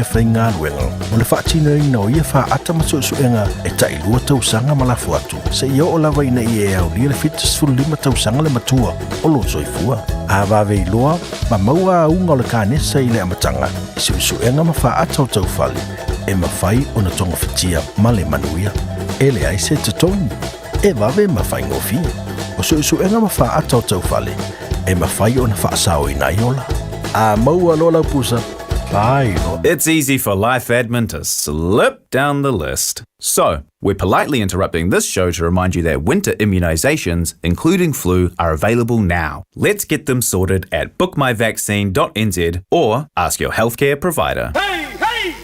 Faigaluega mo le faatinoina o ia faata ma suesuega e tailua tausaga ma lafo atu seia oo lava ina ia e aulia le 75 tausaga le matua o lou soifua. A vave iloa ma maua auga o le kanesa i le amataga i suesuega ma faata o taufale, e mafai ona togafitia ma le manuia. E leai se totogi, e vave ma faigofie. O suesuega ma faata o taufale e mafai ona faasaoina ai ola. A maua loa lau pusa, It's easy for life admin to slip down the list. So, we're politely interrupting this show to remind you that winter immunisations, including flu, are available now. Let's get them sorted at bookmyvaccine.nz or ask your healthcare provider. Hey, hey!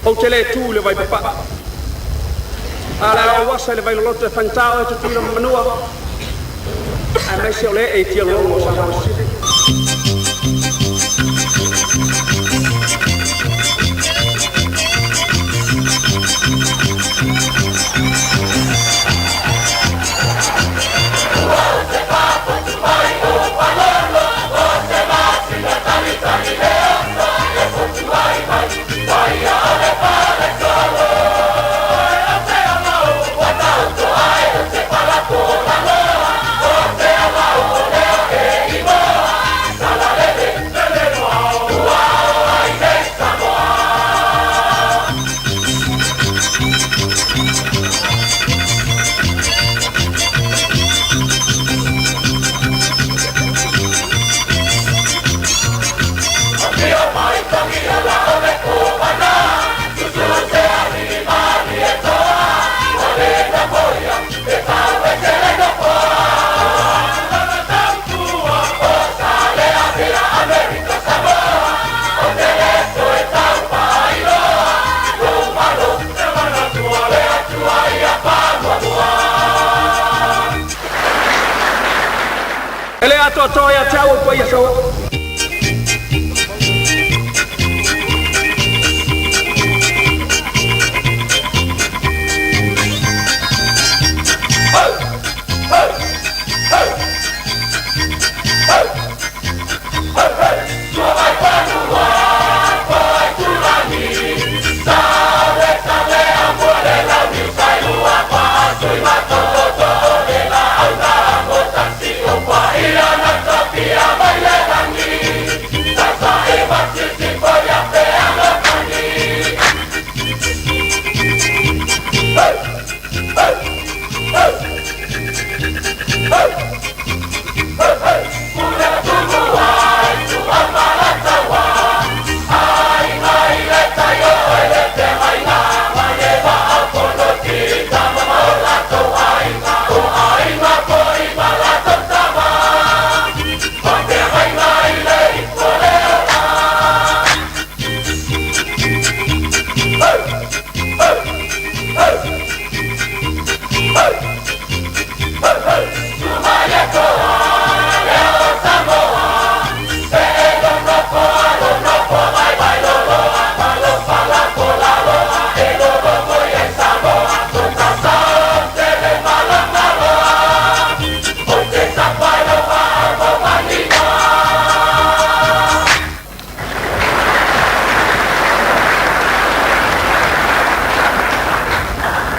Ou te le tu i le vai papaa, a o le a ou asa i le vai loloto e faigata oe Tutuila ma Manua, aemaise o le ee i tialologo o Samoa i Sisifo. E le atoatoa ia te au o paia Saoa.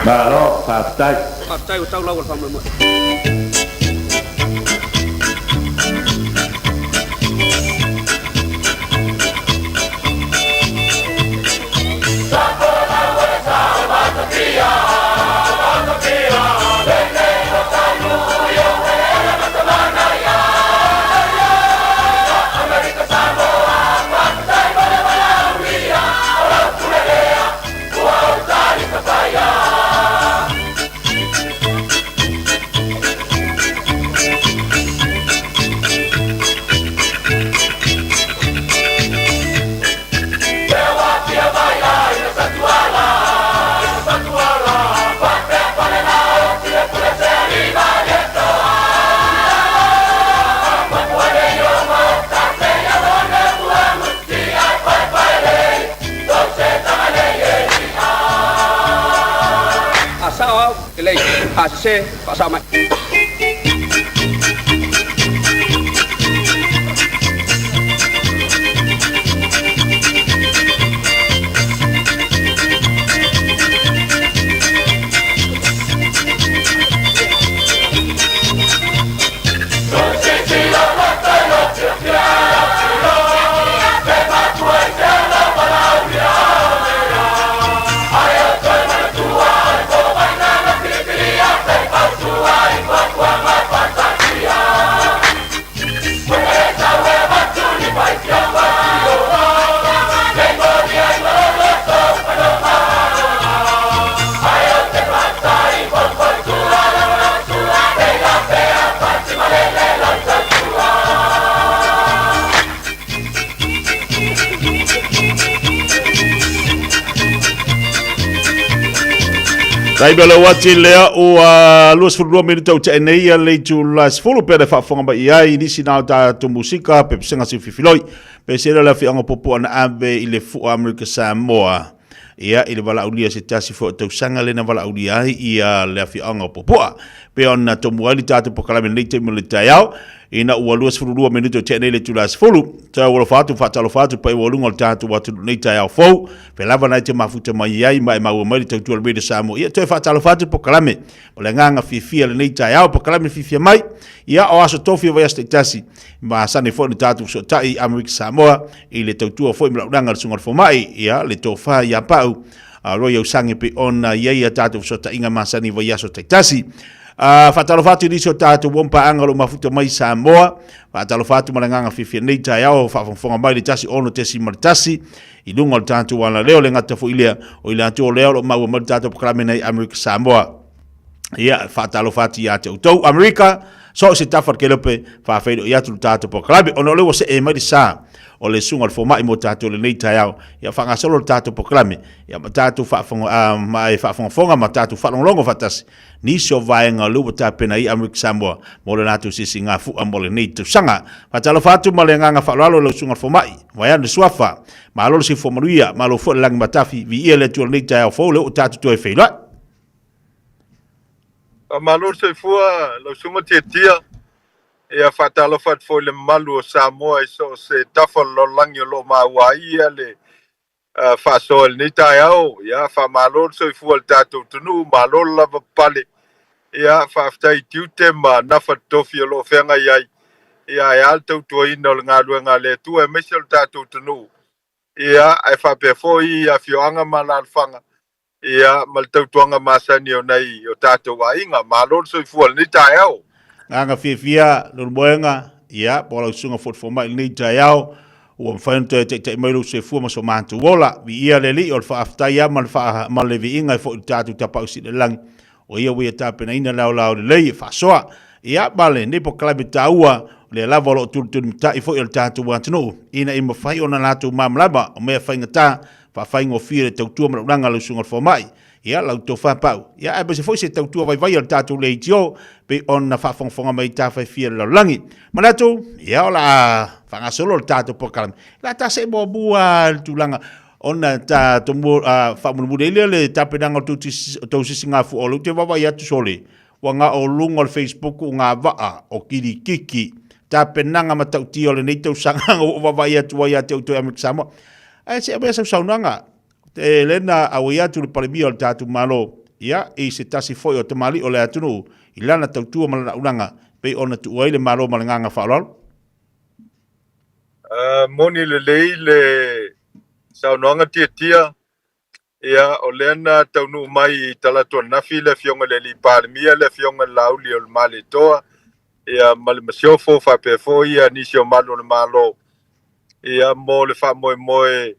Malo, faafetai. Faafetai ua tau lau o le faamoemoe. A sao au, lelei, a sese, faasao mai. Taimi o le uati lea ua 22 minuta ua tea nei ia le itula 10 pe le faafofoga mai i ai nisi na o tatou musika pe pesega siufifiloi pe se le afiaga popo ana ave i le fua Amerika Samoa. Ia, i le valaaulia se tasi foi o tausaga lea na valaaulia ai ia le afioaga o Puapua. Pei ona tomua ai le tatou polokalame i lenei taimi o le taeao, ina ua 22 minute o tea nei le itula 10. Tau alofa atu, faatalofa atu paia ua luga o le tatou atunuu i lenei taeao fou. Pea lava na e te mafuta mai ai ma e maua mai le tautua o le Radio Samoa. Ia, toe faatalofa atu le polokalame. O le agaga fiafia lenei taeao, polokalame fiafia mai. Ia, o aso tofi o vaiaso taitasi. Masani foi ona tatou fesootai i Amerika Samoa i le tautua foi ma launaga a le Susuga i le Fomai, ia, le tofa ia Pau, a Roy Ausangi pei ona i ai a tatou fesootaiga masani i vaiaso taitasi. Faatalofa atu i nisi o tatou uo ma paaga o lo o mafuta mai i Samoa. Faatalofa atu ma le agaga fiafia nei taeao, faafogafoga mai le 106.1 i luga o le tatou alaleo, le gata foi lea, o i latou o lea o lo o maua mai le tatou polokalame nei Amerika Samoa. Ia, faatalofa atu ia te outou. Amerika, so o se tafa o le kelope, faafeiloai atu le tatou polokalame. Ona o lea ua see mai le sa o le susuga o le fomai mo tatou i lenei taeao, ia faagasolo le tatou polokalame, ia ma tatou faafofoga, ma e faafogafoga ma tatou faalogologo faatasi nisi o vaega o lea ua tapena ai Amerika Samoa mo le latou sisigafua mo lenei tausaga. Faatalofa atu ma le agaga faaaloalo i lau susuga o le fomai, vaeane le suafa, malo le soifua manuia, malo foi le lagi matafi, viia le Atua i lenei taeao fou lea ua tatou toe feiloai. Faamalo le soifua lau susuga Tiatia. Ia faatalofa atu foi i le mamalu o Samoa i so o se tafa o le lalolagi o lo o maua ai ia le faasoa i lenei taeao. Ia faamalo le soifua i le tatou atunuu, malo le lavapapale. Ia faafetai i tiute ma nafa totofi o lo o feagai ai. Ia ae a le tautuaina o le galuega a le Atua aemaise o le tatou atunuu. Ia ae faapea foi afioaga ma alaalafaga Ia, ma le tautuaga masani o nai o tatou aiga. Malo le soifua i lenei taeao. Agaga fiafia Leulumoega, ia, po o lau susuga foi i le fomai i lenei taeao, ua mafai ona toe taitai mai lou soifua ma so matou ola. Viia le Alii, o le faafetai lava ma le faa, ma le viiga e foi i le tatou Tapaau Sili i le Lagi, o Ia ua Ia tapenaina le aolao lelei e faasoa. Ia, ma lenei polokalame taua, o lea lava o lo o tulitulimatai foi o le tatou atunuu, ina ia mafai ona latou malamalama o mea faigata faafaigofie le tautua ma launaga a lau susuga i le fomai, ia, lau tofa pau, ia, aemaise foi se tautua vaivai a le tatou leitio, pei ona faafogafoga mai i tafa e fia o le lalolagi. Manatu, ia, o le a faagasolo le tatou polokalame. O le a ta see muamua i le tulaga ona ta tomu, faamulimuli ai lea le tapenaga o tou sisigafua o lea ou te vaavaai atu sole, ua na o luga o le Facebook o ngā vaa o Kirikiki, tapenaga matautia o lenei tausaga ua ou vaavaai atu ai ia te outou e Amerika Samoa. Ae se aumai sau saunoaga, te lena auai atu le Palemia o le tatou Malo, ia, i se tasi foi o tamalii o le atunuu i lana tautua ma lana auaunaga pei ona tuua ai le Malo ma le agaga faaaloalo. Moni lelei le saunoaga Tiatia, ia o lea na taunuu mai i talaatu ananafi le Afioga i le Alii Palemia, le Afioga i le Laauli o le Malietoa, ia ma le Masiofo faapea foi ia nisi o malu o le Malo, ia mo le faamoemoe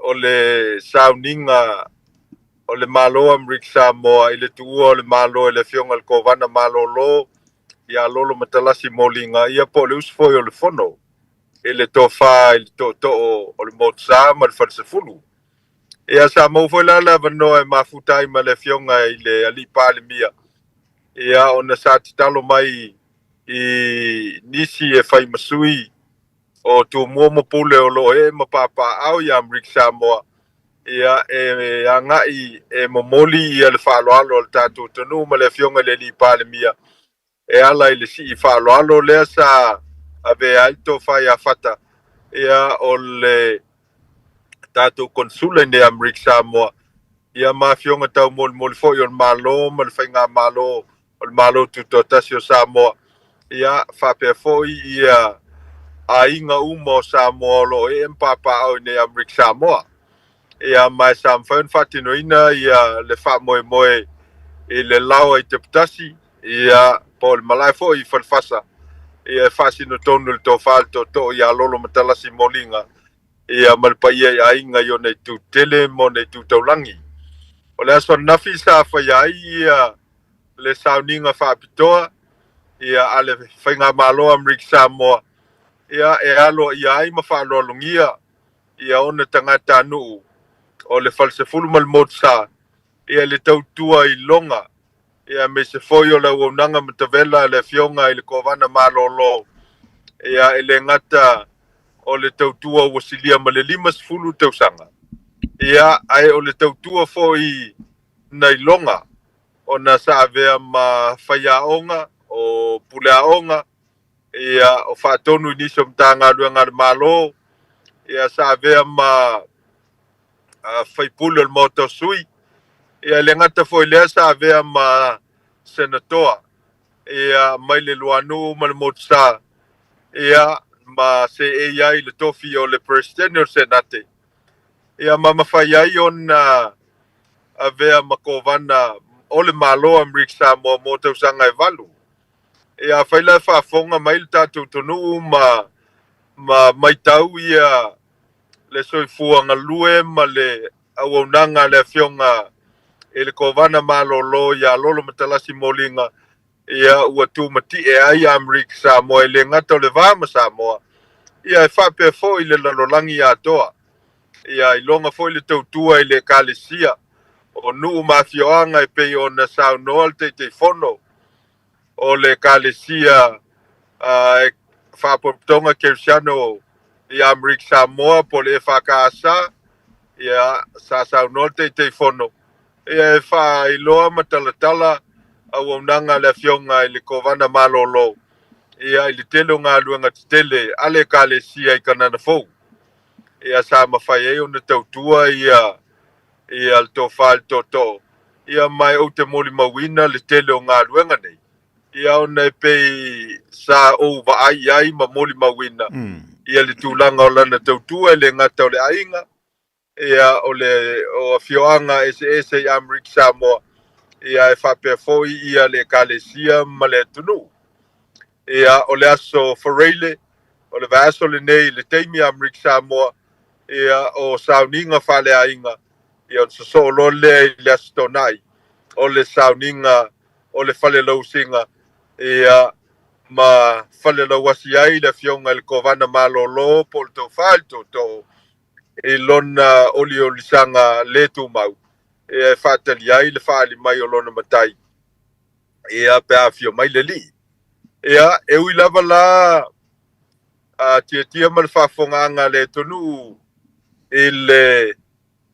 o le sauniga o le Malo o Amerika Samoa i le tuua o le Malo e le Afioga i le Kovana Malolo ia Lolo Matalasi Moliga, ia po o le usu foi o le Fono i le tofa i le tootoo o le Motusa ma le Falesefulu. Ia sa maua foi la le avanoa e mafuta ai ma le Afioga i le Alii Palemia, ia ona sa tatalo mai i nisi e fai ma sui o Tumua ma Pule o lo o ee ma papaaao i Amerika Samoa, ia e agai e momoli ia le faaaloalo a le tatou atunuu ma le Afioga i le Alii Palemia e ala i le sii faaaloalo lea sa avea ai le tofa ia Fata, ia o le tatou Konesula i nei Amerika Samoa, ia ma afioga taumolimoli foi o le Malo ma le Faigamalo o le Malo Tutoatasi o Samoa, ia faapea foi ia aiga uma o Samoa o lo o ee ma papaaao i nei Amerika Samoa. Ia ma e sa mafai ona faatinoina ia le faamoemoe i le laoa i Teputasi, ia po o le malae foi i Falefasa, ia e faasino tonu i le tofa a le tootoo ia Lolo Matalasi Moliga, ia ma le paia i aiga i ona itu tele ma ona itu taulagi. O le aso ananafi sa faia ai ia le sauniga faapitoa ia a le Faigamalo a Amerika Samoa ia e aloaia ai ma faaaloalogia ia ona tagatanuu o le Falesefulu ma le Motusa ia i le tautua i Loga ia aemaise foi o le auaunaga matavela a le Afioga i le Kovana Malolo ia e le gata o le tautua ua silia ma le 50 tausaga ia ae o le tautua foi nai Loga ona sa avea ma faiaoga, o puleaoga, ia, o faatonu i nisi o Matagaluega a le Malo, ia, sa avea ma faipule o le Maota o Sui, ia, e le gata foi i lea sa avea ma Senatoa, ia, mai le Luanuu ma le Motusa, ia, ma seei ai i le tofi o le Peresetene o le Senate, ia, ma mafai ai ona avea ma Kovana o le Malo o Amerika Samoa mo tausaga e valu. Ia, afai la e faafofoga mai le tatou atunuu ma ma maitau ia le soifua galue ma le auaunaga a le Afioga i le Kovana Malolo ia Lolo Matalasi Moliga, ia ua tumatie ai Amerika Samoa e le gata o le va ma Samoa, ia e faapea foi le lalolagi atoa. Ia iloga foi le tautua i le Ekalesia o nuu ma afioaga e pei ona saunoa le Taitaifono o le Ekalesia Faapotopotoga Kerisiano i Amerika Samoa po o le EFKS, ia sa saunoa le Taitaifono ia e faailoa ma talatala auaunaga a le Afioga i le Kovana Malolo ia i le tele o galuega tetele a le Ekalesia i Kanana Fou. Ia sa mafai ai ona tautua ia ia le tofa i le tootoo, ia ma ou te molimauina le tele o galuega nei, ia ona e pei sa ou vaai i ai ma molimauina ia le tulaga o lana tautua e le gata o le aiga, ia o le o afioaga eseese i Amerika Samoa, ia e faapea foi ia le Ekalesia ma le atunuu. Ia, o le aso Fureile, o le vaiaso lenei i le taimi a Amerika Samoa, ia, o sauniga faaleaiga, ia, ona sosoo loa lea i le Aso Toonai, o le sauniga o le fale lausiga, ia, ma fale lauasi ai le Afioga i le Kovana Malolo po o le Tofa i le Tootoo i lona oliolisaga le tumau, ia, e faatali ai le faaali mai o lona matai. Ia, pe a afio mai le Alii. Ia, e ui lava la a tiatia ma le faafofogaaga a le atunuu i le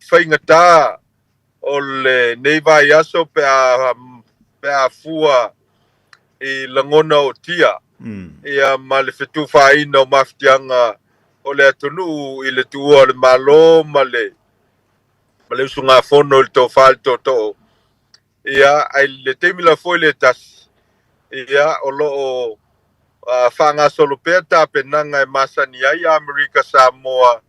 faigata o lenei vaiaso pe a, pe a fua i lagona ootia, ia, ma le fetufaaiina o mafatiaga o le atunuu i le tuua o le Malo ma le, ma le usugafono i le tofa i le tootoo. Ia, ae i le taimi lava foi lea e tasi, ia, o lo o faagasolo pea tapenaga e masani ai Amerika Samoa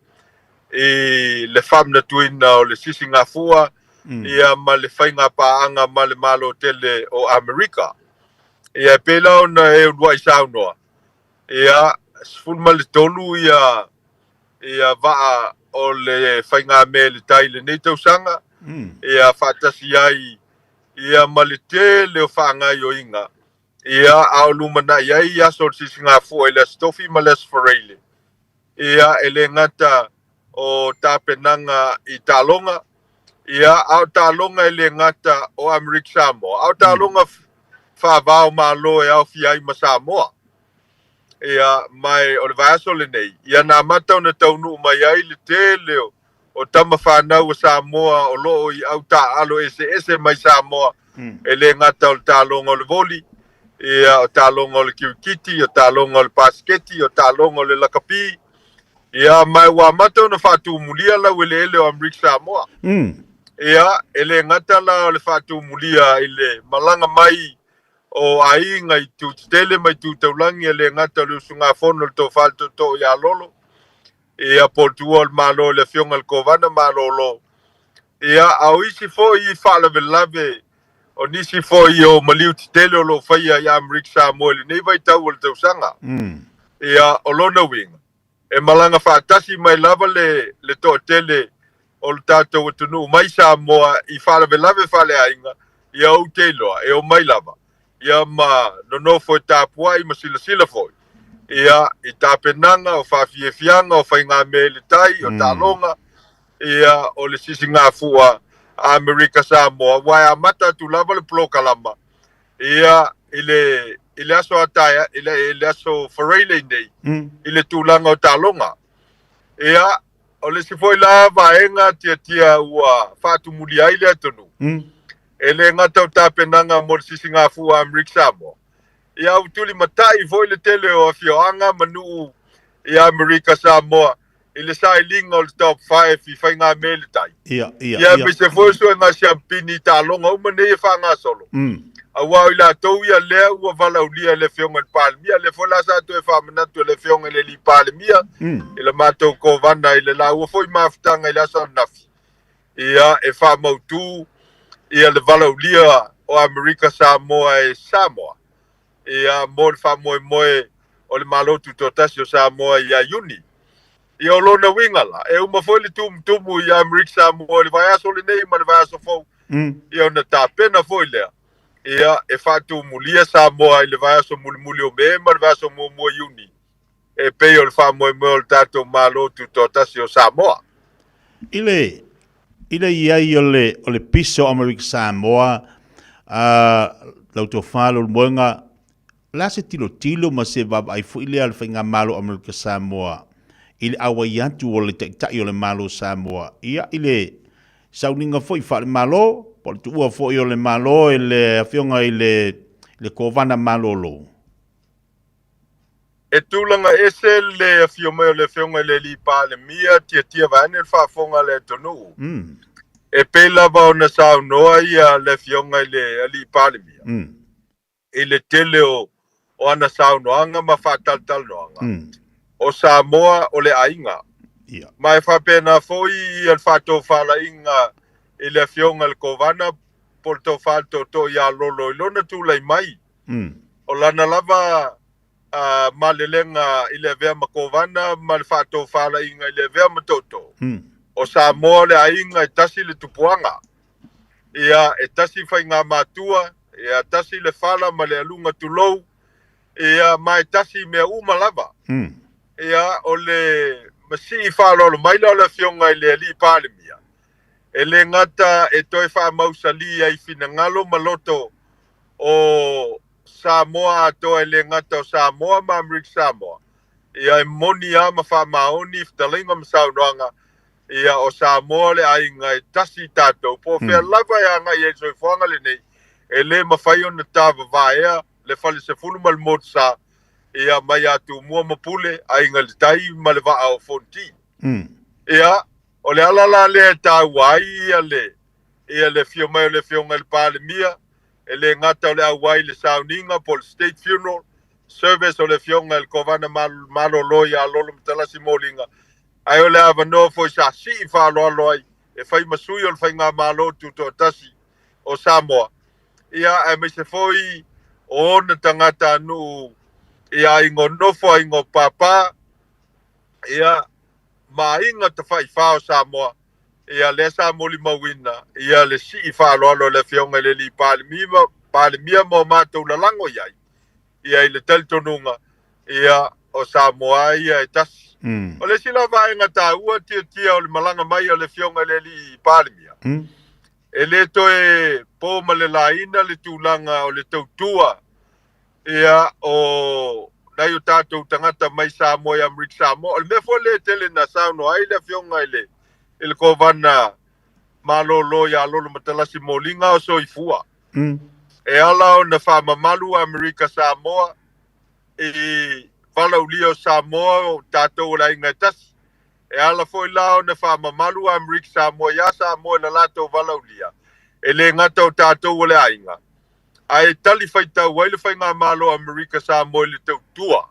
i le faamanatuina o le sisigafua ia ma le faigapaaga ma le Malo tele o Amerika. Ia, e pei la ona e uluai saunoa, ia, 13 ia ia vaa o le faigamea i le tai i lenei tausaga, ia faatasi ai ia ma le tele o faagaoioiga, ia a o lumanai ai aso o le sisigafua i le Aso Tofi ma le Aso Faraile. Ia e le gata o tapenaga i taaloga, ia a o taaloga e le gata o Amerika Samoa, a o taaloga faava o Malo e aofia ai ma Samoa. Ia, ma o le vaiaso lenei, ia na amata ona taunuu mai ai le tele o tama fanau a Samoa o lo o i au taaalo eseese mai Samoa, e le gata o le taaloga o le voli, ia, o taaloga o le kirikiti, o taaloga o le pasiketi, o taaloga o le lakapi, ia, ma ua amata ona faatumulia laueleele o Amerika Samoa. Ia, e le gata la o le faatumulia i le malaga mai o aiga i itu tetele ma itu taulagi, e le gata o le usugafono i le Tofa i le Tootoo ia Lolo, ia po o le tuua o le Malo i le Afioga i le Kovana Malolo, ia, a o isi foi i faalavelave o nisi foi o maliu tetele o lo o faia i Amerika Samoa i lenei vaitau o le tausaga. Ia, o lona uiga, e malaga faatasi mai lava le, le toatele o le tatou atunuu mai Samoa i faalavelave faaleaiga, ia ou te iloa e omai lava ia ma nonofo e tapuai ma silasila foi ia i tapenaga o faafiafiaga o faigamea i le tai, o taaloga, ia o le sisigafua a Amerika Samoa, aua e amata atu lava le polokalama ia i le i le aso ataea i le, i le aso Faraile nei i le tulaga o taaloga. Ia o le isi foi la vaega tiatia ua faatumulia ai le atunuu, e le gata o tapenaga mo le sisigafua a Amerika Samoa, ia ua tulimatai foi le tele o afioaga ma nuu i Amerika Samoa i le sailiga o le top 5 i faigamea i le tai. Ia, ia, Ia, ia. aemaise foi o suega siampini i taaloga uma nei e faagasolo. Aua o i latou ia lea ua valaaulia e le Afioga i le Palemia, lea foi la sa toe faamanatu e le Afioga i le Alii Palemia i le matou Kovana i le laua foi mafutaga i le aso ananafi, ia, e faamautu ia le valaaulia o Amerika Samoa e Samoa, ia, mo le faamoemoe o le Malo Tutoatasi o Samoa ia Iuni. Ia, o lona uiga la, e uma foi le tumutumu i Amerika Samoa i le vaiaso lenei ma le vaiaso fou, ia ona tapena foi lea, ia, e faatumulia Samoa i le vaiaso mulimuli o Me ma le vaiaso muamua o Iuni, e pei o le faamoemoe o le tatou Malo Tutoatasi o Samoa. I le, i le i ai o le, o le pisa o Amerika Samoa, lau tofa Leulumoega, o le a se tilotilo ma se vaavaai foi lea a le Faigamalo o Amerika Samoa i le auai atu o le Taitai o le Malo o Samoa, ia, i le sauniga foi faale-Malo, po o le tuua foi o le Malo e le Afioga i le, le Kovana Malolo? E tulaga ese le afio mai o le Afioga i le Alii Palemia, tiatia vaeane le faafofoga a le atunuu. E pei lava ona saunoa ia le Afioga i le Alii Palemia i le tele o ana saunoaga ma faatalatalanoaga, o Samoa o le aiga. Ma e faapena foi ia le faatofalaiga i le Afioga i le Kovana po o le Tofa i le Tootoo ia Lolo i lona tulai mai. O lana lava malelega i le avea ma Kovana ma le faatofalaiga i le avea ma tootoo. O Samoa o le aiga e tasi le tupuaga. Ia, e tasi faigamatua, ia, tasi le fala ma le aluga tulou, ia, ma e tasi i mea uma lava. Ia, o le masii faaaloalo mai la o le Afioga i le Alii Palemia, e le gata e toe faamausali ai finagalo ma loto o Samoa atoa e le gata o Samoa ma Amerika Samoa, ia e moni lava ma faamaoni fetalaiga ma saunoaga, ia o Samoa le aiga e tasi i tatou, po o fea lava e agai ai le soifuaga lenei, e le mafai ona tavavaea le falesefulu ma le motusa, ia mai ia Tumua ma Pule, Aiga i le Tai ma le Vaa o Fonoti. Ia, o le ala la lea e taua ai ia le, Ia le afio mai o le Afioga i le Palemia, e le gata o le auai i le sauniga po o le State Funeral Service o le Afioga i le Kovana Malolo ia Lolo Matalasi Moliga, ae o le avanoa foi sa sii faaaloalo ai e fai ma sui o le Faigamalo Tutoatasi o Samoa, ia aemaise foi o ona tagatanuu i aiga o nofo, aiga o pāpā, ia ma aiga tafaifa o Samoa. Ia lea sa molimauina ia le sii faaaloalo a le Afioga i le Alii Palemia, Palemia ma o matou lalago i ai, ia i le talitonuga, ia o Samoa ia e tasi. O le isi la vaega taua tiatia o le malaga mai a le Afioga i le Alii Palemia, e le toe po ma le laina le tulaga o le tautua Ia, o nai o tatou tagata mai Samoa i Amerika Samoa. O le mea foi lea e tele na saunoa ai le afioga i le, i le Kovana Malolo ia Lolo Matalasi Moliga o soifua. E ala ona faamamalu Amerika Samoa i valaaulia o Samoa o tatou o le aiga e tasi. E ala foi la ona faamamalu Amerika Samoa iā Samoa i la latou valaaulia, e le gata o tatou o le aiga, ae talifaitau ai le Faigamalo Amerika Samoa i le tautua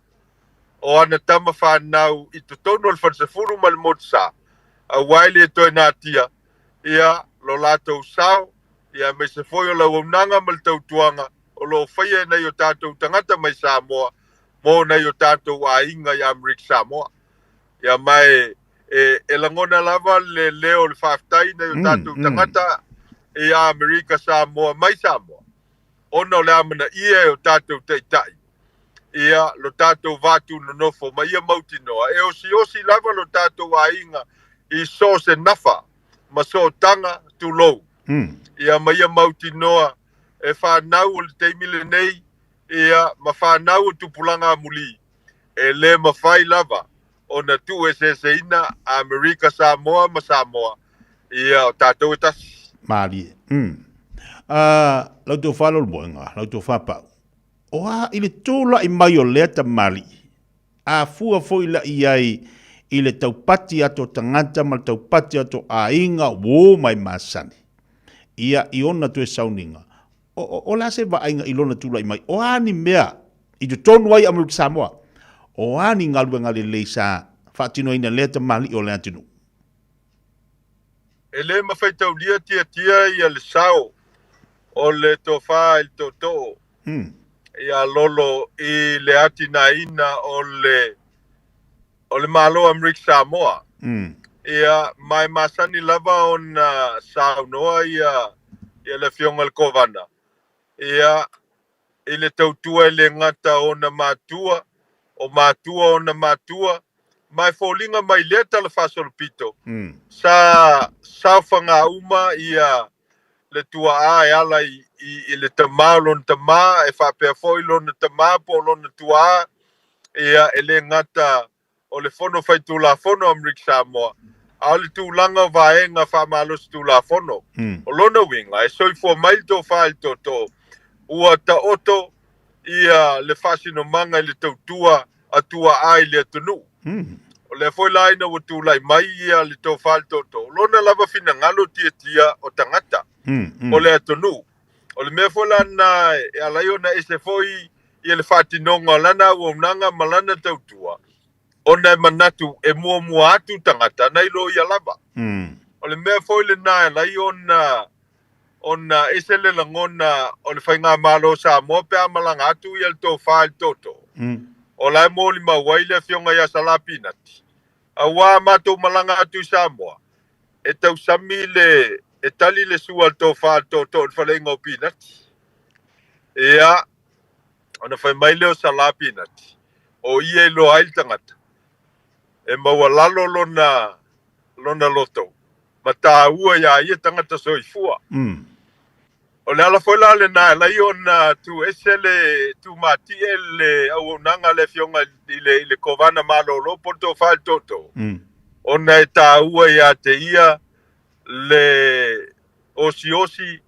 o ana tama fanau i totonu o le Falesefulu ma le Motusa, aua e le toe natia ia lo latou sao, ia aemaise foi o le auaunaga ma le tautuaga o lo o faia e nai o tatou tagata mai Samoa mo nai o tatou aiga i Amerika Samoa. Ia ma e, e, e lagona lava le leo o le faafetai i nai o tatou tagata i Amerika Samoa mai Samoa, ona o le amanaia e o tatou taitai ia lo tatou va tūnonofo ma ia mautinoa e osiosi lava lo tatou aiga i so o se nafa ma sootaga tulou. Ia ma ia mautinoa e fanau o le taimi lenei ia ma fanau o tupulaga amuli e le mafai lava ona tuueseeseina Amerika Samoa ma Samoa, ia o tatou e tasi. Malie. Mm. Uh, lau tofa Lolomoega, lau tofa Pau. O a i le tula'i mai o lea tamalii, a fua foi la i ai i le taupati atu o tagata ma le taupati atu o aiga uo mai masani, ia i ona toe sauniga, O, o, o le a se vaaiga i lona tula'i mai? O a ni mea i totonu ai Amerika Samoa? O a ni galuega lelei sa faatinoina lea tamalii o le atunuu? E le mafaitaulia tiatia ia le sao o le tofa i le tootoo ia Lolo i le atinaeina o le o le Malo o Amerika Samoa. Ia, ma e masani lava ona saunoa ia, ia le Afioga i le Kovana, ia, i le tautua e le gata o ona matua, o matua o ona matua, ma e foliga mai lea tala faasolopito, sa saofaga uma ia le tuaa e ala i, i, i le tama o lona tama, e faapea foi lona tama po o lona tuaa, ia, e le gata o le Fono Faitulafono a Amerika Samoa, a o le tulaga o vaega faamalosi tulafono. O lona uiga, e soifua mai le tofa i le tootoo, ua taoto ia le faasinomaga i le tautua a tuaa i le atunuu. O lea foi la ina ua tulai mai ia le tofa i le tootoo, o lona lava finagalo tiatia o tagata o le atunuu. O le mea foi la lena e ala ai ona ese foi ia le faatinoga o lana auaunaga ma lana tautua, ona e manatu e muamua atu tagata nai lo ia lava. O le mea foi lena e ala ai ona ona ese le lagona o le Faigamalo o Samoa pe a malaga atu ia le tofa i le tootoo. O la e molimau ai le Afioga ia Salā Pinati, aua a matou malaga atu i Samoa, e tausami le, e tali le sua a le tofa a le tootoo i le faleaiga o Pinati. Ia, ona fai mai lea o Salā Pinati, o ia e iloa ai le tagata, e maualalo lona, lona loto, ma taua iā ia tagata soifua. O le ala foi la lena e ala ai ona tu ese le tumatie le auaunaga a le Afioga i le, i le Kovana Malolo po o le Tofa i le Tootoo, ona e taua ia te ia le osiosi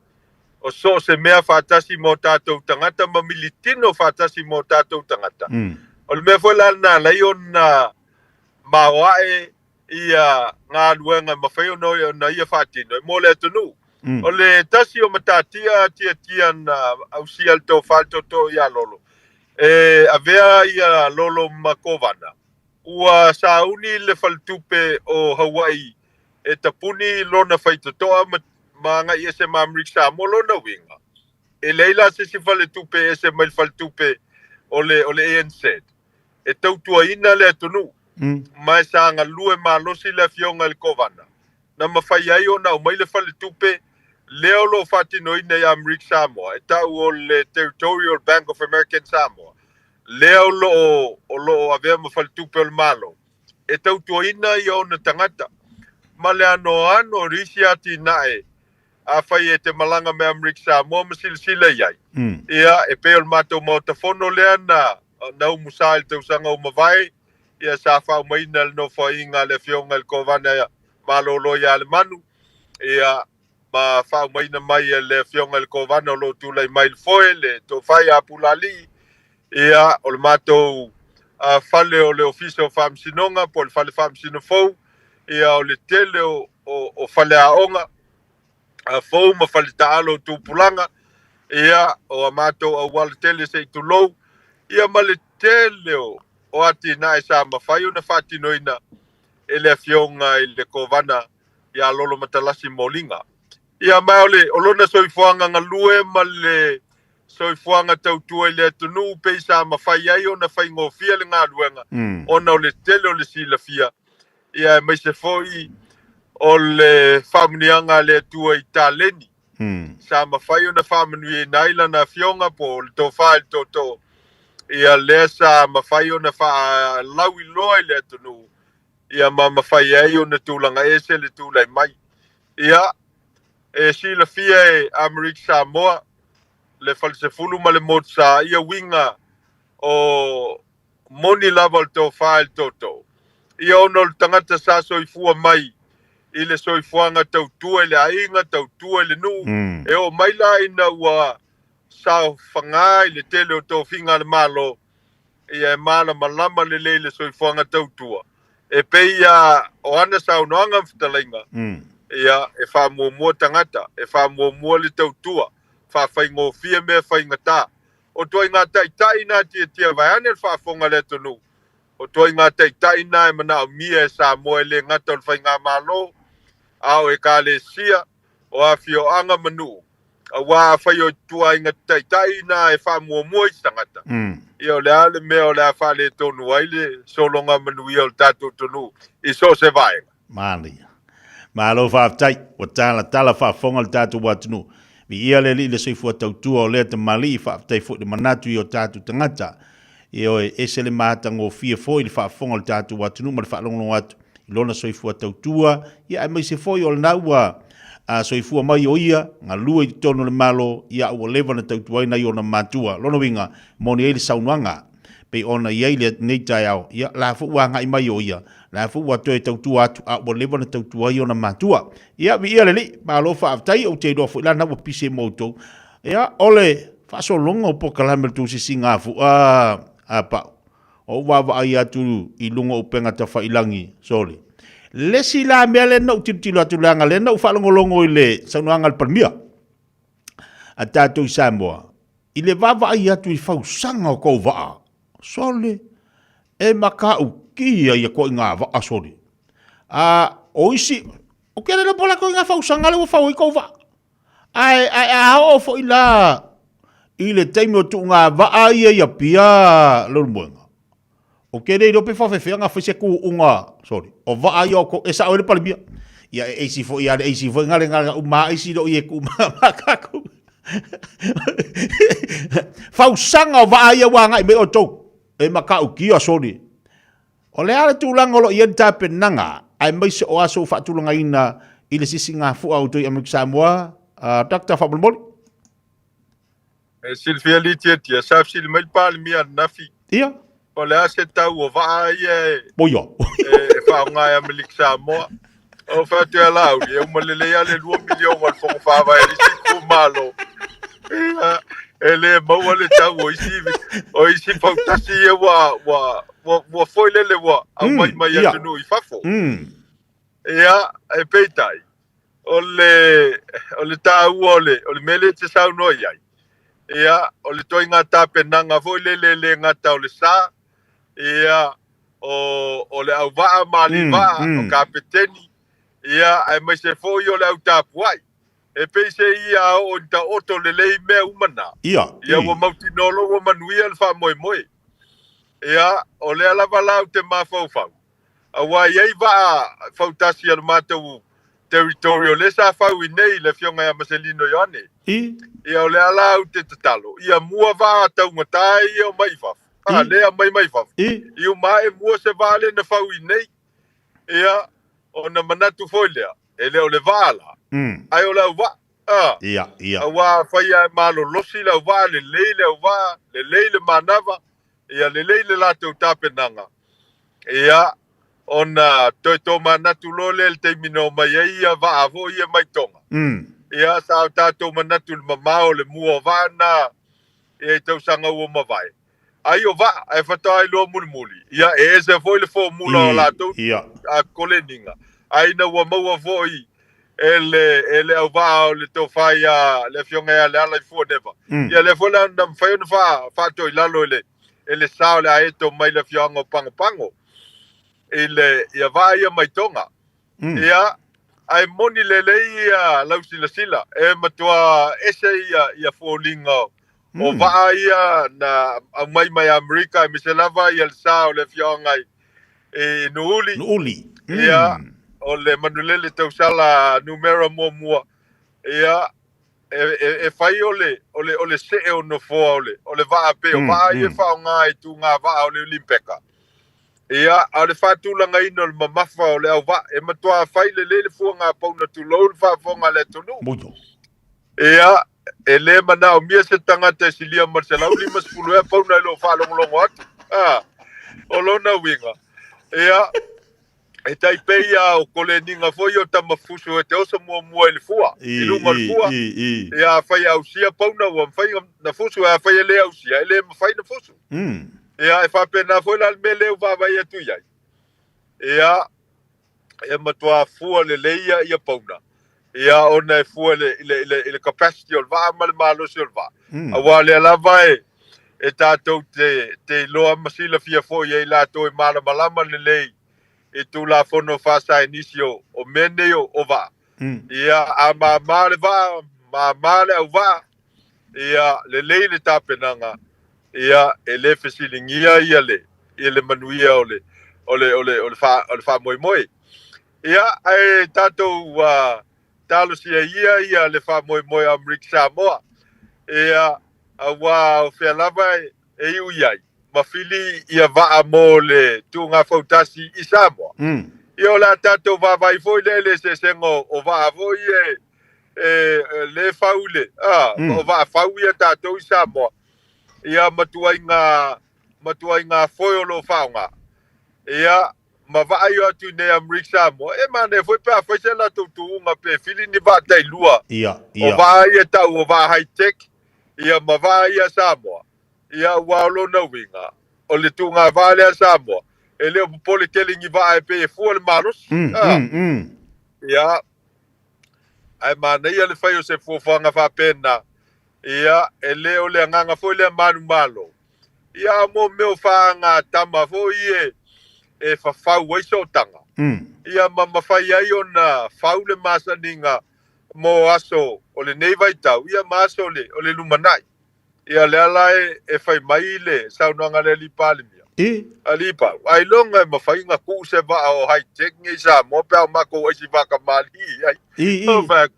o so o se mea faatasi ma o tatou tagata ma militino faatasi ma o tatou tagata. O le mea foi la lena e ala ai ona maoae ia galuega e mafai ona ia faatino e mo le atunuu. O le tasi o matatia Tiatia na ausia le tofa le tootoo ia Lolo, e avea ia Lolo ma Kovana, ua sauni le faletupe o Hawaii e tapuni lona faitotoa ma, ma agai ese ma Amerika Samoa. Lona uiga, e leai la se isi faletupe e ese mai le faletupe o le, o le ANZ e tautuaina le atunuu. Ma e sa galue malosi le afioga i le Kovana na mafai ai ona aumai le faletupe lea o lo o faatinoina i Amerika Samoa e tau o le Territorial Bank of American Samoa, lea o lo o, o lo o avea ma faletupe o le Malo e tautuaina ia ona tagata ma le anoano o isi atinae. Afai e te malaga me Amerika Samoa ma silasila i ai, ia, e pei o le matou Maota Fono lea na, na umusa i le tausaga ua mavae, ia sa faaumaina le nofoaiga a le Afioga i le Kovana Malolo ia Lemanu, ia, ma faaumaina mai e le Afioga i le Kovana o lo o tulai mai i le foe, le Tofa ia Pulaalii, ia, o le matou fale o le Ofisa o Faamasinoga po o le Fale Faamasino fou, ia, o le tele o, o, o faleaoga fou ma faletaalo o tupulaga, ia, o a matou auala tele se i tulou, ia, ma le tele o, o atinae sa mafai ona faatinoina e le Afioga i le Kovana ia Lolo Matalasi Moliga. Ia, ma o le, o lona soifuaga galue ma le soifuaga tautua i le atunuu pei sa mafai ai ona faigofie le galuega ona o le tele o le silafia, ia aemaise foi o le faamanuiaga a le Atua i taleni sa mafai ona faamanuiaina ai lana afioga po o le tofa i le tootoo, ia lea sa mafai ona faalauiloa i le atunuu, ia ma mafai ai ona tulaga ese le tulai mai. Ia, e silafia e Amerika Samoa le falesefulu ma le motusa ia uiga o moni lava o le tofa i le tootoo. Ia ona o le tagata sa soifua mai i le soifuaga tautua i le aiga, tautua i le nuu, e oo mai la ina ua saofaga i le tele o tofiga a le Malo, ia e malamalama lelei le soifuaga tautua. E pei ia o ana saunoaga ma fetalaiga, ia e faamuamua tagata, e faamuamua le tautua, faafaigofie mea faigata. O ituaiga taitai na tiatia vaeane le faafofoga a le atunuu, o ituaiga taitai na e manaomia e Samoa e le gata o le faigamalo, a o ekalesia, o afioaga ma nuu, aua afai o ituaiga taitai na e faamuamua isi tagata, ia o le a le mea o le a faaletonu ai le sologa manuia o le tatou atunuu i so o se vaega? Manaia. Malo faafetai, ua talatala faafofoga le tatou atunuu. Viia le Alii le soifua tautua o lea tamalii, faafetai foi le manatu i o tatou tagata. Ioe, ese le matagofie foi le faafofoga o le tatou atunuu ma le faalogologo atu i lona soifua tautua, ia aemaise foi o lena ua soifua mai o ia, galue i totonu o le Malo, ia ua leva ona tautuaina i ona matua. Lona uiga, moni ai le saunoaga pei ona i ai lenei taeao, ia la foi ua agai mai o ia, la foi ua toe tautua atu, a ua leva ona tautua ai ona matua. Ia, viia le Alii, malo faafetai, ou te iloa foi la na ua pise ma outou. Ia, o le faasologa o polokalame o le tusisiga afu, a, a pau. Ou vaavaai atu i luga o upega tafailagi, sole. Le isi la mea lea na ou tilotilo atu leaga lea na ou faalogologo i le saunoaga a le Palemia a tatou i Samoa, i le vaavaai atu i fausaga o kou vaa, sole, e matautia ia ituaiga vaa, sole. A, o isi, ou te le iloa po o le a ituaiga fausaga lea ua fau ai kou vaa. Ae, ae a oo foi la i le taimi o tuuga vaa ia i Apia Leulumoega, ou te le iloa pe faafefea ona fai se tuuga, sorry, o vaa ia o tou, e sao ai le Palemia. Ia e eisi foi lava le eisi foi na le na uma eisi loo ia e tuu ma tatou. Fausaga o vaa ia ua agai mai outou, e matautia, sorry. O le a le tulaga o lo o i ai le tapenaga aemaise o aso ua faatulagaina i le sisigafua a outou i Amerika Samoa? Doctor faamolemole. E silafia litiatia, sa fesili mai le Palemia ananafi. Ia. O le a se tau o vaa ia e, Poia. e, e faaaoga e Amerika Samoa. O fai atu ia Laauli, e uma lelei lava le 2 miliona o le Fono Faavae a le isi itumalo. Ia, e le maua le tau o isi, o isi fautasi ia ua, ua, ua, ua foi lele ua aumai mai atunuu i fafo. Ia, e peitai. O le, o le taua o le, o le mea lea e te saunoa i ai, ia, o le toaiga tapenaga foi lele e le gata o le sa, ia, o, o le auvaa ma alivaa, mm, mm. o kapeteni, ia, aemaise foi o le au tapuai. E pei se ia a oo ina taoto lelei mea uma na. Ia, Ia ua mautinoa loa ua manuia le faamoemoe. Ia, o lea lava la ou te mafaufau, aua e i ai vaa fautasi a le matou territory o lea sa fau i nei le afioga ia Maselino Ioane. I. Ia o lea la ou te tatalo, ia mua vaa taugata ia o mai i fafo. A, lea aumai mai fafo. I. I uma ae mua se vaa lea na fau i nei. Ia, ona manatu foi lea, e le o le vaa la, ae o le auvaa. A, Ia, ia. Aua afai lava e malolosi le auvaa, lelei le auvaa, lelei le manava, ia lelei le latou tapenaga, ia, ona toe tomanatu loa lea i le taimi na omai ai ia vaa foi ia mai Tonga. Ia, sa o tatou manatu i le mamao o le mua o vaa na ia i tausaga ua mavae. Ai o vaa, ae faatoa iloa mulimuli, ia e ese foi le fomula o latou a koleniga, ae ina ua maua foi e le, e le auvaa o le tofa ia le afioga ia Lealaifua Neva. Ia lea foi la na mafai ona faa, faatoilalo e le, e le sa o le aeto mai le afioaga o Pagopago i le, ia vaa ia mai Tonga. Ia, ae moni lelei ia lau silasila, e matua ese ia, ia foliga o, o vaa ia na aumai mai Amerika, aemaise lava ia le sa o le afioaga i, i Nuuuli. Nuuuli. Ia, o le manulele tausala numera muamua. Ia, e, e, e fai o le, o le, o le see o nofoa o le, o le vaa pei o vaa ia e faaaoga i tuga vaa o le Olimpeka. Ia, a o le faatulagaina o le mamafa o le auvaa, e matua fai lelei le fuaga pauna tulou le faafofoga a le atunuu. Muio. Ia, e le manaomia se tagata e silia ma le 150 ea pauna i lou faalogologo atu. A, o lona uiga, ia, e tai pei lava o koleniga foi o tamafusu e te oso muamua i le fua, i luga o le fua. Ia, afai e ausia pauna ua mafai ona fusu, ae afai e le ausia, e le mafai ona fusu. Ia, e faapena foi la le mea lea ua vaavaai atu i ai. Ia, e matua fua lelei ia, ia pauna. Ia, ona e fua i le, i le, i le, i le capacity o le vaa ma le malosi o le vaa. Aua o lea lava e, e tatou te, te iloa ma silafia foi e i latou e malamalama lelei i Tulafono faasaenisi o, o mea nei o, o vaa. Ia, a māmā le vaa, māmā le auvaa, ia, lelei le tapenaga, ia, e le fesiligia ia le, ia le manuia o le, o le, o le, o le, faa, o le faamoemoe. Ia, ae tatou uh, talosia ia ia le faamoemoe o Amerika Samoa. Ia, aua o fea lava e, e iu i ai, ma fili ia vaa mo le tuuga fautasi i Samoa. Ia o le a tatou vaavaai foi lea i le eseesega o, o vaa foi e, e, le fau le, a, mm. o vaa fau ia tatou i Samoa. Ia ma tuaiga, ma tuaiga foe o lo o faaaoga. Ia, ma vaai atu i nei Amerika Samoa, e manaia foi pe a fai se latou tuuga pe fili ni vaa tailua. Ia, ia. O vaa ia tau o vaa high tech, ia ma vaa ia Samoa. Ia, aua o lona uiga, o le tuuga vaa lea Samoa, e le o popole tele i ni vaa e pei e fua le malosi. Mm, ah. mm, mm. Ia, ae manaia le fai o se fuafuaga faapena, ia, e le o le agaga foi lea manumalo, ia, a mo mea o faagatama foi e, e fafau ai sootaga, ia, ma mafai ai ona fau le masaniga mo aso o lenei vaitau, ia, ma aso o le, o le lumanai. Ia, lea la e, e fai mai le saunoaga a le Alii Palemia. I. Alii Pau, ailoga e mafai ona tuu se vaa o high tech nei i Samoa pe a o makou aisi vakamalii i ai. I, i. Ou fai atu,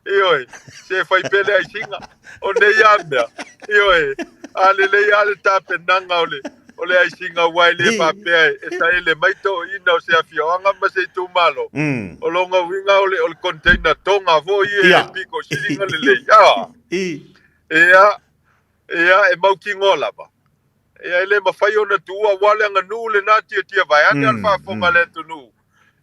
ioe, se fai pea le aisiga, o nei a mea, ioe, a lelei lava le tapenaga o le, o le aisiga aua e le faapea e saele mai toeaiina o se afioaga ma se itumalo. O lona uiga o le, o le container Tonga foi e piko sili ona lelei. A. I. Ia, ia, e mautinoa lava. Ia, e le mafai ona tuua aua le aganuu lena tiatia vaeane a le faafofoga a le atunuu.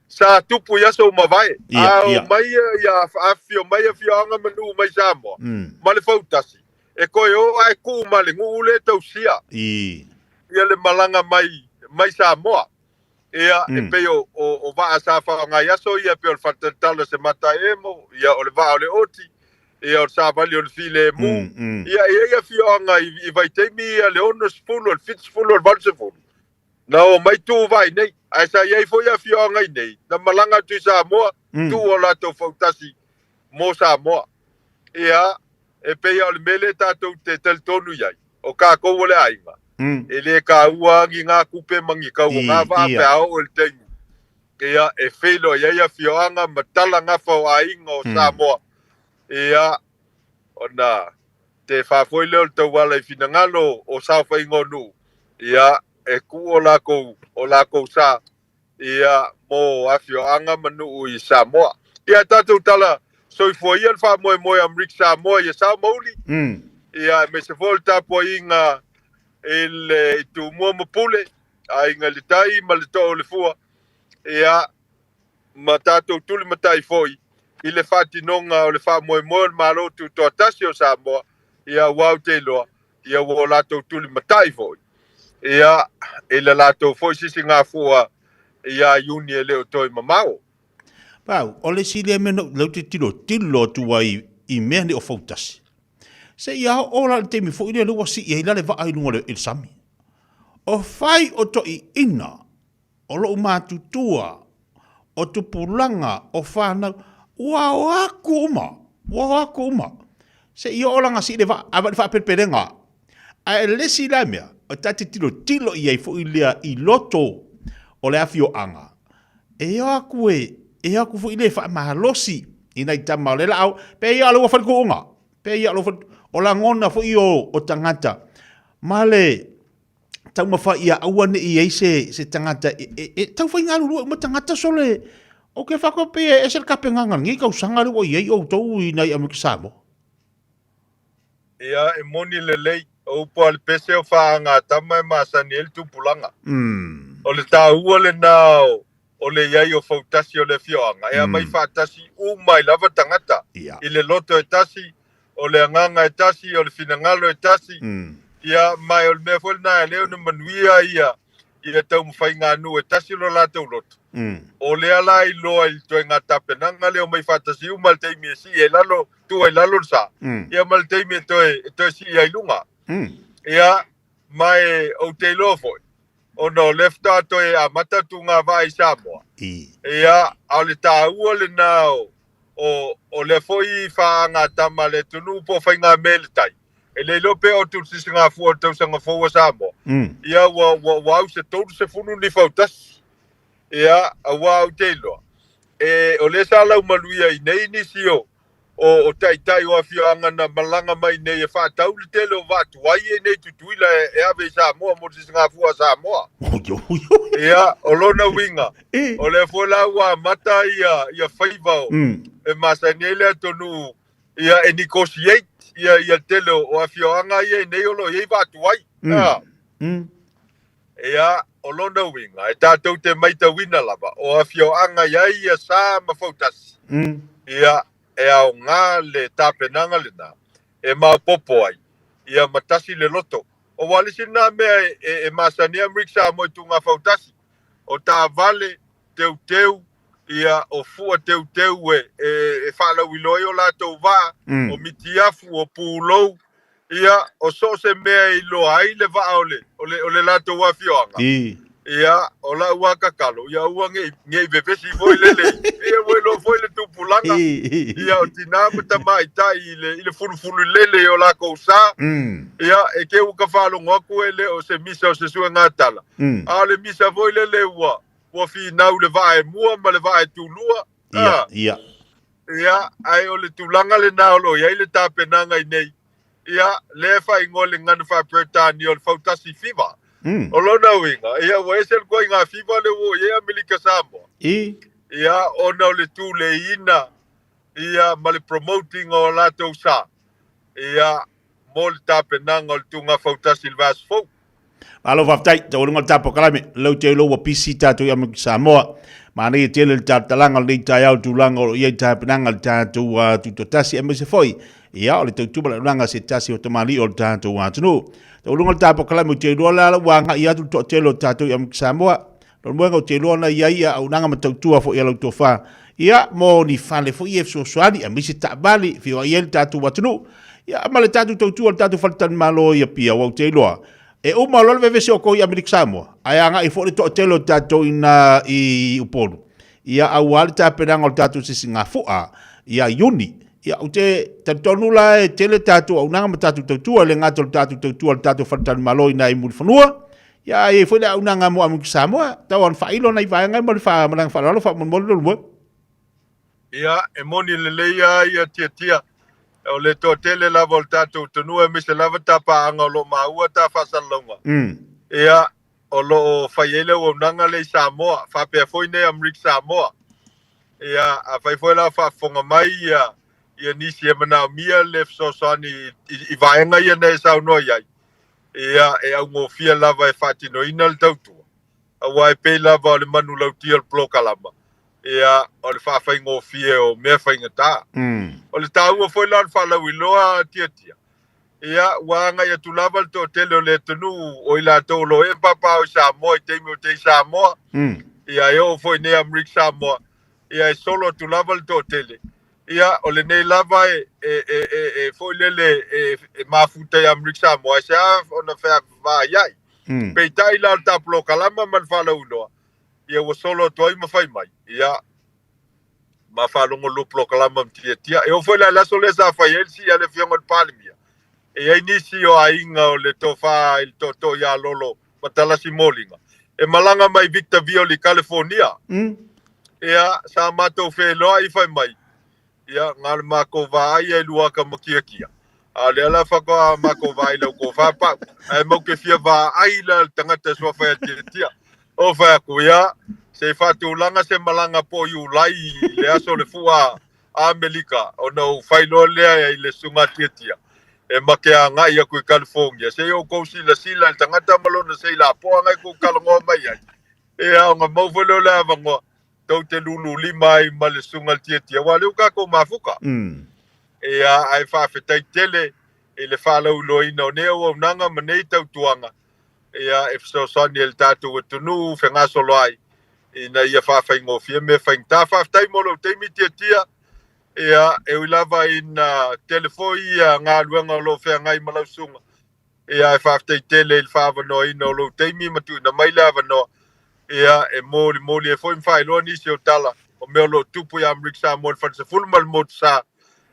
Sa tupu i aso ua mavae. A o mai ia afifio mai afioaga ma nuu mai Samoa ma le fautasi, e toe o ae tuu ma le nuu lea e tausia ia le malaga mai mai Samoa. Ia, e pei o, o, o vaa sa faaaoga i aso ia, pei o le faletalatala o se mataemo, ia, o le vaa o le oti, ia, o le savali o le filemu. Ia, e i ai afioaga i, i vaitaimi ia le 60, o le 70, o le 80, na omai tuu vaa i nei. Ae sa i ai foi afioaga i nei, na malaga atu i Samoa, tuu o latou fautasi mo Samoa. Ia, e pei lava o le mea lea tatou te talitonu i ai, o kākou o le aiga, e le kāua ni ngā kupe ma ni kau o ngā vaa pe a oo i le taimi, ia, e feiloai ai afioaga ma tala gafa o aiga o Samoa, ia, ona tefa foi lea o le tauala i finagalo o saofaiga o nuu, ia, e tuu o lakou, o lakou sa ia, mo afioaga ma nuu i Samoa. Ia, tatou tala soifua ia le faamoemoe a Amerika Samoa ia sao ma uli, ia, aemaise foi o le tapuaiga i le i Tumua ma Pule, Aiga i le Tai ma le Too o le Fua, ia, ma tatou tulimatai foi i le faatinoga o le faamoemoe o le Malo Tutoatasi o Samoa, ia, aua ou te iloa, ia ua o latou tulimatai foi, ia, i le latou foi sisigafua ia Iuni e le o toe mamao. Pau, o le isi lea mea na ou te tilotilo atu ai i mea nei o fautasi, se i oo la i le taimi foi lea ua sii ai la le vaa i luga o le sami. O fai o toeaiina, o lou matutua, o tupulaga, o fanau, ua o aku uma, ua o aku uma. Se i oo la na sii le vaa, a le faapelepelega. Ae le isi la mea, o ta te tilotilo i ai foi lea i loto o le afioaga, e o aku e, e o aku foi lea e faamalosi i nai tama o le laau, pe ia o le ua fai le kuuga, pe ia o le ua fai, o lagona foi o, o tagata, ma le taumafai ia aua ne i ai se, se tagata e, e, e tau fai galulue uma tagata sole, o ke whako pe e ese le kapengaga lenei tausaga le ua i ai outou i nai Amerika Samoa. Ia, e moni lelei, o upu a le pese o faaaga a tama e masani ai le tupulaga. O le taua lena o le i ai o fautasi o le afioaga, e aumai faatasi uma ai lava tagata, i le loto e tasi, o le agaga e tasi, o le finagalo e tasi, ia, ma o le mea foi lena e ala ai ona manuia ia ia taumafaiga a nuu e tasi lo latou loto. O lea la e iloa i le ituaiga tapenaga lea, omai faatasi uma i le taimi e sii ai lalo, tuu ai lalo le sa, ia ma le taimi e toe, e toe sii ai luga. Ia, ma e ou te iloa foi, ona o lea faatoa toe amata atu ngā vaa i Samoa. Ia, a o le taua lena o, o, o lea foi faagatama a le atunuu po o faigamea i le tai. E le iloa pe oo atu i le sisigafua o le tausaga fou a Samoa, ia ua, ua, ua au se 30 ni fautasi. Ia, aua ou te iloa, e, o lea sa laumaluia i nei nisi o, o, o taitai o afioaga na malaga mai nei e faatau le tele o vaa tuai ia i nei Tutuila e, e ave i Samoa mo le sisigafua a Samoa. Ia, o lona uiga, o lea foi la ua amata ia, ia faiva o, e masani ai le atunuu ia e negotiate ia, ia le tele o, o afioaga ia i nei o lo o i ai vaa tuai. Ia, o lona uiga, e tatou te maitauina lava, o afioaga i ai ia sa ma fautasi, ia, e aoga le tapenaga lena e maopoopo ai, ia ma tasi le loto. Aua o le isi lena mea e, e, e masani ai Amerika Samoa i tuga fautasi, o taavale teuteu, ia, o fua teuteu e, e, e faalauiloa ai o latou vaa, o mitiafu, o pulou, Ia, o so o se mea e iloa ai le vaa o le, o le, o le latou afioaga, ia, o lau lava tatalo, ia aua ne i, ne i vevesi foi lele, ia ua iloa foi le tupulaga, ia, o tinā ma tamaitai i le, i le fulufulu lele i o lakou sa, ia, e te ua ka faalogo atu e le o se misa o se suega tala, a o le misa foi lele ua, ua finau le vaa e mua ma le vaa e tulua, Ia, ia. Ia, ae o le tulaga lena o lo o i ai le tapenaga i nei, ia, lea e faaigoa i le gagana faa-Peretania o le fautasi fiva. O lona uiga, ia, ua ese le ituaiga fiva lea ua oo i ai Amerika Samoa. Ia, ona o le tuleiina, ia, ma le promote ina o latou sa, ia, mo le tapenaga o le tuga fautasi i le vaiaso fou. Malo faafetai, taualuga le tapo kalame, lau te iloa ua pisi tatou i Amerika Samoa. Manaia tele le talatalaga o lenei taeao i tulaga o lo o i ai tapenaga le tatou uh, tutoatasi aemaise foi ia o le tautua ma le auaunaga a se tasi o tamalii o le tatou atunuu. Taualuga le tapo kalame, ou te iloa la ua agai atu le toatele o tatou i Amerika Samoa. Leulumoega ou te iloa na i ai ia auaunaga ma tautua foi a lau tofa, ia, mo ni fale foi ia e fesoasoani, aemaise taavale e feoai ai le tatou atunuu, ia, ma le tatou tautua i le tatou faletalimalo i Apia, aua ou te iloa, e uma loa le vevesi o outou i Amerika Samoa, ae agai foi le toatele o tatou i ina i Upolu, ia, aua le tapenaga o le tatou sisigafua ia Iuni. Ia, ou te talitonu la e tele tatou auaunaga ma tatou tautua, e le gata o le tatou tautua i le tatou faletalimalo i ina i Mulifanua, Ia, a i ai foi le auaunaga mo Amerika Samoa, tau ona faailo nai vaega ma le malaga faaaloalo faamolemole Leulumoega. Ia, e moni lelei lava ia Tiatia. O le toatele lava o le tatou atunuu aemaise lava ta paaga o lo o maua ta faasalalauga. Ia, o lo o fai ai le auaunaga lea i Samoa, faapea foi nei Amerika Samoa. Ia, afai foi la o faafofoga mai ia ia nisi e manaomia le fesoasoani i vaega ia na e saunoa i ai, Ia, e augofie lava e faatinoina le tautua, aua e pei lava o le manulauti o le polokalama, ia, o le faafaigofie o mea faigata. O le taua foi la o le faalauiloa Tiatia, ia, ua agai atu lava le toatele o le atunuu o i latou o lo o ee papaaao i Samoa i taimi o te i Samoa, ia, e oo foi i nei Amerika Samoa, ia e solo atu lava le toatele. Ia, o lenei lava e, e, e, e, e foi lele e, e mafuta ia Amerika Samoa, e sea ona feavaai ai. Peitai la o le ta polokalama ma le faalauiloa, ia ua solo atu ai ma fai mai, ia, ma faalogo lua polokalama ma tiatia. E oo foi la i le aso lea sa fai ai le sii a le Afioga i le Palemia, e i ai nisi o aiga o le tofa i le tootoo ia Lolo Matalasi Moliga, e malaga mai Victorville i Kalifornia. Ia, sa matou feiloai fai mai, ia, na o le makou vaai ia i lua aka makiakia, a o lea la faatoa makou vaai i lau tofa pau, ae mau te fia vaai la le tagata e suafa ia Tiatia. Ou fai atu, ia, se i faatulaga se malaga po o Iulai i le aso o le fua Amelika, ona ou fai loa lea i le Susuga Tiatia, e ma te agai aku i California, se i outou silasila i le tagata ma lona seila poaga e tou talanoa mai ai. Ia, ona mau foi lea o le avanoa, tou te lululima ai ma le Susuga Tiatia, aua o lea ua tatou mafuta. Ia, ae faafetai tele i le faalauiloaina o nei auaunaga ma nei tautuaga, ia, e fesoasoani ai i le tatou atunuu fegasolo ai, ina ia faafaigofie mea faigata. Faafetai mo lou taimi Tiatia. Ia, e ui lava ina tele foi ia galuega o lo o feagai ma lau susuga, ia, ae faafetai tele i le faaavanoaina o lou taimi ma tuuina mai le avanoa, ia, e molimoli ai foi ma faailoa nisi o tala o mea o lo o tupu ia Amerika Samoa i le Falesefulu ma le Motusa,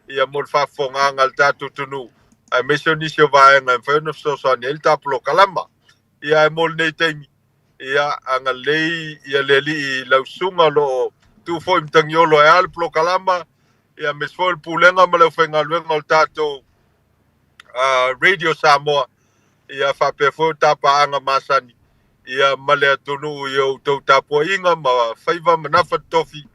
ia, mo le faafofogaaga a le tatou atunuu, aemaise o nisi o vaega e mafai ona fesoasoani ai le ta polokalama. Ia, ae mo lenei taimi, Ia, agalelei ia le Alii i lau susuga o lo o tu foi matagiolo ae a le polokalama, ia aemaise foi o le pulega ma le aufaigaluega o le tatou Radio Samoa, ia faapea foi o ta paaga masani, ia ma le atunuu i outou tapuaiga ma faiva ma nafa totofi,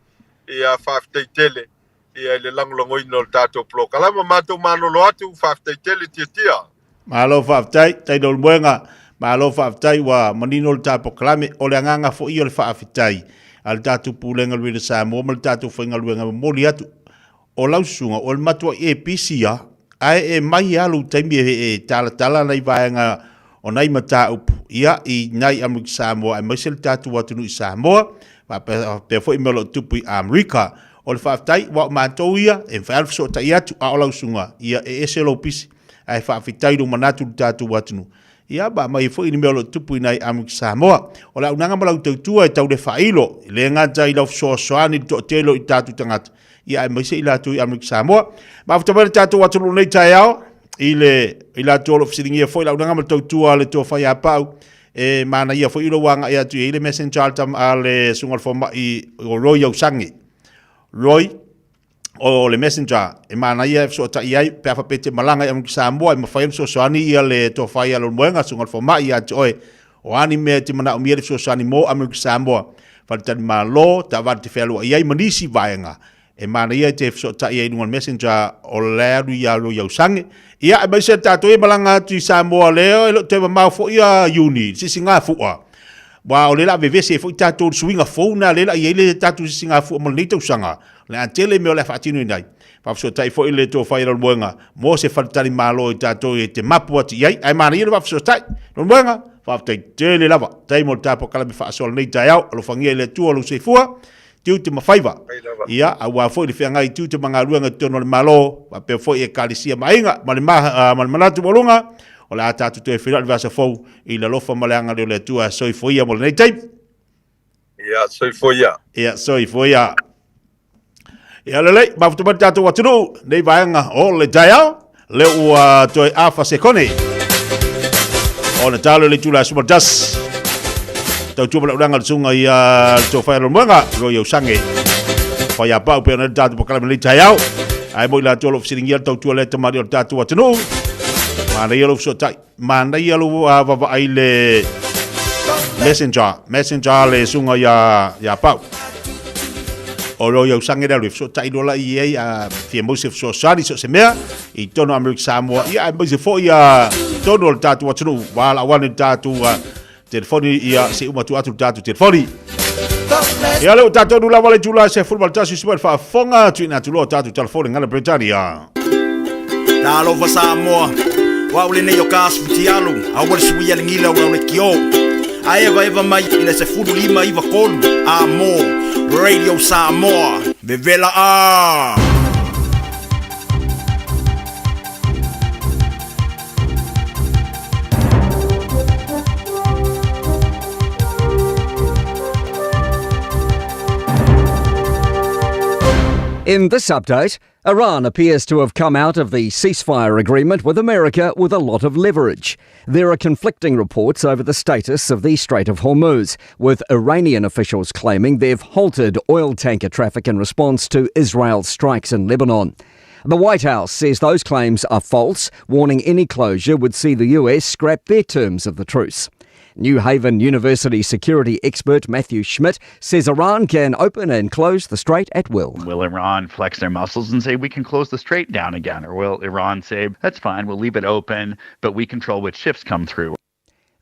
ia faafetai tele ia i le lagolagoina o le tatou polokalama. Matou malolo atu, faafetai tele Tiatia. Malo faafetai, Tailo Lemoega. Malo faafetai ua manino le ta polokalame. O le agaga foi ia o le faafetai a le tatou Pulega o le Radio Samoa ma le tatou faigaluega e momoli atu. O lau susuga, o le matuai e pisi lava, ae e mai lava lou taimi e talatala nai vaega o nai mataupu ia i nai Amerika Samoa aemaise le tatou atunuu i Samoa, faapea foi mea o lo o tupu i Amerika. O le faafetai, aua o matou ia, e mafai lava ona fesootai atu, a o lau susuga, ia e ese lou pisi, ae faafetai i lou manatu i le tatou atunuu. Ia, ma aumai ai foi ni mea o lo o tupu i nai Amerika Samoa. O le auaunaga ma lau tautua e tau le faailo, e le gata i lau fesoasoani i le toatele o i tatou tagata, ia aemaise i latou i Amerika Samoa. Mafuta mai le tatou atunuu nei taeao, i le i latou o lo o fesiligia foi le auaunaga ma le tautua a le Tofa ia Pau, e manaia foi lou agai atu i ai le messenger a le Susuga i le Fomai o Roy Ausage. Roy, o le messenger e manaia e fesootai ai pe a faapea e te malaga i Amerika Samoa e mafai ona fesoasoani ia le tofa ia Leulumoega, Susuga i le Fomai ia te oe. O a ni mea e te manaomia le fesoasoani mo Amerika Samoa, faletalimalo, taavale te fealuai ai ma nisi vaega e manaia e te fesootai ai i luga o le messenger o le alu ia Roy Ausage. Ia, aemaise tatou ia malaga atu i Samoa lea e le o toe mamao foi ia Iuni, le sisigafua. Aua o lea o le a vevesi ai foi tatou i le suiga fou lena lea o le a i ai le tatou sisigafua mo lenei tausaga, o le a tele mea o le a faatinoina ai. Faafesootai foi le tofa i Leulumoega mo se faletalimalo i tatou e te mapu atu i ai, ae manaia le faafesootai. Leulumoega, faafetai tele lava. Faafetai mo le ta polokalame faasoa i lenei taeao. Alofagia e le Atua lou soifua, tiute ma faiva. Ia, aua foi le feagai i tiute ma galuega i totonu o le Malo, faapea foi Ekalesia ma aiga, ma le, ma le manatu maualuga, o le a tatou toe feiloai i le vaiaso fou i le alofa ma le agalelei o le Atua. Soifua ia mo lenei taimi. Ia, soifua ia. Ia, soifua ia. Ia lelei, mafuta mai le tatou atunuu, nei vaega o le taeao, lea ua toe afa sekone. Ona talo le itula 11. Tautua ma le ulaga le suga ia le tofa ia Lomoega, ro ia usange. Whai a pau pe ona le tatou pakalame nei taeao. Ae mo i latou o lo o fesiligia le tautua lea tamali o le tatou atunuu. Manaia lou fesootai. Manaia lou vaavaai le messenger, messenger le suga ia ia Pau. O lo iau sange le alu e fesootai loa la i ai a fia mau se fesoasoani so o se mea i totonu o Amerika Samoa ia aemaise foi ia totonu o le tatou atunuu valaau ane le tatou telefoni ia se i uma atu atu le tatou telefoni. Ia lea ua tatou nu lava le itula 11 usi mai le faafofoga tuuina atu loa tatou telefoni ngana Peretania. Talofa Samoa, o au lenei o ka asu futialu, aua le suia le gila o lau lekiō. A evaeva mai i le 15 93 a mo Radio Samoa. Vevela a! In this update, Iran appears to have come out of the ceasefire agreement with America with a lot of leverage. There are conflicting reports over the status of the Strait of Hormuz, with Iranian officials claiming they've halted oil tanker traffic in response to Israel's strikes in Lebanon. The White House says those claims are false, warning any closure would see the US scrap their terms of the truce. New Haven University security expert Matthew Schmidt says Iran can open and close the strait at will. Will Iran flex their muscles and say, we can close the strait down again? Or will Iran say, that's fine, we'll leave it open, but we control which ships come through?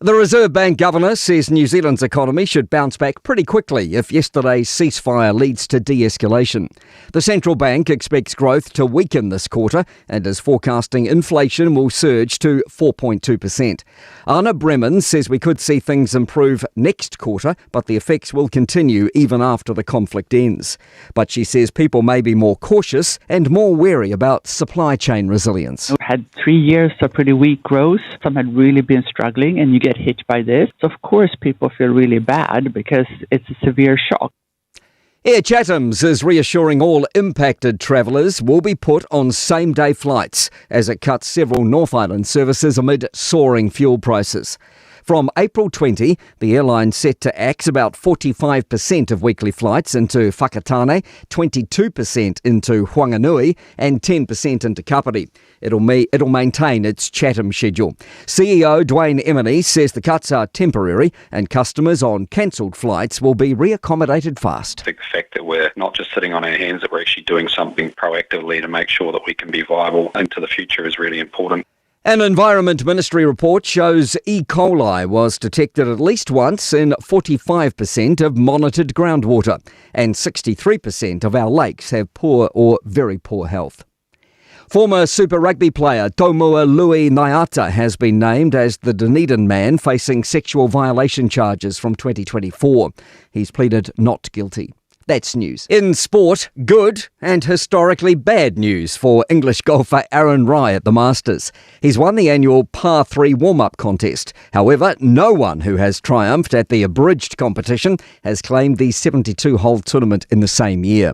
The Reserve Bank governor says New Zealand's economy should bounce back pretty quickly if yesterday's ceasefire leads to de-escalation. The central bank expects growth to weaken this quarter and is forecasting inflation will surge to 4.2%. Anna Breman says we could see things improve next quarter, but the effects will continue even after the conflict ends. But she says people may be more cautious and more wary about supply chain resilience. We've had 3 years of pretty weak growth. Some had really been struggling and you get hit by this. So of course people feel really bad because it's a severe shock. Air Chathams is reassuring all impacted travellers will be put on same-day flights as it cuts several North Island services amid soaring fuel prices. From April 20, the airline set to axe about 45% of weekly flights into Whakatane, 22% into Whanganui and 10% into Kapiti. It'll, it'll maintain its Chatham schedule. CEO Dwayne Emeny says the cuts are temporary and customers on cancelled flights will be reaccommodated fast. I think the fact that we're not just sitting on our hands, that we're actually doing something proactively to make sure that we can be viable into the future is really important. An Environment Ministry report shows E. coli was detected at least once in 45% of monitored groundwater, and 63% of our lakes have poor or very poor health. Former Super Rugby player Toomua Lui Naeata has been named as the Dunedin man facing sexual violation charges from 2024. He's pleaded not guilty. That's news. In sport, good and historically bad news for English golfer Aaron Rai at the Masters. He's won the annual par 3 warm-up contest. However, no one who has triumphed at the abridged competition has claimed the 72-hole tournament in the same year.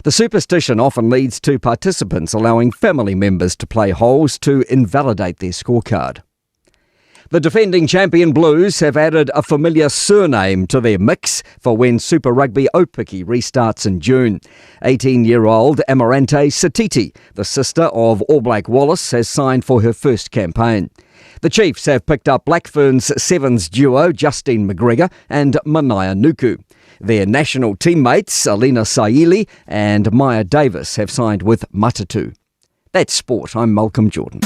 The superstition often leads to participants allowing family members to play holes to invalidate their scorecard. The defending champion Blues have added a familiar surname to their mix for when Super Rugby Aupiki restarts in June. 18-year-old Amarante Sititi, the sister of All Black Wallace, has signed for her first campaign. The Chiefs have picked up Black Ferns Sevens duo Justine McGregor and Manaia Nuku. Their national teammates Alina Saili and Maya Davis have signed with Matatu. That's sport. I'm Malcolm Jordan.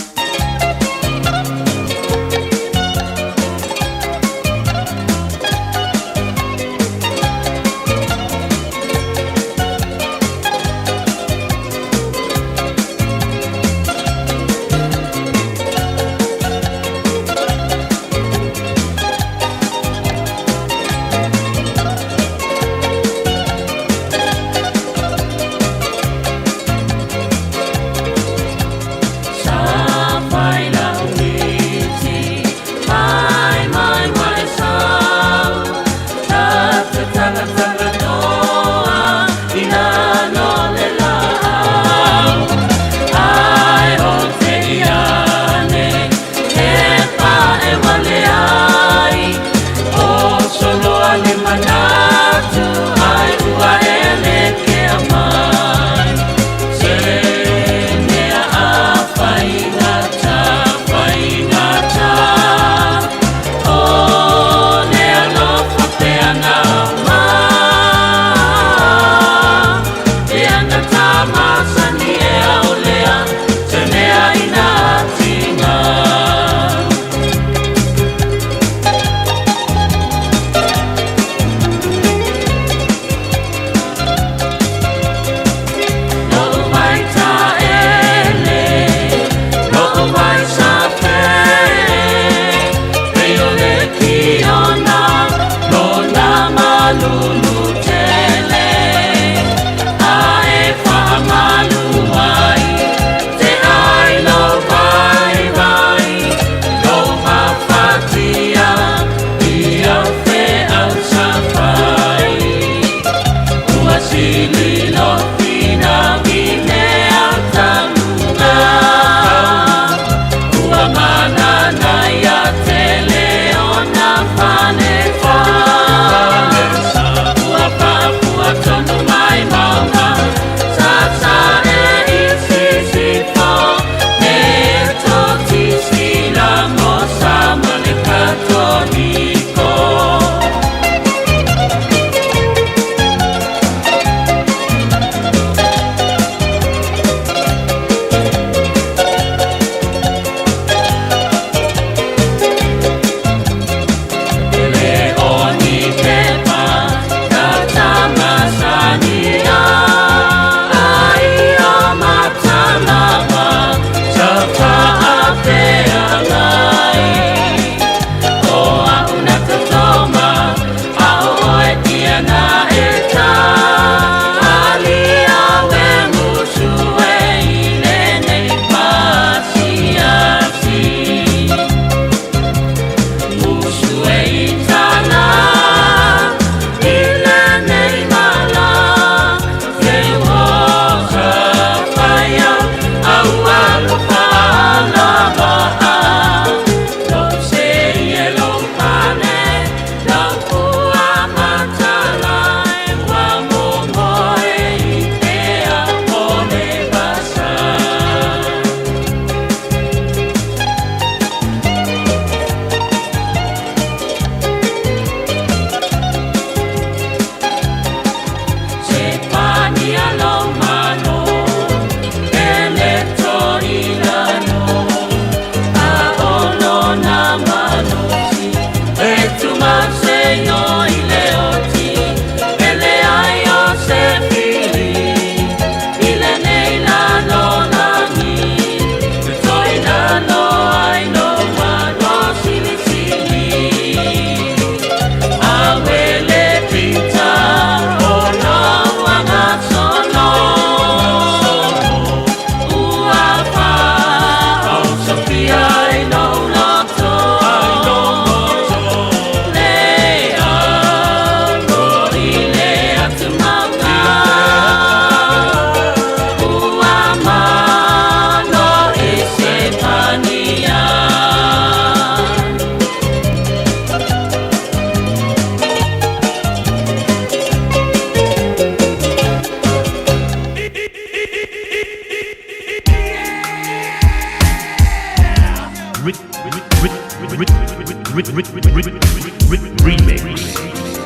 Remix.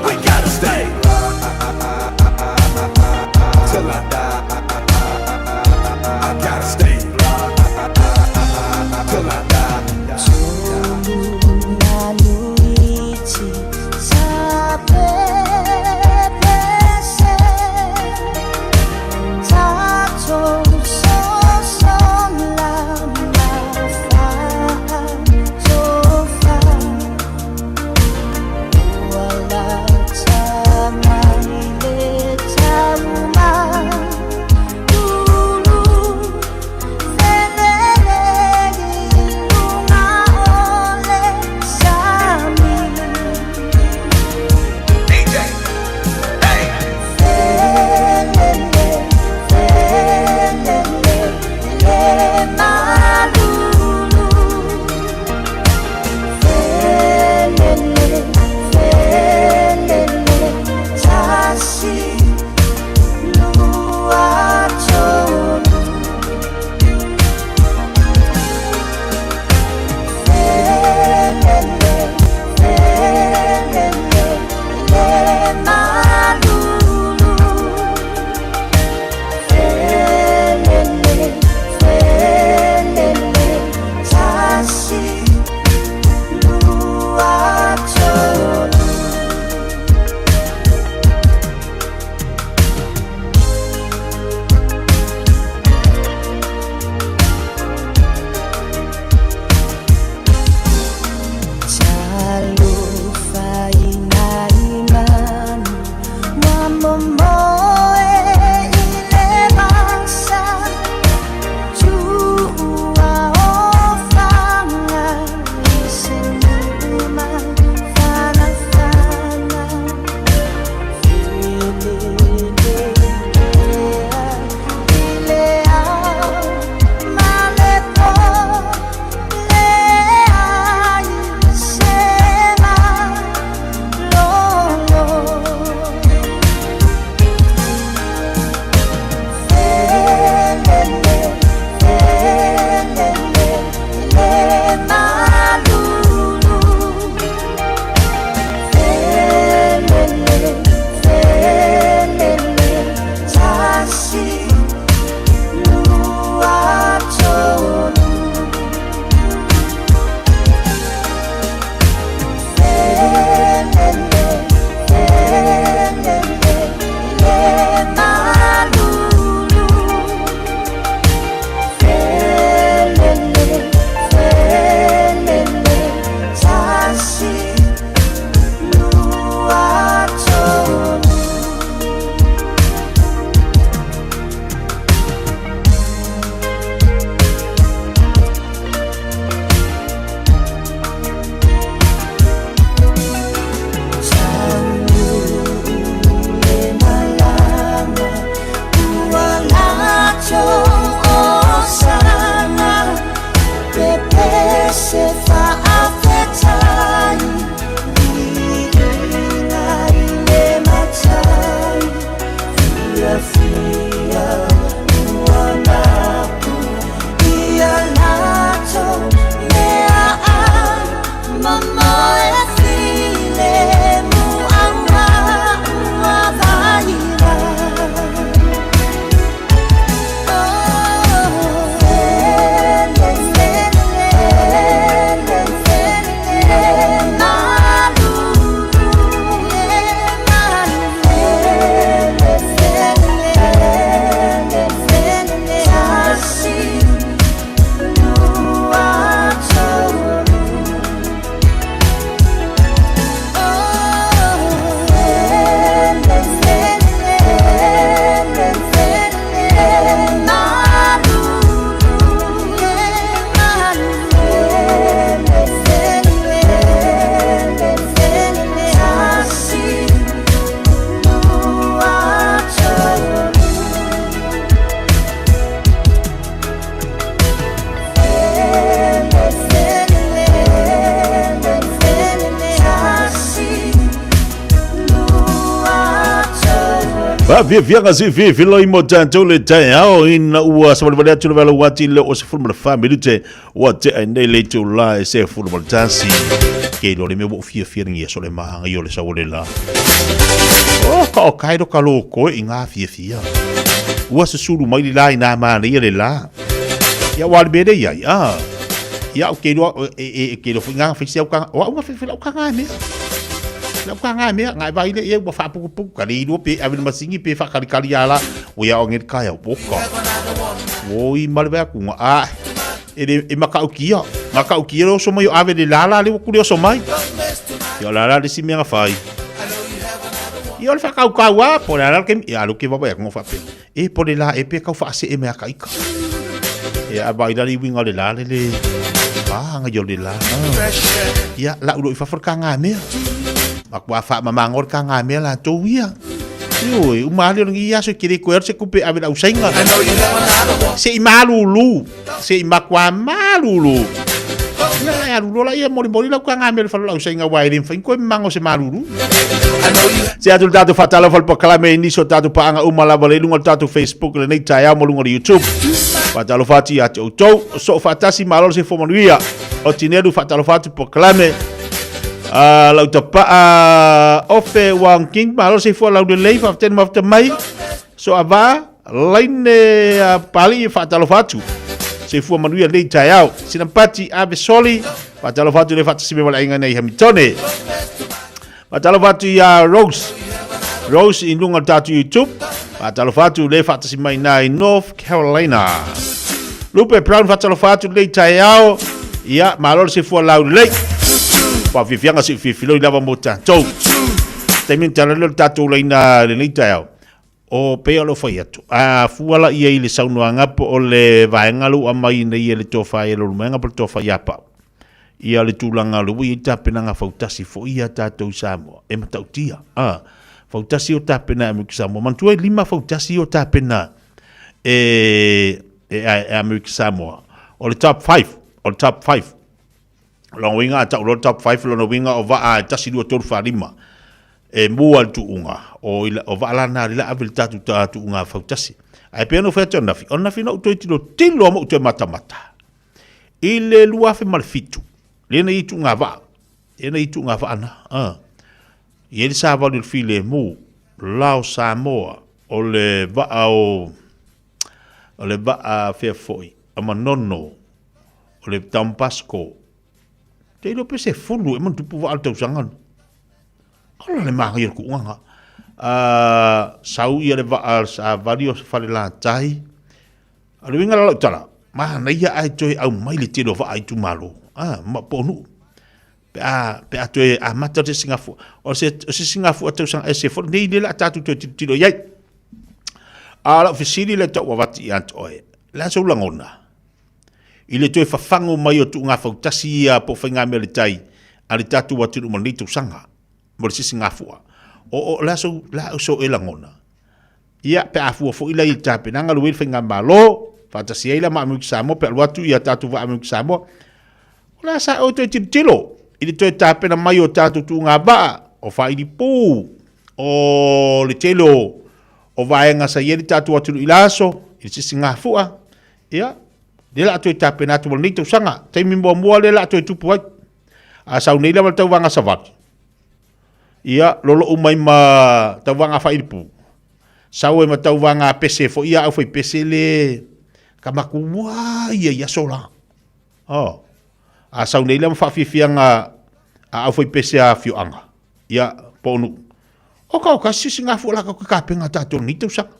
We gotta stay till I die. I gotta stay till I die. Faafiafiaga sifiafiloi mo tatou le taeao ina ua savalivali atu le valau ati le o 14 minute ua tea ai nei le itula e 11. Ke iloa le mea ua ou fiafia lenei aso le maga o le sau o le la. O ka o kai ro ka lo koe i ngā fiafia. Ua susulu mai le la i nā manaia le la. Ia ua le mea le iai, ah. Ia o ke iloa, e, e, e ke iloa foi ngā whaisi au ka, o au ngā whaisi au ka ngā mea. Lau ka ngā mea, ngā vai le ia ua whaapukupuku, ka le ilua pe ave le masingi pe whakalikali a la, o ia o ngeri kai au poka. Oi male vai aku ngā, ah, e le, e makaukia, makaukia le oso mai o ave le lala le waku le oso mai. Ia o lala le si mea ngā whai. Ia o le whakaukau a, po le ala ke, ia alu ke wawa ia ngō whape. E po le la e pe kau whaase e mea ka ika. E a vai lari winga le la le le, a nga yo le la. Ia la ulo i fafo ka ngā mea. Ma kua wha mamango ka ngā mea la tō ia. Ioe, uma ali o ngi aso kere koe se kupe ave la usainga. Se i malulu, se i makua malulu. Ia la alu lola ia mori mori la ka ngā mea le falo la usainga wa e lemfa koe mango se malulu. Se atu le tatou faatalofa le pakalame i nisi o tatou paaga uma lava le luga o le tatou Facebook lenei taeao ma luga o le YouTube. Faatalofa atu ia te outou, o soo faatasi malo le soifua manuia. O Tinelu faatalofa atu pakalame. Uh, lau tapaa Ofe Wang King, malo le soifua laulelei, faafetai le mafuta mai. So ava, laine uh, pali faatalofa atu. Soifua manuia lenei taeao. Sinampati Ave Soli, faatalofa atu le faatasi mai ma le aiga nei Hamitone. Faatalofa atu ia Rose. Rose i luga o le tatou YouTube. Faatalofa atu le faatasi mai na i North Carolina. Lupe Brown faatalofa atu lenei taeao. Ia, malo le soifua laulelei. Faafiafiaga siufiafiloi lava mo tatou. Taimi na tala lea o le tatou laina lenei taeao. O pei o lo fai atu. A fua la ia i le saunoaga po o le vaega lea ua aumai nei e le tofa ia Leulumoega po o le tofa ia Pau. Ia le tulaga o le ua i ai tapenaga fautasi foi ia tatou i Samoa e matautia. A, fautasi o tapena e Amerika Samoa. Manatua e lima fautasi o tapena e, e, e Amerika Samoa. O le top 5, o le top 5. O lona uiga a tau loa le top 5, lona uiga o vaa e 1, 2, 3, 4, 5 e mua le tuuga, o, ila, o vaa la na lila ave le tatou ta tuuga fautasi. Ae pei ona ou fai atu ananafi, o ananafi na ou toe tilotilo ma ou toe matamata i le 2007, lea na i ai tuuga vaa, lea na i ai tuuga vaa na, ah. I ai le savali o le filemu, la o Samoa, o le vaa o, o le vaa fea foi, o Manono, o le Don Bosco. Te iloa pe 10 e matupu vaa le tausaga na. Ola le manaia o le kuuga. Sau ia le vaa savali o Falelatai. O le uiga la lau tala, manaia ae toe aumai le tele o vaa i itumalo, ma po o nuu. Pe a, pe a toe amata se sigafua. O se, o se sigafua tausaga ese foi lenei lea o le a tatou toe tilotilo i ai. A o lau fesili lea tau avatu ia te oe, o le a sou lagona? I le toe fafago mai o tuuga fautasi ia po o faigamea le tai a le tatou atunuu ma lenei tausaga mo le sisigafua. O, o le a sou, le a sou e lagona? Ia, pe a fua foi la i le tapenaga le le faigamalo, faatasi ai la ma Amerika Samoa, pe alu atu ia tatou vaa Amerika Samoa, o le a sa oe toe tilotilo i le toe tapena mai o tatou tuuga vaa, o faailipū, o le tele o, o vaega sa i ai le tatou atunuu i la aso, i le sisigafua, Ia, lea la a toe tapena atu mo lenei tausaga. Taimi muamua lea la a toe tupu ai. A sau nei lava le tauvaga savali, ia, lolo'u mai ma tauvaga faailipu, sau ai ma tauvaga pese foi ia aufaipese le ka matua ia i aso la. Oh. A sau nei la ma faafiafiaga a aufaipese a afioaga, ia, po o nuu. O ka o ka sisi ngā fua la ka kapena tātou nei tausaga.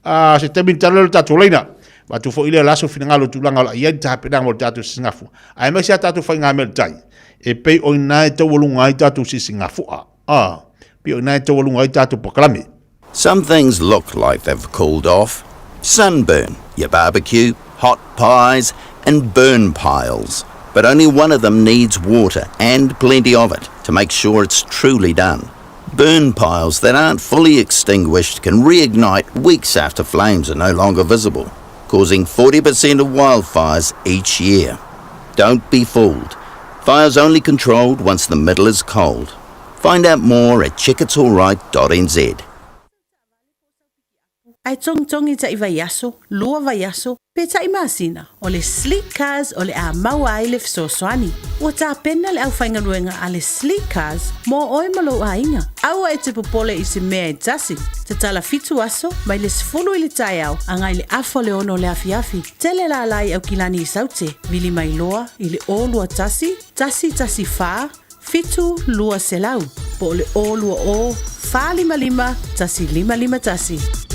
A se taimi tala le tātou leina. Watu foi lea laso finangalo tūlanga o la iai tapenaga mo le tātou sisigafua. Aemaise a tātou whai ngā mea tai. E pei o ina e taualunga ai tātou sisigafua. A, pei o ina e taualunga ai tātou pakalame. Some things look like they've cooled off. Sunburn, your barbecue, hot pies, and burn piles. But only one of them needs water, and plenty of it, to make sure it's truly done. Burn piles that aren't fully extinguished can reignite weeks after flames are no longer visible, causing 40% of wildfires each year. Don't be fooled. Fire's only controlled once the middle is cold. Find out more at checkitsalright.nz. Ae togitogi taʻi vaiaso, lua vaiaso, pe taʻi masina, o le Sleek Cars o le a maua ai le fesoasoani. Ua tapena le aufaigaluega a le Sleek Cars mo oe ma lou aiga. Aua e te popole i se mea e tasi. Tatala fitu aso, mai le 10 i le taeao agai le afa o le 6 o le afiafi. Tele lala i Aukilani i Saute, vili mai loa i le 021 114 7 200 po o le 020 455 1551.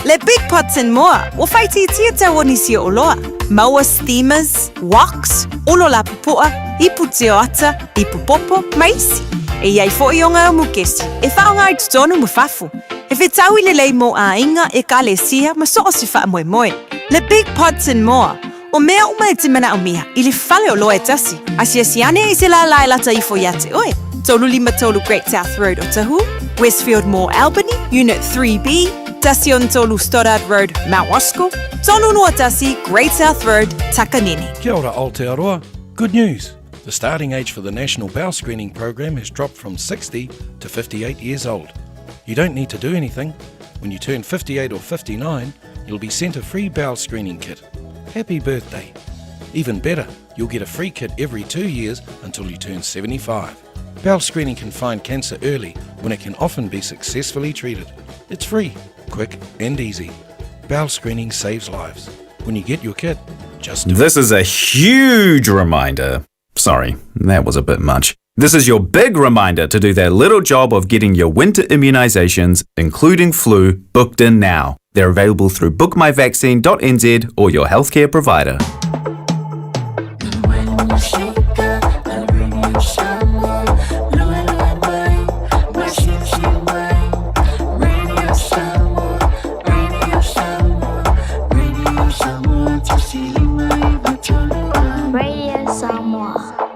Le Big Pots and More, ua faaitiitia tau o nisi o oloa. Maua steamers, woks, olo lapupu'a, ipu tioata, ipu popo, ma isi. E i ai fo'i o ngā mukesi e faaaoga i totonu ma fafo. E fetaui lelei mō āiga, ekalesia ma so o se faamoemoe. Le Big Pots and More, O mea uma e te manaʻomia i le fale oloa e tasi, asiasi ane i se lālā e lata ifo iā te oe, 353 Great South Road Otahuhu, Westfield Mall Albany, Unit 3B, 13 Stoddard Road, Mount Roskill, 321 Great South Road, Takanini. Kia ora Aotearoa, good news! The starting age for the National Bowel Screening Program has dropped from 60 to 58 years old. You don't need to do anything. When you turn 58 or 59, you'll be sent a free bowel screening kit. Happy birthday! Even better, you'll get a free kit every two years until you turn 75. Bowel screening can find cancer early when it can often be successfully treated. It's free, quick, and easy. Bowel screening saves lives. When you get your kit, just do This is a huge reminder. Sorry, that was a bit much. This is your big reminder to do that little job of getting your winter immunisations, including flu, booked in now. They're available through bookmyvaccine.nz or your healthcare provider. Radio Samoa.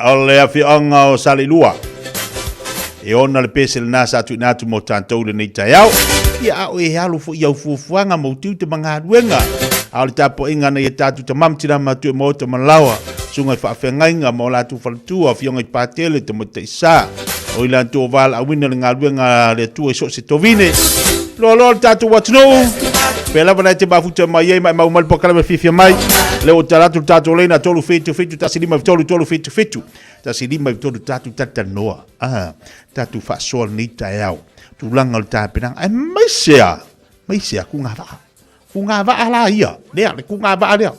O le afioaga o Saleilua e ona le pese lena sa tuuina atu mo tatou lenei taeao. Ia a o e alo foi i au fuafuaga ma utiute ma galuega. A o le tapuaiga a nai a tatou tama ma tina matua i maota ma laoa, susuga i faafeagaiga ma o latou faletua, afioga i Patele, Tamaitai Sa, o i latou o valaauina le galuega a le Atua i so o se tovine. Loaloa le tatou atunuu, pea lava na e te mafuta mai ai ma e mau mai le polokalame fiafia mai. Lea ua tala atu le tatou leina 377 153 377 153 tatou talatalanoa. Ah, tatou faasoa lenei taeao. Tulaga o le tapenaga, aemaise a, aemaise a kugavaa. Kugavaa la ia, lea, le kugavaa lea.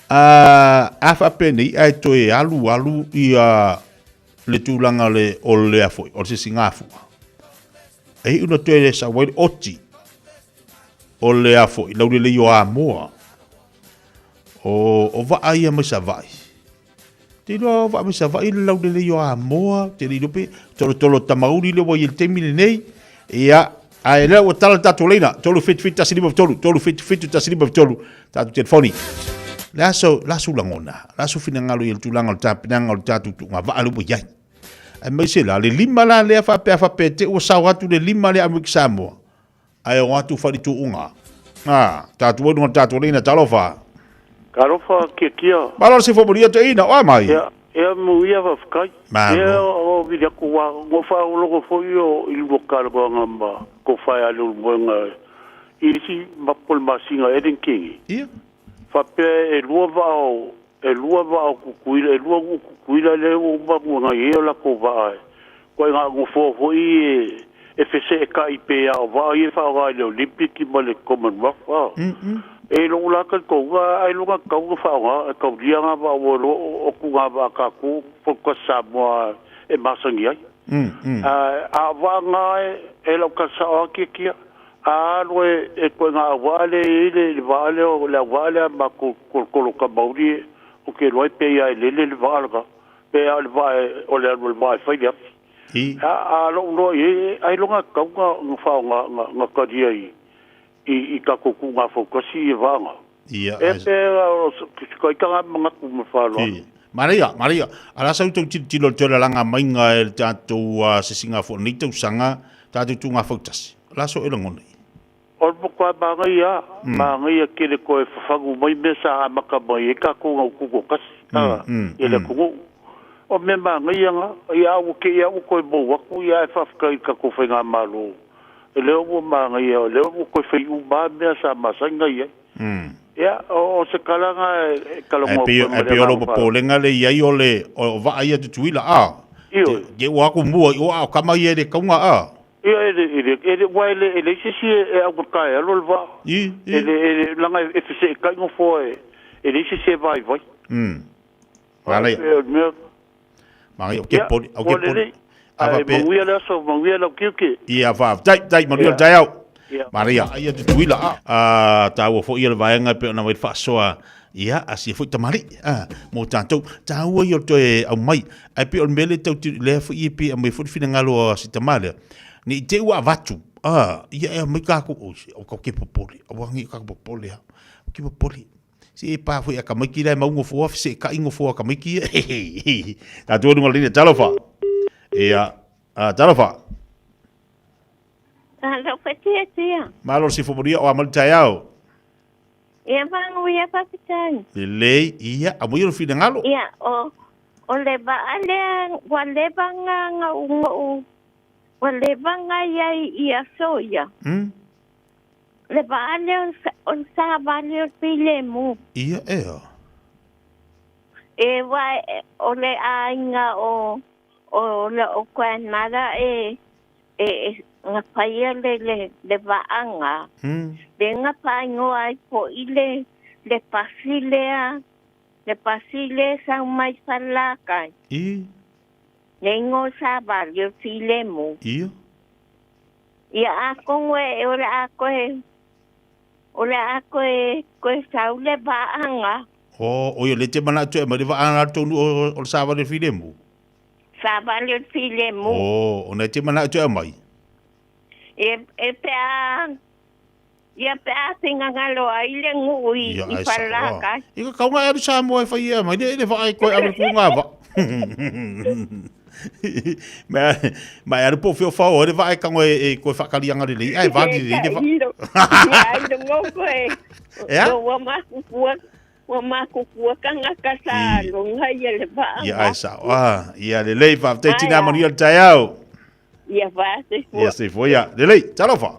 A, a faapenei ae toe alu alu ia le tulaga le, o lea foi, o le sisigafua. E iu na toe sau ai le oti o lea foi, laulelei o Amoa. O, o vaa ia mai Savaii. Te iloa o vaa mai Savaii le laulelei o Amoa, te le iloa pe tolotolo tamauli le ua i le taimi lenei. Ia, ae lea ua tala le tatou leina, 377 153, 377 153, tatou telefoni. Le aso, le aso lagona, le aso finagalo i le tulaga o le tapenaga o le tatou tuuga vaa le ua i ai. Aemaise la, le lima la lea faapea faapea te ua sao atu le lima lea Amerika Samoa. Ae o atu falituuga. A, tatou ai luga o le tatou leina, talofa. Talofa Tiatia. Malo le sefo manuia toeaina, o a mai? Ia, ia manuia faafetai. Malo. Ia o vili atu ua no faalogologo foi o i lua talanoaga ma tofa e Aleulumoega i isi ma po le masina ea le Kenegi. Ia. Faapea e lua vaa o e lua vaa o Tutuila, e lua nuu Tutuila lea ua uma ona i ai o latou vaa e koe na nofoa foi e e feseetai pe a o vaa ia e faaaoga i le Olympic ma le Commonwealth a. E lou la talitonuga ailoga tatau ona faaaoga e taulia na vaa ua iloa o tuna vaa a tatou Focus Samoa e masani ai. A o vaa na e lau tala sao lava Tiatia a alu e toe na auvaa lea e i ai le vaa lea o le auvaa lea a matou tolotolo tamauli ou te iloa ai pei lava e lele le vaa lena pe a o le vaa o le alu o le vaa e fai le afi. A a lou iloa i ai ailoga tatau ona faaaoga ona talia i tatou tuuga fautasi ia vaa na. Ia, E pe o se kaitaga manatu ma le faaaloalo. Manaia, manaia. A la sa outou tilotilo i le toe lalaga maiga e le tatou asiasiga foi o lenei tausaga, tatou tuuga fautasi. O le a so e lagona i ai? O le matua manaia lava, manaia tele toe fafagu mai mea sa amata mai ai tatou na tutoatasi i le atunuu. O mea manaia na, ia a ua te i lava ua toe mou atu, ia ae faafetai i le tatou faigamalo, o lea ua manaia, o lea ua toe fai uma lava mea sa masani ona i ai. Ia, o se tala na e talanoa atu ai ma le agaga faaaloalo. Ae pei o lou popolega lea i ai o le o vaa ia Tutuila, a? Ioe. Te ua aku mua i o a o kama ia e le kauga, a? Ia, e le, e le, e le, aua e le, e leai se isi e augata e alu le vaa. I, i. E le, e le, leaga e feseetai nofoa e, e leai se isi e vaivai. Manaia. Ae o le mea. Manaia, o ke poli, o ke poli. Ae manuia le aso, manuia lau tiute. Ia, faafetai, tai, manuia le taeao. Manaia, ia Tutuila, a taua foi ia le vaega e pei ona aumai le faasoa, ia, a sia foi tamalii, a, mo tatou. Taua ia o le toe aumai. Ae pei o le mea lea tau, lea foi e pei e aumai foi le finagalo a si tama lea, ne i te i ua avatu, a, ia e aumai tatou, oi, o ke popole, aua ne i tatou popole lava, o ke popole. Se e pa foi a tamaiti la e mau nofoa, feseetai nofoa a tamaiti ia. Tatou luga o le talofa. Ia, a, talofa. Talofa Tiatia. Malo le sifo manuia o a mai le taeao. Ia manuia faafetai. Lelei, ia, aumai lou finagalo. Ia, o, o le vaa lea ua leva nga gaugo'u, ua leva nga i ai i aso ia. Le vaa lea o le savali o le filemu. Ia, ea. E ua o le aiga o o lo'u grandmother e e na faia le le le vaa nga. Le na faaigoa ai fo'i le le pasi lea le pasi lea sau mai Falelatai. I. Le igoa o savali o le filemu. Ia. Ia atonu e o le a toe o le a toe toe sau le vaa nga. O, oi o lea e te manatu e aumai le vaa na tonu o le savali o le filemu. Savali o le filemu. O, ona e te manatu e aumai. E, e pe a ia pe a finagalo ai le nuu i, Ia, i ai sa, Falelatai. Ia ka kaunga e alu Samoa e fai e aumai le, le vaa e koe ave le ku ngā vaa. Ma, ma e alu po feo fao ai le vaa e kango e, e koe whaakalianga lelei, ai vali lelei le vaa. Ia, ai longo koe. Ea? Ua makukua, ua makukua kangaka sa longa ia le vaa. Ia ai sa, ah, ia lelei, faafetai tina manuia le taeao. Ia vaa soifua. Ia soifua ia. Lelei, talofa.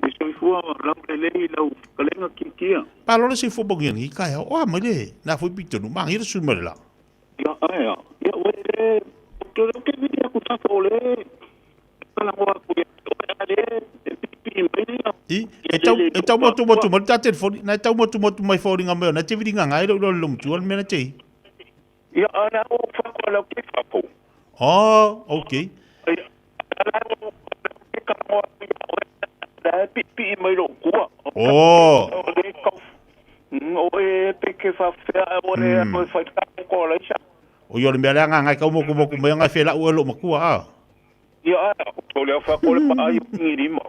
I soifua laulelei lau fetalaiga Tiatia. Malo le soifua manuia nei taeao. Oa mai le na foi pitonu, magia le sui mai le la. Ia ae a. Ia ue le te leo te vili aku tafa o le talanoa atu ia te oe a le e pipii mai ia. I, e tau, e tau motumotu mai le ta telefoni, na e tau motumotu mai foliga mai ona e te vili nganga ai lou iloa le lomatua le mea na te i. Ia a la o fako a lau te fako. Oh, okay. Ia a la o te talanoa atu ia oe la e pipii mai lou kua. Oh. O le kau, o o le alu e fai ka ko laisa. O ia o le mea lea nga ngai kau moku moku mai ngai fe lau e lo matua a. Ia a, o le fa ko le pa ai o kingi lima.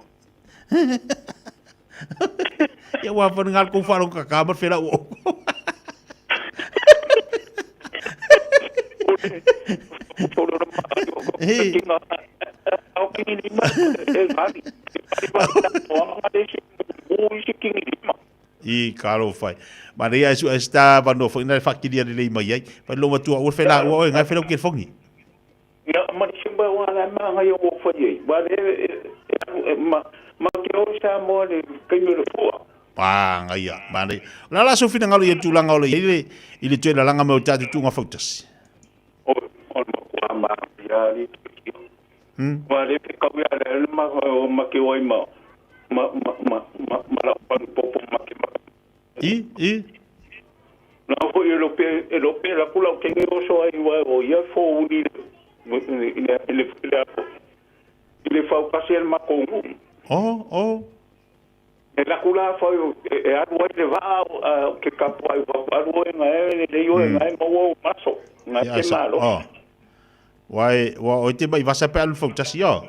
Ia ua fa ngal ko fa lo ka ka ma fe lau o. O kingi lima e ngali. O isi kingi lima. I kalo fai. Ma nei ai su ai sta vano fo ina whakiria le lei mai ai. Pai lo matua o whela ua oe ngai whela ke fongi. Ia ma le simba wa la ma ngai o fai ai. Wa le e ma ma ke o sa mo le kaimi le fua. Pa ngai ia. Ma nei. La la so fina ngalo ia tūlanga ole i le i le tue lalanga me o tātou tūnga fautasi. O o ma kua ma ia li. Wa le pe kau ia le ma o ma ke oi ma ma ma ma ma ma la panu popo ma ke ma. I i Na fo i lo pe e lo pe la kula o kenge o so ai wa o ia fo uni le le le le le fau kasi el makongu. Oh oh. E la kula fo e alu ai le vaa o ke kapu ai wa alu ai ngai le le yo ngai ma wo maso ngai te malo. Oh. Wai wa o te mai vasa pe alu fau tasi o.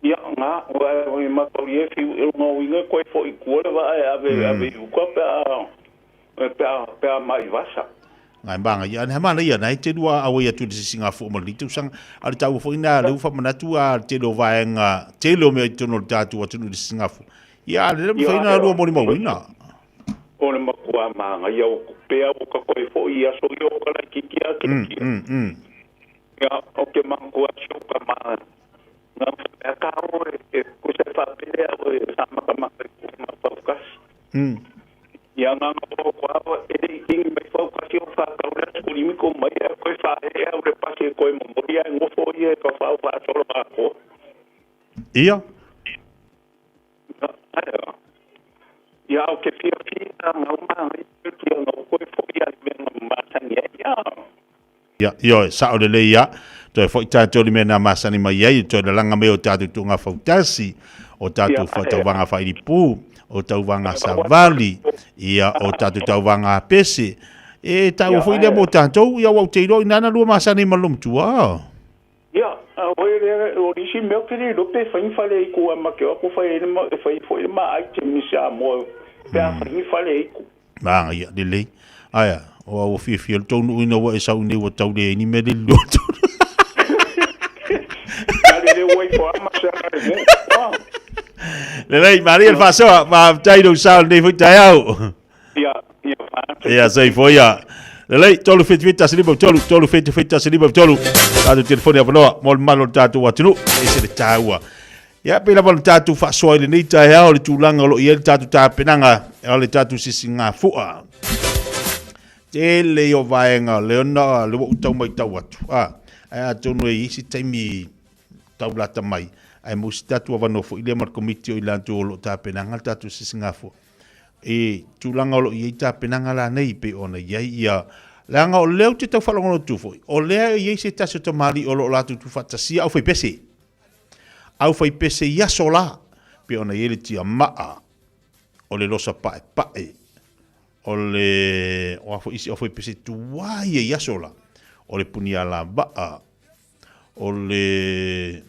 Ia nga wa o ma ko ye fi o ngo inga ko fo i ku le va e ave ave u ko pe a pe a pe a mai vasa. Ngai mbanga ia ne mana ia nei te rua awe ia tu le sisinga fo mo le tausaga a le tau fo ina le ufa manatu a te lo vaenga te lo mea i tonu o le tātou atunu le sisinga fo ia le le mawhai na rua mori mawina. O le makua manga ia o pea o ka koe fo ia so ia o ka lai kiki a ke kia. Ia o ke makua so ka ma nga mea ka o e kuse whapele a o e sa maka maka i ku ma paukasi. Ia nga nga o ko awa e le ingi mai paukasi o whakau le skulimi ko mai a koe whahe a ure pasi e koe momori a ngofo ia e ka whau whaasolo a ko. Ia. Ia o ke fia fia nga uma ngai kia nga o koe fo ia me nga masani ai ia. Ia, ioe, sao lelei ia, toe foi tātou le mea na masani mai ai, toe lalanga mai o tātou tūnga fautasi, o tātou tauvaga failipū, o tauvaga savali, ia, o tātou tauvaga pese. E tāua foi lea mō tātou, ia ua ou te iloa ina ana lua masani ma lou matua. Ia, a oe lea, o nisi mea ou te le iloa pe fai ni fale i ku a ma ke o aku fai ai le ma, fai foi le ma ai te mi Samoa pe a fai ni fale i ku. Maanga ia, lelei. Aia, o au fiafia le tou nuu ina ua e sau nei ua tau leai ni mea le lilo atu. Na le le ua ifo a ma se ana le nuu. Lelei, maria le faasoa, faafetai lou sao lenei foi taeao. Ia, ia, faafetai. Ia, soifua ia. Lelei, 3 7 7 1 5 3, 3 7 7 1 5 3. Tātou telefoni avanoa mo le mamalu o le tātou atunuu, e ese le tāua. Ia, pei lava ona tatou faasoa i lenei taeao le tulaga o lo o i ai le tatou tapenaga o le tatou sisigafua. Tele o vaega o le ona le ua ou tau matau atu, a, ae atonu e i ai se taimi tau lata mai, ae maua se tatou avanoa foi lea ma le komiti o i latou o lo o tapenaga le tatou sisigafua. I tulaga o lo o i ai tapenaga la nei pei ona i ai ia, leaga o lea ou te tau faalogologo atu foi, o lea e i ai se tasi o tamalii o lo o latou tuufaatasia aufaipese. Aufaipese i aso la, pei ona i ai le tiamaa, o le losa paepae, o le, o a foi isi aufaipese tuai ia i aso la, o le punialavaa, o le,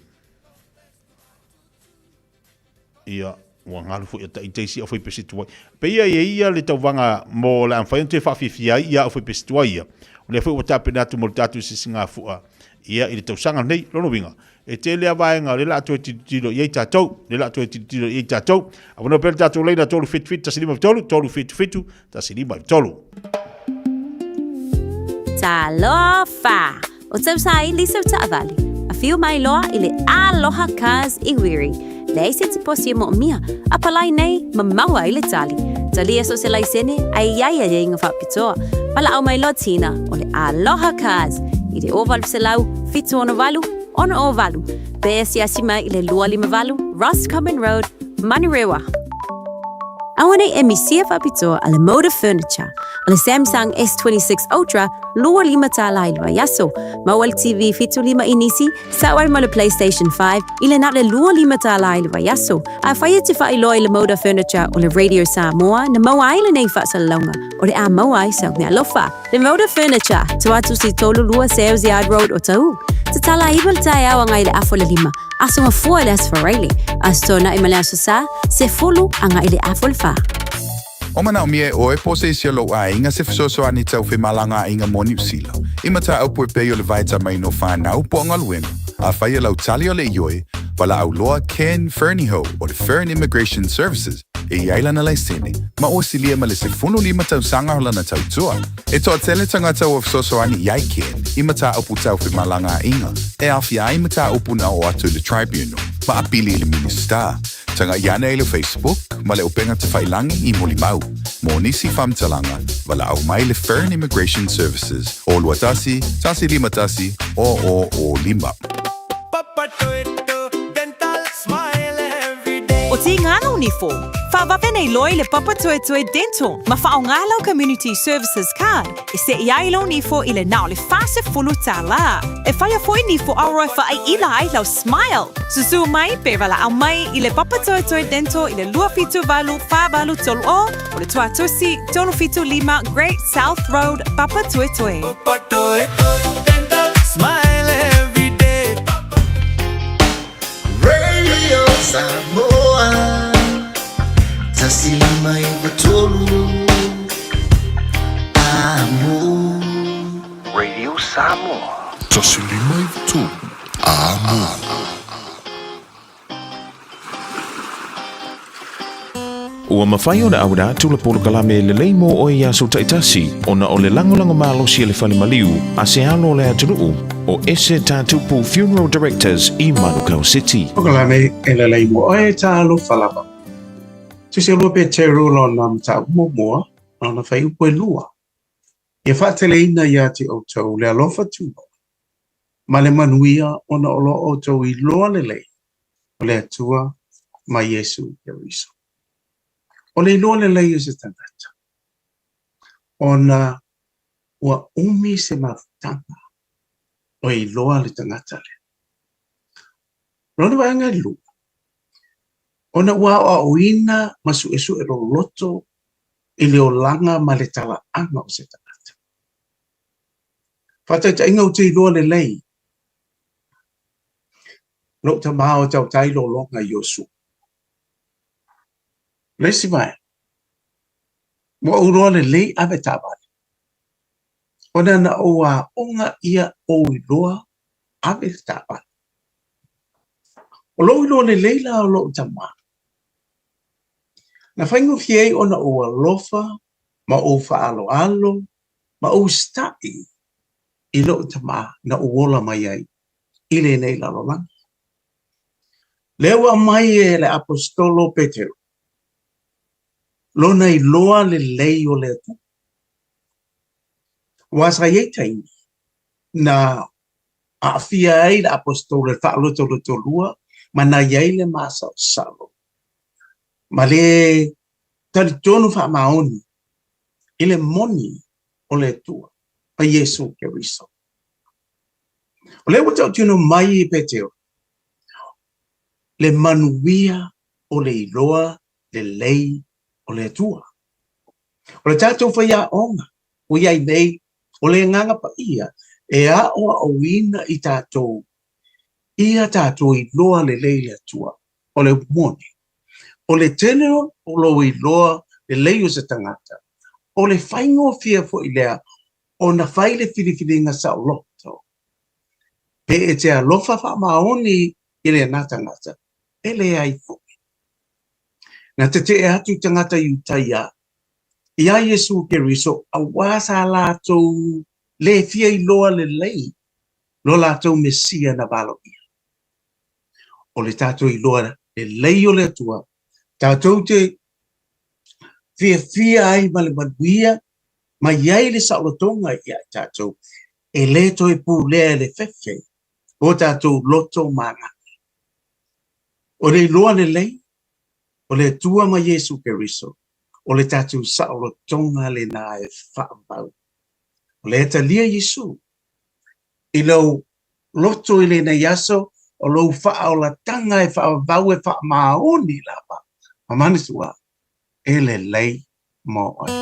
ia, ua galu foi a ita isi aufaipese tuai. Pei e i ai le tauvaga mo le a mafai ona toe faafiafia ai ia aufaipese tuai ia, o lea foi ua tapena atu mo le tatou sisigafua ia i le tausaga lenei. Lona uiga, e tele a vaega o lea o le a toe tilotilo i ai tatou, lea o le a toe tilotilo i ai tatou. Avanoa pea le tatou laina 377 153, 377 153. Talofa! O Tausaili sau taavale, afio mai loa i le Aloha Cars i Wiri. Leai se tiposi e moomia, a palai nei ma maua ai le tali. Talia so se laisene ae i ai aiaiga faapitoa. Valaau mai loa Tina o le Aloha Cars i le 0800 768 608 pe asiasi mai i le 258 Roscommon Road, Manurewa. Aua nei e misia faapitoa a le Moda Furniture, o le Samsung S26 Ultra 25 tālā i le vaiaso, maua le TV 75 inisi, sao ai ma le PlayStation 5 i le na o le 25 tālā i le vaiaso. Afai e te faailoa i le Moda Furniture o le Radio Samoa na maua ai lenei faasalalauga, o le a maua ai sau meaalofa. Le Moda Furniture, tua atu si 32 Sales Yard Road o Tahu. Tatala iwa le taeao agai i le afa o le lima, Aso Gafua i le Aso Faraile, Aso Toonai ma le Aso Sa, sefulu agai i le afa o le fa. O manaomia e ʻoe po o se isi o lou ʻaiga se fesoasoani tau femalagaaiga mo Niu Sila, i mataupu e pei o le vaitamaina o whānau po o galuega, afai e lau tali o le ioe, walaʻau loa Ken Fernihough o le Fern Immigration Services e i ai lana laisene, ma ua silia ma le 15 tausaga o lana tautua. E toatele tagata ua fesoasoani i ai Ken i mataupu tau femalagaaiga e aofia ai mataupu na oo atu i le Tribunal ma apili i le Minisita. Tagaʻi ane i le Facebook ma le upega tafailangi i Molimau. Mo nisi faamatalaga, valaau mai le Fern Immigration Services o 21 151 0005. O Tīngana o Nifo, whawawe nei loa i le Papatoetoe Dental ma whaonga lau Community Services Card e seʻi ai lou nifo i le na o le 40 tālā. E whaia foi nifo aroa e whaaiila ai lau smile. Susū mai pe walaʻau mai i le Papatoetoe Dental i le 278 483 o o le Tuatusi 375 Great South Road, Papatoetoe. Papatoetoe Dental, smile every day. Radio Samoa 153 Amo. Radio Samoa. 153 Amo. Ua mafai ona auina atu le polokalame lelei mo ʻoe i aso taitasi ona o le lagolago malosi a le fale maliu a se alo o le atunuu ʻo Ese Tatupu Funeral Directors i Manukau City. Polokalame e lelei mo ʻoe talofa lava. Tusi lua Peteru lona mataupu muamua, lona fuaiupu e lua. Ia faateleina iā te ʻoutou le alofa tunoa ma le manuia ona o lo ʻoutou iloa lelei o le Atua ma Iesu Keriso. O le iloa lelei o se tagata, ona ua umi se mafutaga o e iloa le tagata lea. Lona vaega e lua, ona ua aoaoina ma suʻesuʻe loloto i le olaga ma le talaaga o se tagata. Faataitaiga ou te iloa lelei lou tama o tautai lologa i Iosua. Le isi vaega, ua ou iloa lelei ave taavale, ona na ou aoga ia ou iloa ave le taavale. O lou iloa lelei la o lou tama, na faigofie ai ona ou alofa ma ou faaaloalo ma ou usitai i lou tama na ou ola mai ai i lenei lalolagi. Lea ua aumai e le Aposetolo Petero lona iloa lelei o le Atua. Aua sa i ai taimi na aafia ai le Aposetolo i le faalotolotolua ma na i ai le masalosalo ma le talitonu faamaoni i le moni o le Atua ma Iesu Keriso. O lea ua tautino mai e Petero le manuia o le iloa lelei o le Atua. O le tatou faiaoga ua i ai nei, o le Agaga Paia e aoaoina i tatou ia tatou iloa lelei le Atua. O le upu moni, o le tele o lou iloa lelei o se tagata, o le faigofie foi lea ona fai le filifiliga saoloto. Pe e te alofa faamaoni i lena tagata, e leai foi. Na tetee atu tagata Iutaia iā Iesu Keriso auā sa latou le fia iloa lelei lo latou Mesia na valoia. O le tatou iloa lelei o le Atua, tatou te fiafia ai ma le manuia ma i ai le saolotoga ia i tatou, e le toe pulea e le fefe o tatou loto ma agaga. O le iloa lelei o le Atua ma Iesu Keriso. O le tatou saolotoga lena e faavavau. O lea e talia Iesu i lou loto i lenei aso, o lou faaolataga e faavavau e faamaoni lava, ma manatua, e lelei mo oe.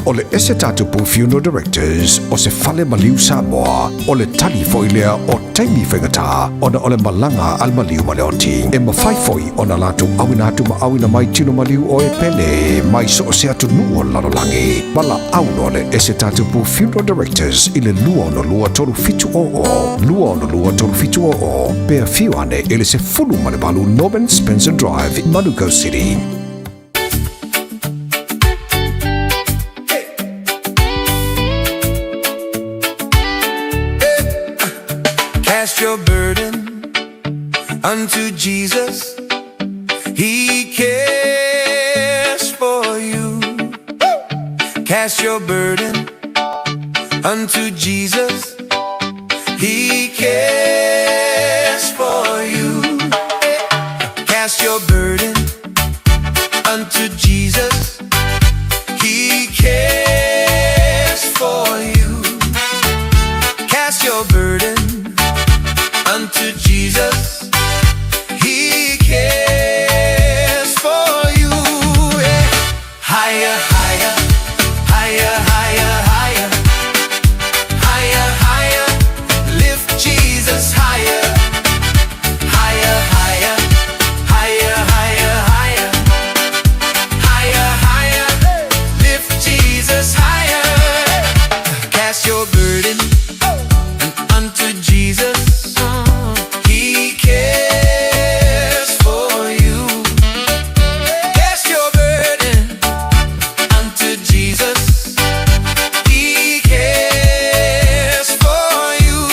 O le Ese Tatupu Funeral Directors o se fale maliu Samoa, o le tali foi lea o taimi faigata ona o le malaga a le maliu ma le oti. E mafai foi ona latou auina atu ma auina mai tino maliu o e pele mai so o se atunuu o le lalolagi. Valaau loa le Ese Tatupu Funeral Directors i le 262 3700, 262 3700, pe afio ane i le 18 Norman Spencer Drive, Manukau City. Cast your burden unto Jesus. He cares for you. Cast your burden unto Jesus. He cares for you. Cast your burden unto Jesus. He cares for you. Cast your burden unto Jesus. He cares for you. Yeah. Higher, higher, higher, higher, higher. Higher, higher. Lift Jesus higher. Higher, higher, higher, higher, higher. Higher, higher. Lift Jesus higher. Cast your burden unto Jesus. He cares for you. Cast your burden unto Jesus. He cares for you.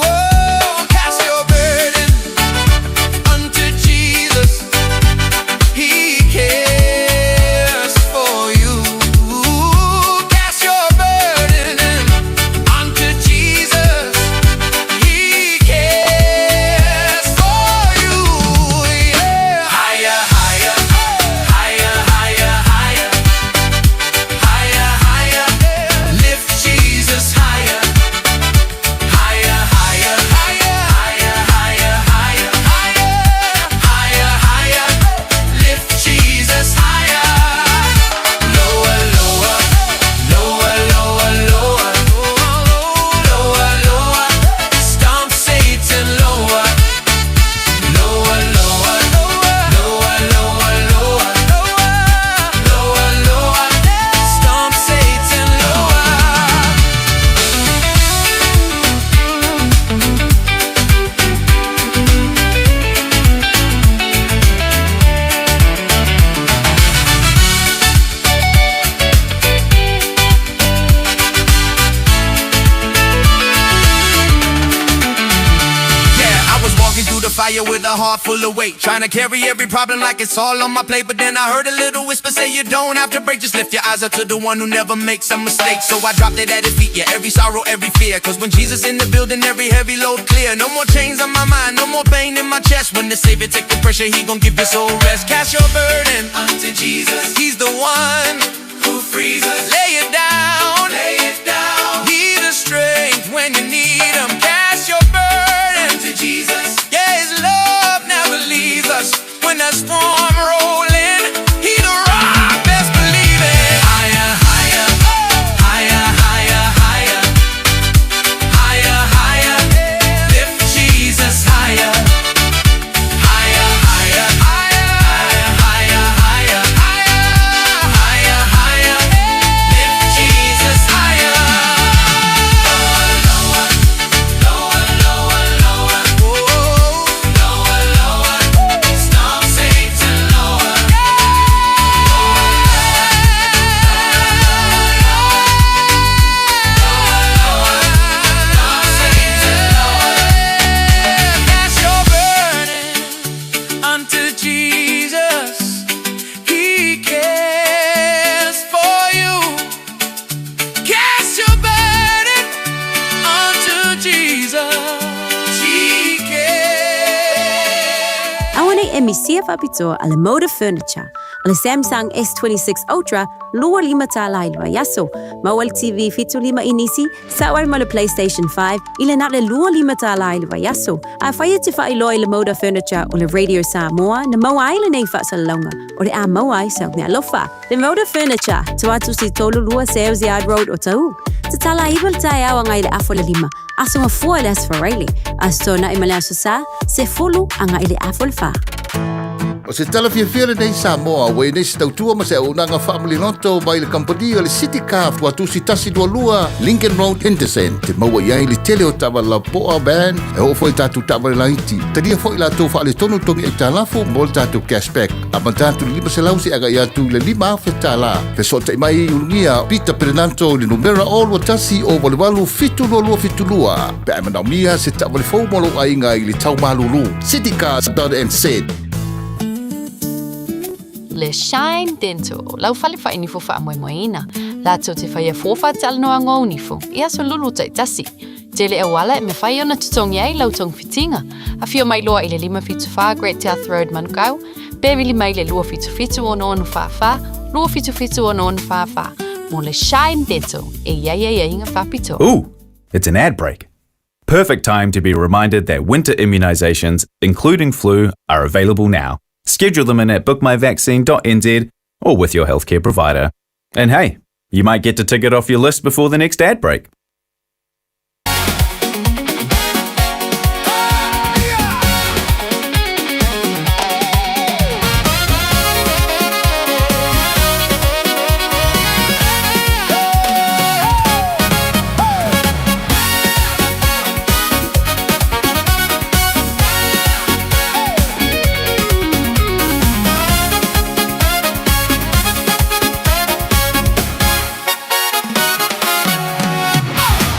Oh, cast your burden unto Jesus. He cares for you. Cast your burden unto Jesus. He cares for you. Yeah. Higher, higher, higher, higher, higher. Higher, higher, lift Jesus higher. Higher, higher, higher, higher, higher, higher, higher, higher, higher, lift Jesus higher. Lower, lower, lower, lower, lower, lower, lower, stomp Satan lower. Lower, lower, lower, lower, lower, lower, lower, stomp Satan lower. Yeah, I was walking through the fire with a heart full of weight, trying to carry every problem like it's all on my plate. But then I heard a little whisper say, You don't have to break, just lift your eyes up to the one who never makes a mistake. So I dropped it at his feet, yeah, every sorrow, every fear. Cause when Jesus in the building, every heavy load clear. No more chains on my mind, no more pain in my chest. When the Savior take the pressure, he gon' give your soul rest. Cast your burden unto Jesus. He's the one who frees us. Lay it down, lay it down. He the strength when you need him. Cast your burden to Jesus. Yeah, his love never leaves us. When that storm rolling, he the rock, best believe it. Higher, higher, higher, higher, higher. Higher, higher, lift Jesus higher. Higher, higher, higher, higher, higher, higher, higher, lift Jesus higher. Lower, lower, lower, lower, lower, lower, stomp Satan lower. Cast your burden unto Jesus. He cares for you. Cast your burden unto Jesus. He cares. Auanei e misia faapitoa a le Moda Furniture. O le Samsung S26 Ultra, 25 tālā i le vaiaso. Maua le TV 75 inisi, sao ai ma le PlayStation 5, i le na o le 25 tālā i le vaiaso. Afai e te faailoa i le Moda Furniture o le Radio Samoa na maua ai lenei faasalalauga, o le a maua ai sau meaalofa. Le Moda Furniture, Tuatusi 32 Sales Yard Road, Otahuhu. Tatala 9 i le taeao agai i le afa o le 5, aso Gafua i le Aso Faraile, Aso Toonai ma le Aso Sa, 10 agai i le afa o le 4. O se tala fiafia lenei Samoa ua i ai nei se tautua ma se auaunaga faamaliloto mai le kamupani o le City Car Tuatusi 122 Lincoln Road Henderson te maua i ai le tele o taavale lapoa van e oo foi i tatou taavale laiti. Talia foi latou faaletonu togi aitalafu mo le tatou cashback. Amata atu i le 500 seia agai atu i le 5,000 tala. Fesootai mai i Ulugia Peter Perenanto i le numera 021 088 722 pe a e manaomia se taavale fou mo lou aiga i le tau malulu. Citycars.nz. Le Shine Dental, lau fale whainifo whaamoemoeina. Latou te whaia fua whaatalanoa ngō nifo, i aso lulu taitasi. Tele auala e mawhai ona totogi ai lau togafitiga. Afio mai loa i le 574 Great South Road Manukau, pe vili mai le 277 6644, 277 6644 mo le Shine Dental e i ai aiaiga faapitoa. Ooh, it's an ad break. Perfect time to be reminded that winter immunizations, including flu, are available now. Schedule them in at bookmyvaccine.nz or with your healthcare provider. And hey, you might get to tick it off your list before the next ad break.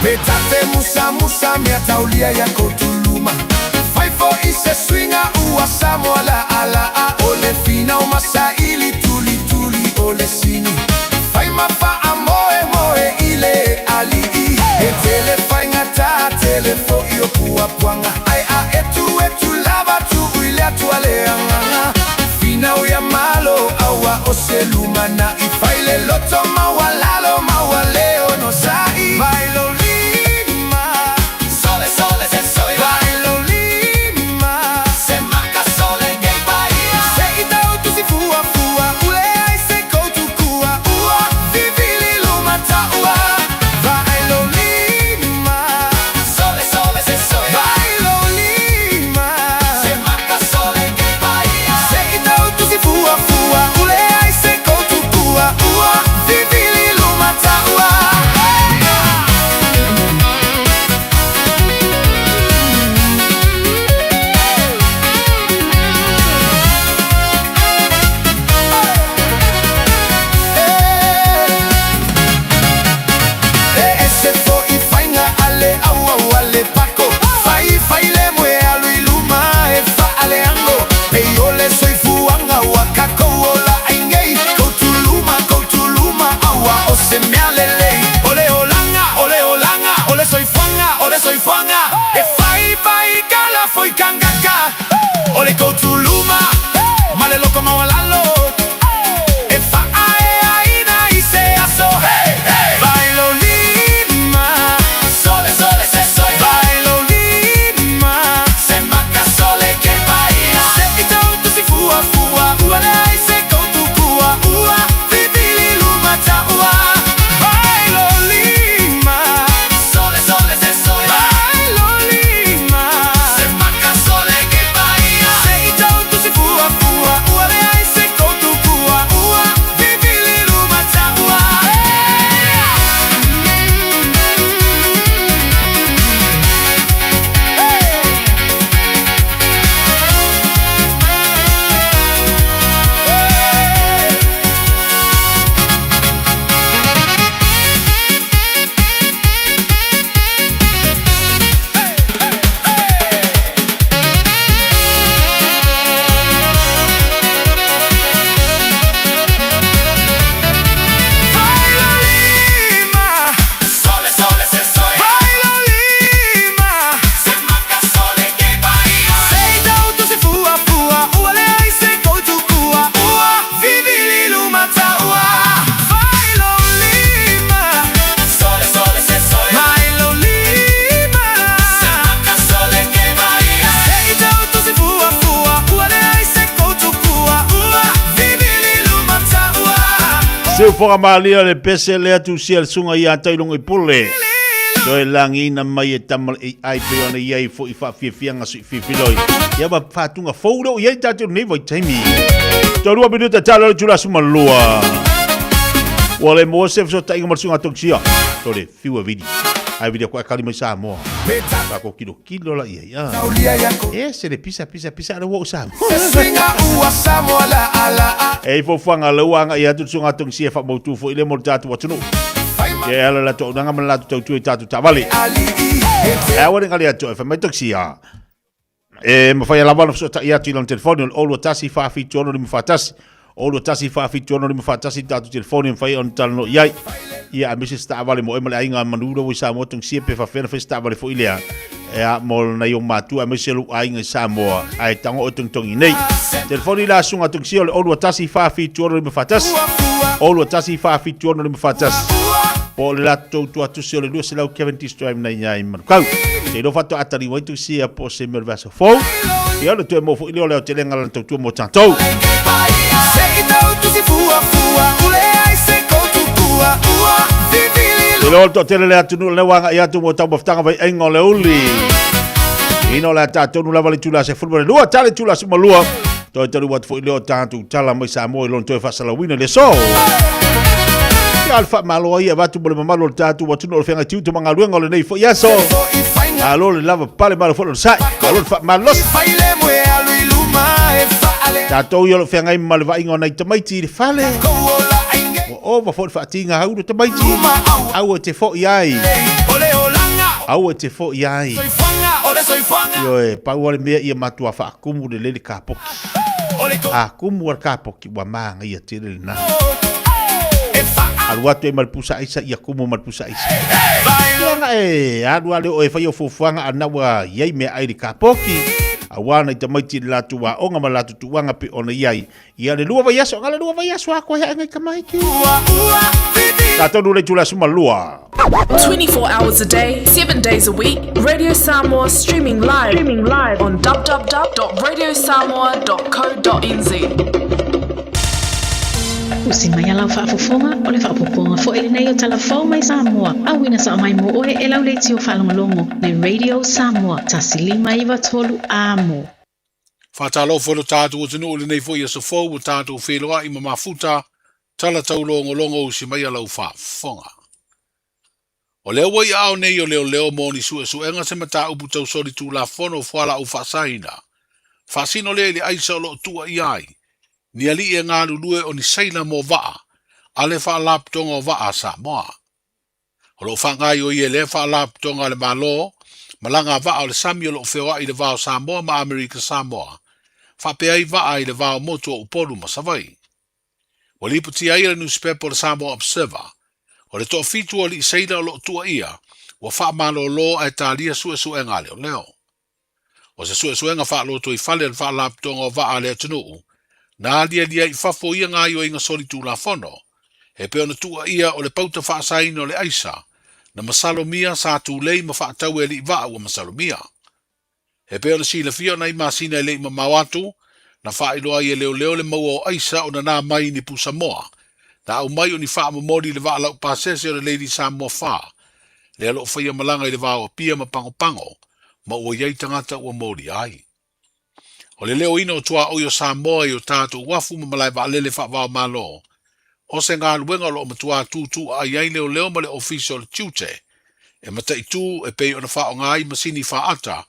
Me ta te musamusa mea taulia ia kotuluma Fai fo'i se suiga ua Samoa la'ala'a O le finau ma saili tulituli o le sini Fai ma fa'amoemoe i le ali'i He tele faigata tele fo'i o puapuaga Ai a etu etu lava tuu i le Atua le agaga Finau ia Malo aua o se lumana'i Fai le loto maualalo maua le onosai Vai lou lima Sole sole se soi Vai lou lima Se maka sole gei paia Se i tau tusi fuafua Ule ai se koutukua Ua vivili luma taua Vai lou lima Sole sole se soi Vai lou lima Se maka sole gei paia Se i tau tusi fuafua Ule ai se koutukua Ua vivili. Siufoga malia le pese lea tusia le suga ia Tailongo i Pule. Toe lagiina mai e tama le AI pei ona i ai foi faafiafiaga suififiloi. Ia ma faatuga fou lea ua i ai tatou i lenei vaitaimi. Toalua minuta tala o le itula 12. Ua le maua se fesootaiga ma le suiga togisia. Tole fiu e vili. Ai vili aku kali mai Samoa. Tatou kilo kilo la ia ia. E se le pisa pisa pisa ale ua o Samoa. E i fofuaga le ua agai atu le suiga togisia e faamautu foi le mo le tatou atunuu. Ia e ala la toaunaga ma le latou tautua i tatou taavale. E aua ne gali atu e fai mai togisia. E mafai lava ona fesootai atu i lana telefoni o le 021 476 541 021 476 541 tatou telefoni e mafai ona talanoa i ai. Ia aemaise se taavale mo oe ma le aiga manu lea ua i Samoa togisia pe faafefea ona fai se taavale foi lea e a mo nai ou matua aemaise lou aiga i Samoa ae tago oe togitogi nei. Telefoni la susuga togisia o le 021 476 541 021 476 541 po o le latou tuatusi o le 200 Cavendish Drive nei i Manukau. Te iloa faatoa atali wai tusia po o se mea o le vaiaso fou. Ia o le toe maua foi lea o le aotelega lana tautua mo tatou. Te iloa o le toatele le atunuu lea ua agai atu mo taumafataga vaiaiga o le uli. Ina o le a tatonu lava le itula 12, tala itula 12. Toe taliu atu foi lea o tatou tala mai Samoa i lona toe faasalauina i le aso. Ia le faamalo ai e avatu mo le mamalu o le tatou atunuu o le feagai tiute ma galuega o lenei foi aso. Malo le lava pale, malo foi le onosai, malo le faamalosi. Tatou ia o lo o feagai ma le vaaiga o nai tamaiti i le fale. Ua ova foi le faatiga au le tamaiti. Aua e te foi ai. Aua e te foi ai. Ioe, pau lava le mea ia matua faakumu lelei le kapoki. A kumu a le kapoki, ua māgaia tele lena. Alu atu ai ma le pusa aisa, ia kumu ma le pusa aisa. Leaga e alu lava lea o oe e fai au fuafuaga a na ua i ai meaai i le kapoki, aua nai tamaiti i le latou aoga ma le latou tuuaga pei ona i ai. Ia le lua vaiaso, na o le lua vaiaso a koe ae ngai tamaiti. Tatou le itula 12. 24 hours a day, 7 days a week, Radio Samoa streaming live, streaming live on www.radiosamoa.co.nz. Usi mai a lau faafofoga, o le faaopoopoga foi lenei o tala fou mai Samoa, auina sao mai mo oe e lau leitio faalogologo le Radio Samoa 1593 Amo. Faatalofa i lo tatou atunuu i lenei foi aso fou ua tatou feiloai ma mafuta tala taulogologo usi mai a lau faafofoga. O lea ua i aao nei o leoleo mo ni suesuega se mataupu tau solitulafono fualaau faasaina, faasino lea i le aisa o lo o tuuaia ai ni alii e galulue o ni saila mo vaa a le Faalapotopotoga o Vaa a Samoa. O lo o faagaoioi e lea Faalapotopotoga a le Malo malaga vaa o le sami o lo o feoai i le va o Samoa ma Amerika Samoa, faapea ai vaa i le va o motu o Upolu ma Savaii. Ua lipotia ai e le nusipepa o le Samoa Observer, o le toafitu o alii seila o lo o tuuaia ua faamalolo ae talia suesuega a leoleo. O se suesuega faalotoifale a le Faalapotopotoga o Vaa a le atunuu, na aliali ai i fafo ia gaoioiga solitulafono, e pei ona tuuaia o le pauta faasaina o le aisa, na masalomia sa tulei ma faatau e alii vaa ua masalomia. E pei ona silafia o nai masina e le i mamao atu, na faailoa ai e leoleo le maua o aisa o nanā mai i ni pusa moa, na aumai o ni faamomoli i le vaa laupasese o le Lady Samoa 4, lea o lo o faia malaga i le va o Apia ma Pagopago, ma ua i ai tagata ua molia ai. O le leoina o tuaoi o Samoa i o tatou uafu ma malae vaalele faava-o-Malo, o se galuega o lo o matuā tūtū aai ai leoleo ma le Ofisa o le Tiute e mataitū e pei ona faaaoga ai masini faata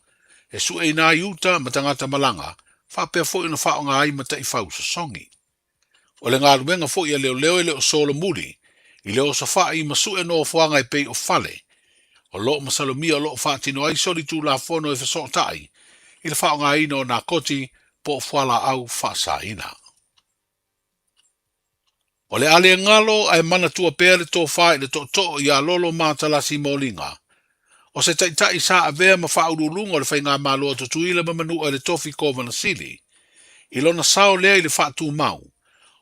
e sueina ai uta ma tagata malaga faapea foi ona faaaoga ai mataifau sosogi. O le galuega foi a leoleo e le o solomuli i le osofai ma sue nofoaga e pei o fale o lo o masalomia o lo o faatino ai solitulafono e fesootai i le faaaogaina o nakoti po o fualaau faasaina. O le a le galo ae manatua pea le tofa i le tootoo ia Lolo Matalasi Moliga, o se taitai sa avea ma faauluuluga o le Faigamalo a Tutuila ma Manua i le tofi Kovana Sili, i lona sao lea i le faatumau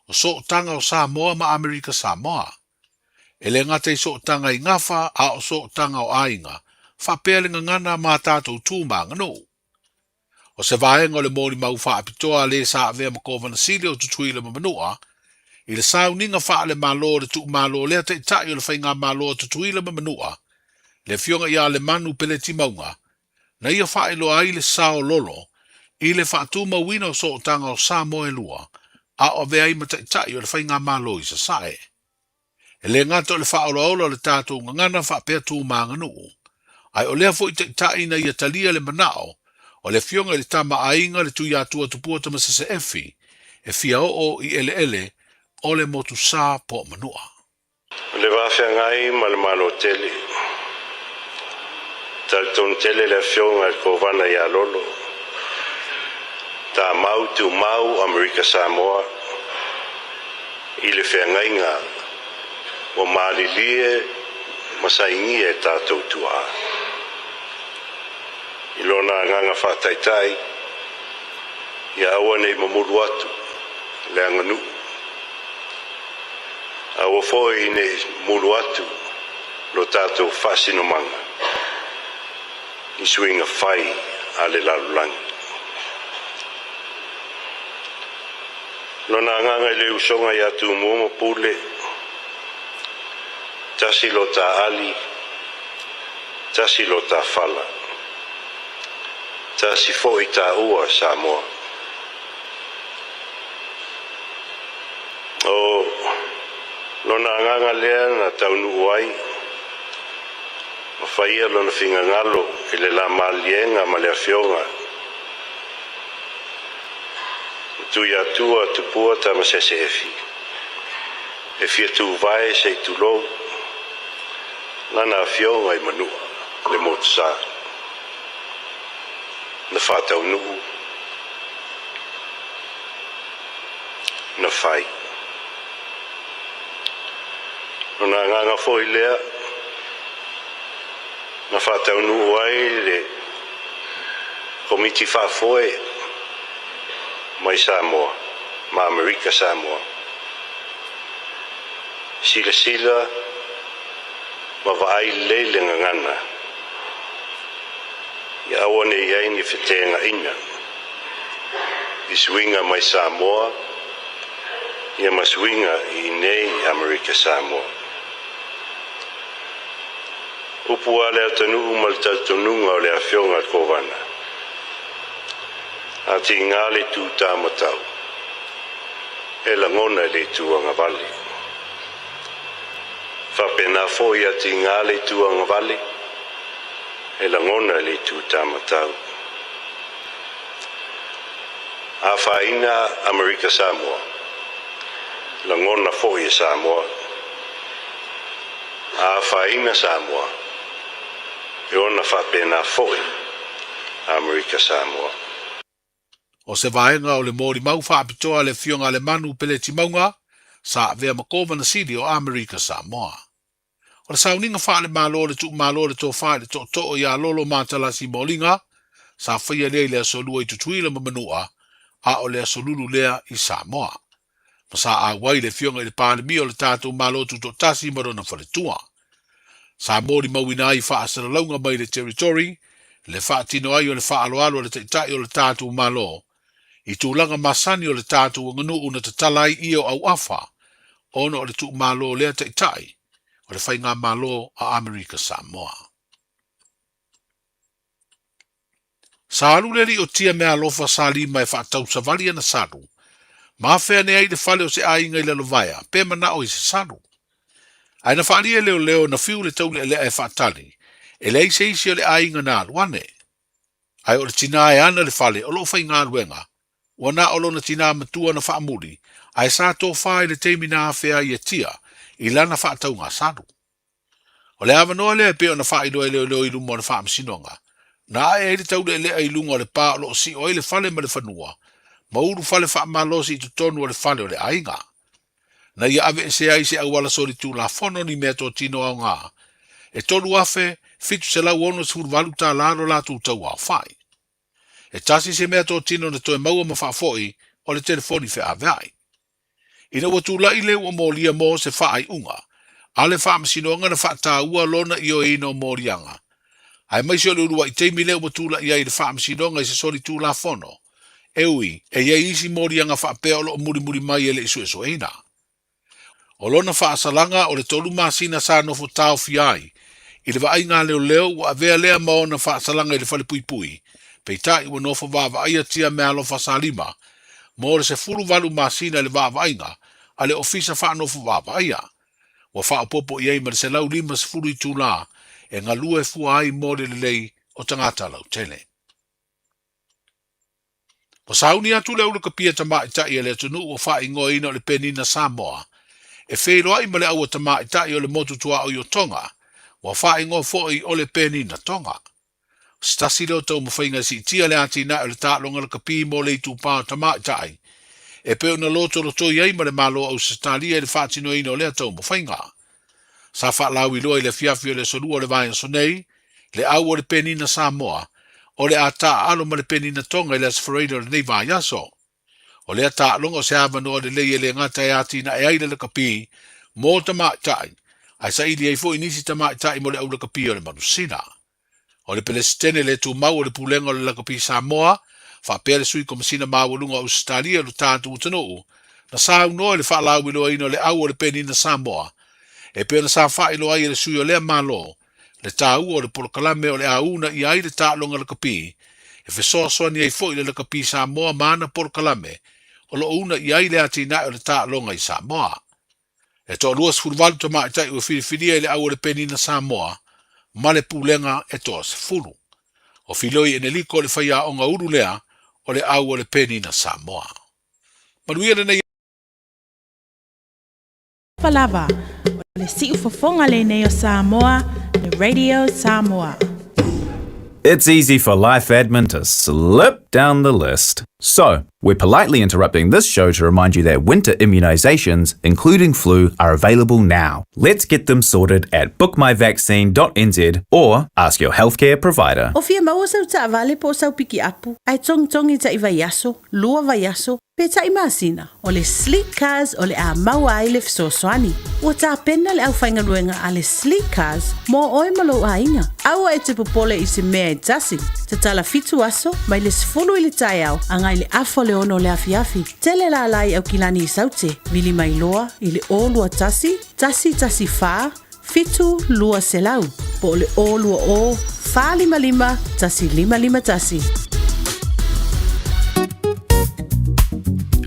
o sootaga o Samoa ma Amerika Samoa. E le gata i sootaga i gafa a o sootaga o aiga, faapea le gagana ma tatou tu ma aganuu. O se vaega o le molimau faapitoa a le sa avea ma Kovana Sili o Tutuila ma Manua, I le sauniga faale-Malo o le tuumalo o lea Taitai o le Faigamalo a Tutuila ma Manua, le Afioga ia Lemanu Peleti Mauga, na ia faailoa ai le sao lolo i le faatumauina o sootaga o Samoa e lua, a o avea ai ma Taitai o le Faigamalo i Sasae. E le gata o le faaolaola o le tatou gagana faapea tu ma aganuu, ae o lea foi taitai ina ia talia le manao o le Afioga i le Tama a Aiga le Tuiatua Tupua Tamasese Efi e fia oo i eleele o le motu sa po o Manua. O le va feagai ma le Malo tele. Talitonu tele le Afioga i le Kovana ia Lolo, Tamau Tumau Amerika Samoa, i le feagaiga ua malilie ma sainia e tatou tuaa. I lona agaga faataitai, ia aua ne i mamulu atu le aganuu. Aua foi ne i mulu atu lo tatou faasinomaga i suiga fai a le lalolagi. Lona agaga i le usoga ia Tumua ma Pule, tasi lo ta ali, tasi lo ta fala, tasi foi taua Samoa. O lona agaga lea na taunuu ai ma faia lona fingagalo i le la maliega ma le afioga Tuiatua Tupua Tamasese Efi e fia tuvae se i tulou lana afioga i Manua le motu sa na faataunuu na fai. Lona agaga foi lea na faataunuu ai le Komiti Faafoe mai Samoa ma Amerika Samoa. Silasila ma vaai lelei le gagana ia aua ne i ai ni feteenaina i suiga mai Samoa ia ma suiga i inei i Amerika Samoa. Upu a le atunuu ma le talitonuga o le Afioga a le Kovana, a tiga le itu tāmatau, e lagona i le itu agavale. Faapena foi a tiga le itu agavale, e lagona i le itu tāmatau. Afaina Amerika Samoa, lagona foi e Samoa. A afaina Samoa, e ona faapena foi Amerika Samoa. O se vaega o le molimau faapitoa a le Afioga a Lemanu Peleti Mauga, sa avea ma Kovana Sili o Amerika Samoa. O le sauniga faale-Malo o le tuumalo o le tofa i le tootoo ia Lolo Matalasi Moliga, sa faia lea i le Aso Lua i Tutuila ma Manua, a o le Aso Lulu lea i Samoa. Ma sa auai le Afioga i le Palemia o le tatou Malo Tutoatasi ma lona faletua. Sa molimauina ai faasalalauga mai le Territory le faatino ai o le faaaloalo a le Taitai o le tatou Malo i tulaga masani o le tatou aganuu na tatala ai ie o auafa ona o le tuumalo lea Taitai o le Faigamalo a Amerika Samoa. Sa alu le alii o Tia Meaalofa sa lima e faatausavali ana salu. Ma afea ane ai le fale o se aiga i Lalovaea, pe manao i se salu. Ae na faaalia e leoleo na fiu le taulealea e faatali, e leai se isi o le aiga na alu ane. Ae o le tinā e ana le fale o lo o faigaluega, ua na o lona tinā matua na faamuli, ae sa tofa i le taimi na afea ai e Tia i lana faatauga salu. O le avanoa lea e pei ona faailoa e leoleo i luma o le faamasinoga, na ae ai le taulealea i luga o le pa o lo o sio ai le fale ma le fanua, ma ulu fale faamalosi i totonu o le fale o le aiga. Na ia aveesea ai se auala solitulafono ni meatotino aoga e $3,768 tala lo latou tauaofai. E tasi se meatotino na toe maua ma faafoi o le telefoni feaveai. Ina ua tulai le ua molia mo se faaiuga a le Faamasinoga na faataua lona ioeina o moliaga, aemaise o le uluai taimi lea ua tulai ai le Faamasinoga i se solitulafono, e ui e i ai isi moliaga faapea o lo o mulimuli mai e le i suesueina. O lona faasalaga o le tolu masina sa nofo taofia ai i le vaaiga a leoleo ua avea lea ma ona faasalaga i le falepuipui, peitai ua nofo vaavaaia Tiamealofa Salima mo le 18 masina i le vaavaaiga a le Ofisa Faanofo Vaavaaia. Ua faaopoopo i ai ma le 150 itulā e galue fua ai mo le lelei o tagata lautele. Ua sauni atu le aulakapia tamaitai a le atunuu ua faaigoaina o le Penina Samoa e feiloai ma le aua tamaitai o le motu tuaoi o Tonga, ua faaigoa foi o le Penina Tonga. O se tasi lea o taumafaiga e siitia le atinae o le taaloga lakapi mo le itupa o tamaitai, e pei ona lotolotoi ai ma le Malo o Ausetalia i le faatinoina o lea taumafaiga. Sa faalauiloa i le afiafi o le Aso Lua o le vaiaso nei, le au o le Penina Samoa, o le a taaalo ma le Penina Tonga i le Aso Faraile o lenei vaiaso. O lea taaloga o se avanoa lelei e le gata e atinae ai le lakapi mo tamaitai, ae saili ai foi nisi tamaitai mo le aulakapi o le manusina. O le Pelesitene le tumau o le Pulega o le Lakapi Samoa, faapea le Sui Komesina Maualuga o Ausetalia lo tatou atunuu, na saunoa i le faalauiloaina o le au o le Penina Samoa, e pei ona sa faailoa ai e le sui o lea Malo, le taua o le polokalame o le a uunaia ai le taaloga lakapi, e fesoasoani ai foi le Lakapi Samoa ma ana polokalame o lo o uunaia ai le atinae o le taaloga i Samoa. E toa 28 tamaitai ua filifilia i le au o le Penina Samoa ma le Pulega e toa 10. O Filoi Eneliko le faiaoga ulu lea o le au o le Penina Samoa. Manuia lenei. Lava, o le siufofoga lenei o Samoa, le Radio Samoa. It's easy for life admin to slip down the list. So, we're politely interrupting this show to remind you that winter immunizations, including flu, are available now. Let's get them sorted at bookmyvaccine.nz or ask your healthcare provider. O fia maua sau taavale po o sau pikiapu, ae togitogi taʻi vaiaso, lua vaiaso, pe taʻi masina, o le Sleek Cars o le a maua ai le fesoasoani. Ua tapena le aufaigaluega a le Sleek Cars mo oe ma lou aiga. Aua e te popole i se mea e tasi. Tatala fitu aso, mai le 10 i le taeao agai le afa o le ono o le afiafi. Tele lala i Aukilani i Saute, vili mai loa i le 021 114 7 200 po o le 020 455 1551.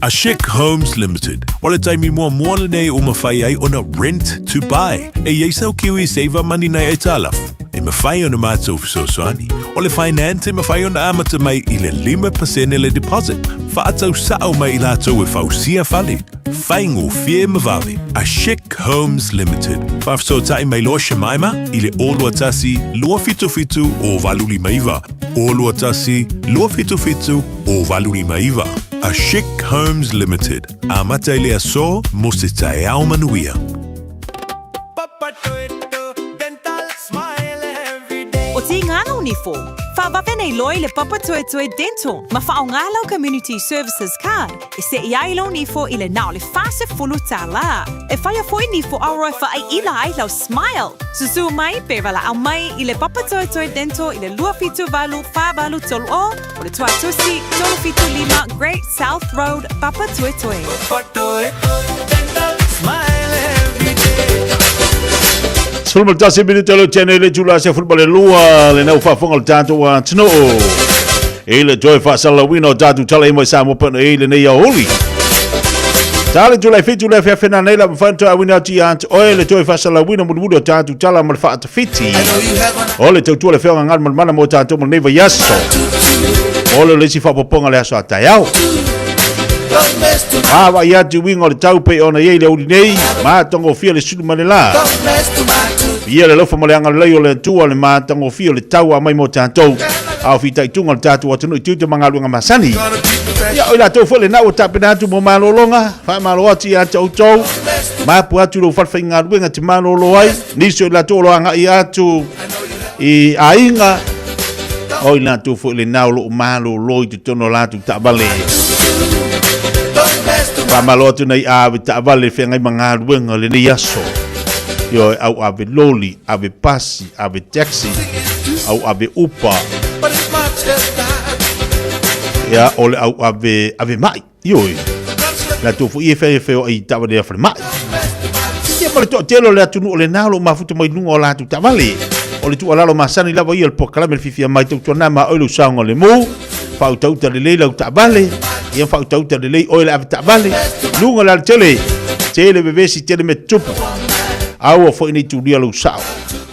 A Chic Homes Limited. O le taimi muamua lenei ua mafai ai ona rent to buy. E i ai sau Kiwi Saver Money nai aitalafu. E mafai ona matou fesoasoani. O le finance e mafai ona amata mai i le 5% le deposit. Faatau sao mai i latou e fausia fale. Faigofie ma vave. A Chic Homes Limited. Faafesootai mai loa Shemaima i le 021 277 0859. 021 277 0859. A Chic Homes Limited. Amata i le aso mo se taeao manuia. O Tīngana o Nifo, whawawe nei loa i le Papatoetoe Dental ma whaonga lau Community Services Card e seʻi ai lou nifo i le na o le 40 tālā. E whaia foi nifo aoa e whaaiila ai lau smile. Susu mai pe walaʻau mai i le Papatoetoe Dental i le 278 4830 o le Tuatusi 375 Great South Road, Papatoetoe. 11 minute o le tene le tula se fulba le lua le nau faafofoga o le tatou atunuu i le toe faasalalauina o tatou tala i mai Samoa pena i lenei aoauli. Ta le tula fitu le afeafena nei la mafai ona toe auina atu ia te oe le toe faasalalauina mulimuli o tatou tala ma le faatafiti o le tautua le feoga galu ma le mana mo tatou mo lenei vaiaso. O le isi faaopoopoga le aso a taeao. Vaavaai atu i uiga o le tau pei ona i ai le aoauli nei, matagofie le sulu ma le la. Ia le alofa ma le agalelei o le Atua le matagofie o le tau a mai mo tatou. A o fitaituga o le tatou atunuu i tiute ma galuega masani. Ia o i latou foi lena ua tapena atu mo malologa, faamalo atu ia te outou. Mapu atu lou falefaigaluega te malolo ai. Nisi o i latou o lo agai atu i aiga, o i latou foi lena o lo o malolo i totonu o latou taavale. Faamalo atu nei ave taavale feagai ma galuega o lenei aso. Ioe, au ave loli, ave pasi, ave taxi, au ave upa. Ia, o le au ave, ave mai. Ioe. Latou foi e feoai i taavale a falemai. Ia ma le toatele o le atunuu o lena o lo o mafuta mai luga o latou taavale. O le tuualalo masani lava ia o le polokalame le fiafia mai tautuana ma oe lou saogalemu, faautauta lelei lau taavale, ia faautauta lelei oe le avetaavale, luga o le alatele, tele vevesi, tele mea tutupu. Aua foi ne i tulia lou sao.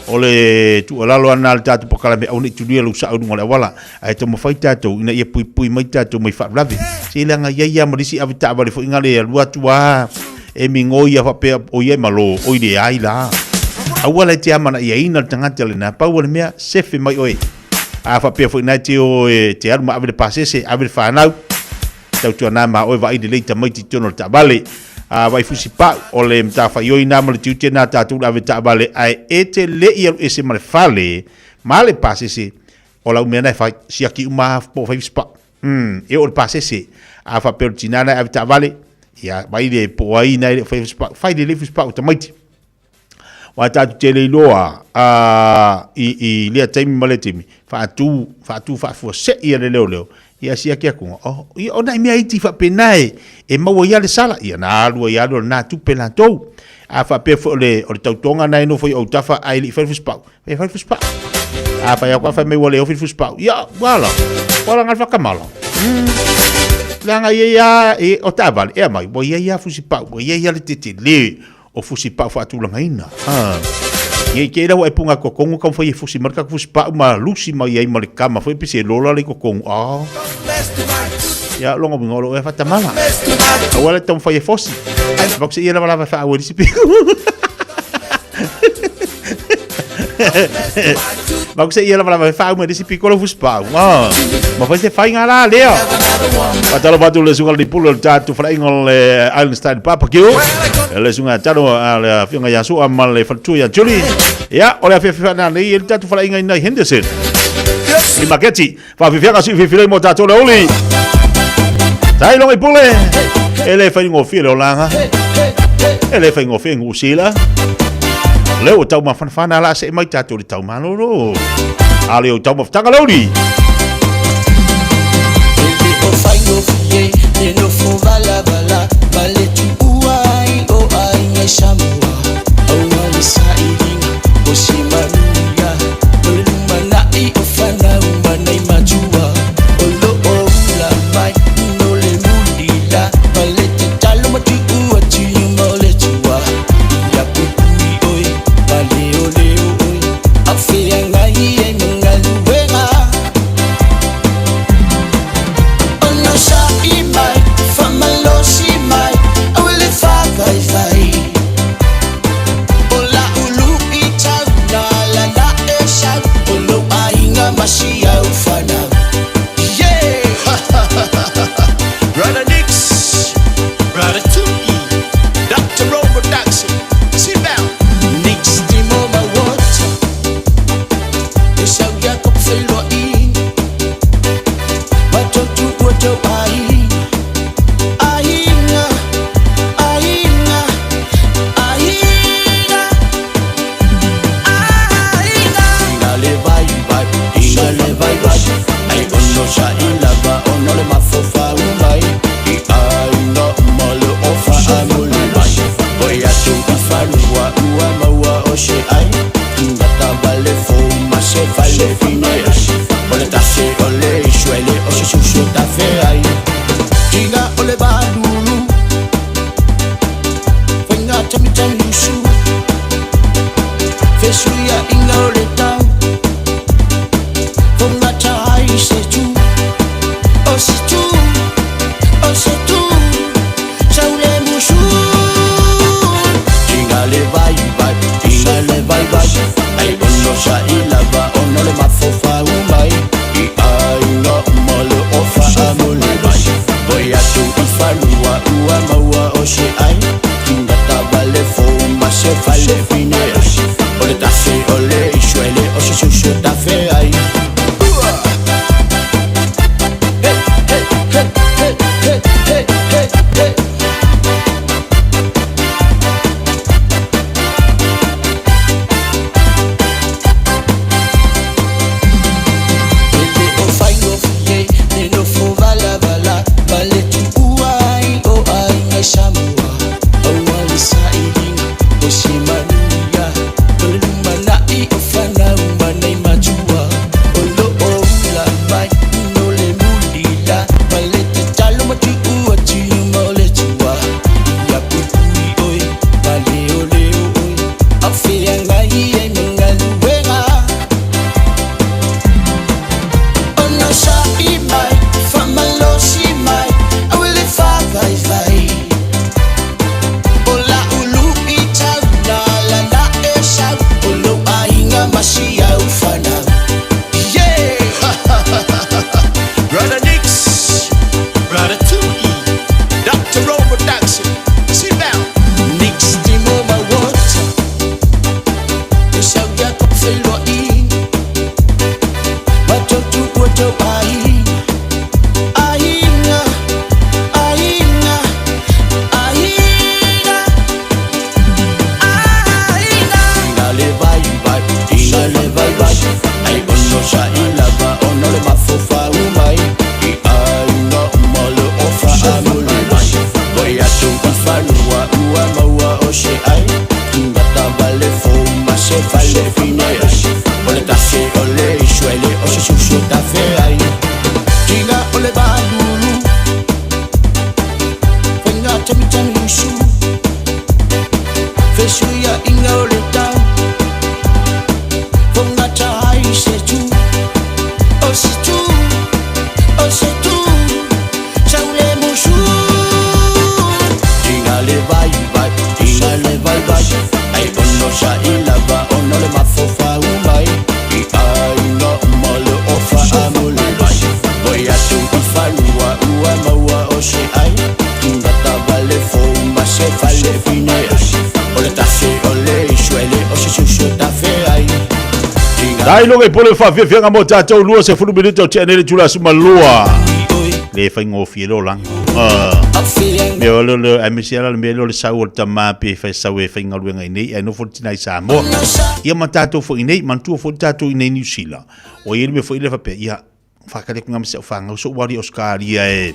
O le tuualalo lava lena a le tatou polokalame, aua ne i tulia lou sao i luga o le auala. Ae taumafai tatou ina ia puipui mai tatou mai faalavelave. Se leaga i ai lava ma le isi avetaavale foi na le alu atu lava e migoi lava faapea o ia e malo, oi leai la. Aua la e te amanaiaina le tagata lena, pau o le mea, sefe mai oe. A faapea foi na e te o e te alu ma ave le pasese, ave le fanau, tautuana ma oe vaai lelei tamaiti i totonu o le taavale. A vaai fusipau, o le matafaioi na ma le tiute na tatou le avetaavale, ae e te le i alu ese ma le fale ma le pasese, O lau mea na e fai, siaki uma lava po o fai fusipau. Umm, e oo i le pasese. A faapea o le tina na e ave taavale, ia, vaai le po o ai na e le o faia fusipau. Fai lelei fusipau o tamaiti. Aua tatou te le iloa a, i, i lea taimi ma lea taimi, faatu, faatu faafuasei e le leoleo, ia siaki atu, oh, ia, o nai mea iti faapena e, e maua ai lava le sala, ia na alu ai lava lea o lena tupe latou. A faapea foi o le, o le tautoga na e nofo i autafa ae le i fai le fusipau, E fai fusipau. A fai atu fai mai ua le ofi le fusipau. Ia, ua ala. Ua ala ngal whakamala. Leaga ia ia e o taavale e mai ua ia ia fusipau, ua ia ia le tetele o fusipau faatulagaina. Ah. Ia ke ila ua e punga kokongu ka fai e fusi mai ka fusipau ma lusi mai ai ma le kama foi pese lola le kokongu. Ah. Ia longa winga o lo e whatamala. Aua le taumafai e fosi. Vaku se ia lava lava wha aweli si piku. Ma ku se ia lava lava e whaau mai le si piko lo fuspau. Ah. Ma fai se whainga la lea. Fatalo fatu le sunga le pulu le tatu whalainga o le Island Style Barbecue. Le sunga talo a le afioga ia Sua ma le faletua ia Julie. Ia, o le afiafi whanau nei e le tatu whalainga i nai Henderson. I Maketi. Whawhiwhianga si whiwhirei mō tātou le uli. Tai longa i pule. E le whaingofie le olanga. E le whaingofie ngu sila. Le o tau mawhanawhana la se mai tātou le tau malolo. A le o tau mawhatanga le uli. E le o whaingofie, le nofo vala vala, ma le tuua ai o aiga i Samoa. Aua le sailiga o se manuia, o le lumanai o fanau ma nai matua. O lo o ula mai no le mulila, ma le tatalo ma tuu atu i luma o le Atua. Ia puipui oe, ma leoleo oe, a o feagai ai ma galuega. Onosai mai, faamalosi mai, aua le faavaivai. Dai loga i pole whawhiawhianga mo tātou lua se fulu minute o tia nele tula suma lua. Le whaingofie lo langa. Me o le le a mesi ala le mea le sau o le tama pe whai sau e whaingaluenga i nei, ai nofo le tina i Samoa. Ia ma tātou fo i nei, mantua fo tātou i nei New Zealand. O ia le mea fo i le whapea, ia, whakare ku ngā mea whangau, so wari Australia e,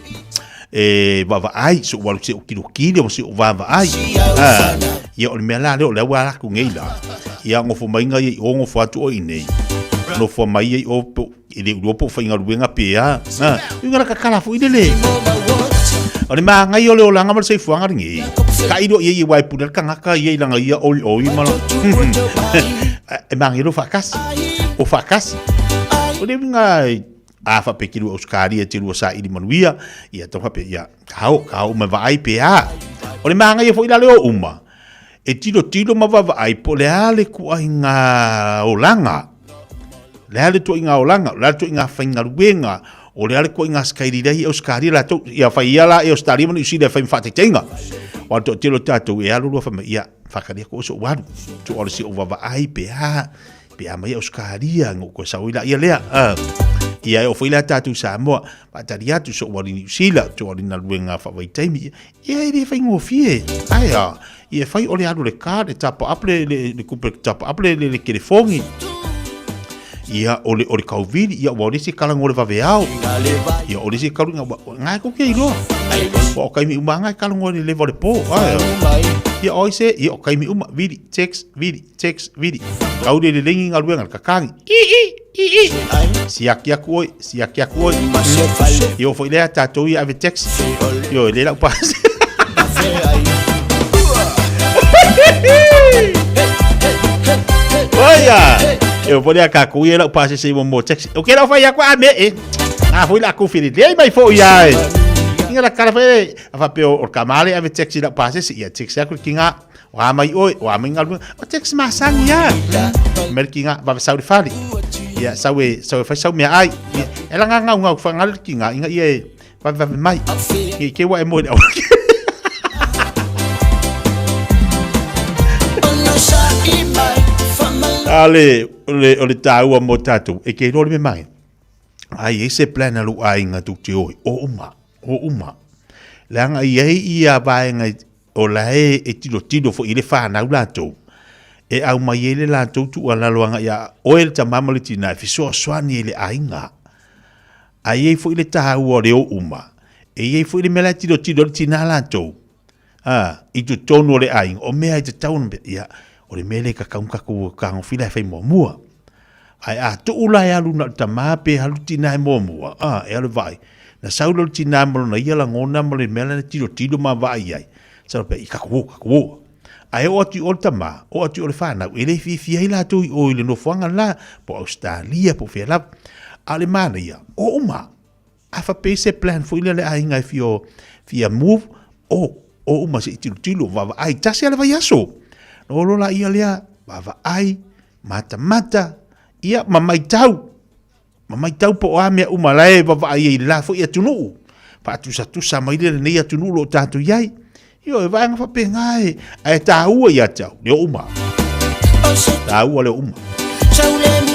e vaavaai, so walu se o kilo kilo, se o vaavaai. Ah, ia o le mea la leo, le aua la ku ngei la. Ia ngofo mai ngai i o ngofo atu o i nei. Nofo mai i o E le ulua po o faigaluega pe a. Ha, i ngara kakala fo ile le. O le maangai o le olaga ma le soifuaga lenei. Ka ilo ia i wai pule le kangaka ia i langa ia oi oi ma la. E maangai lo faakasi. O faakasi. O le uiga a faapea ke lua Australia te lua saili manuia, ia tau faapea ia ka ao, ka ao uma vaai pe a. O le maangai foi la le o uma. E tilotilo ma vaavaai po o le a le kuaiga olaga, le a le tuaiga olaga, o le a le tuaiga faigaluega, o le a le tuaiga sakaililai e Ausetalia latou, ia fai ia la e Ausetalia ma Niu Sila e fai ma faataitaiga. Aua o le toatele o tatou e alu loa fai mai, ia, faatali atu oe se ou alu, tuu o le si ou vaavaai pe a, pe a mai Ausetalia, ona ou toe sau ai laia lea. Ia e oo foi la tatou i Samoa, faatali atu se ou alu i Niu Sila, se ou alu i galuega faavaitaimi, Ia e le faigofie. Ae a, ia e fai o le alu le card e tapa up le le le kupe tapa up le le, le telephone. Ia o le o le kauvili, ia ua o le isi kala ngo le vaveao. Ia o le isi kalu nga nga ko ke iloa. Ua o kaimi uma nga kala ngo le leva o le po. Ae a. Ia oi se, ia o kaimi uma vili text vili text vili. Kau le le lengi ngaluenga le kakangi. I i i i. Siaki aku oi, siaki aku oi. Io foi lea tātou ia ave text. Io e le lau pas. Oia! E o foi lea kākou ia lau pas se mo mo text. O ke lau fai aku a me e. Ngā foi la ku fili lei mai foi ia e. Inga la kala foi a fa pe o kamale ave text lau pas se ia text aku ki ngā O a mai oe, o a mai ngaluega, o text masani ia. Mea ki ngā, wawe sau le fale. Ia, sau e, sau e whai sau mea ai. Ia, e la ngā ngau ngau whangalu ki ngā, inga ia e wawe wawe mai. Ia, ke wa e moe le awa. A le, o le, o le tāua mō tātou, e ke roa le me mai. Ai, e se plan a lu aiga tu te oi, o uma, o uma. Leaga i ai ia vaega O la e e tilotilo foi i le whanau latou, e au mai ai le latou tuualalo agai ia oe le tama ma le tina e fesoasoani ai le aiga. A i ai foi le taua o le o uma, e i ai foi le mea la e tilotilo ai le tina latou, a, i totonu o le aiga, o mea e tatau ona, ia, o le mea lea e kakau ma kakou kagofila e fai muamua. Ae a tuu la e alu na o le tama pe alu le tina e muamua, a, e alu e vaai. Na sau lea o le tina ma lona ia lagona ma le mea la na tilotilo ma vaai ai, sau pea, i kakou o, kakou o. Ae oo atu i o le tama, oo atu i o le whanau, e le fiafia ai latou i o i le nofoaga la, po o Australia, po o fea lava. A o le manaia, o uma. A faapea se plan foi lea le aiga e fia, fia move, o, o uma se i tilotilo, vaavaai, tasi lava le vaiaso. Na o loa laia lea, vaavaai, matamata, ia, ma maitau, ma maitau po o a mea uma la e vaavaai ai i le la foi atunuu. Faatusatusa mai lea lenei atunuu o lo o tatou i ai. Ioe, vaega faapena e, ae taua ia te au, le oo uma. Taua le uma.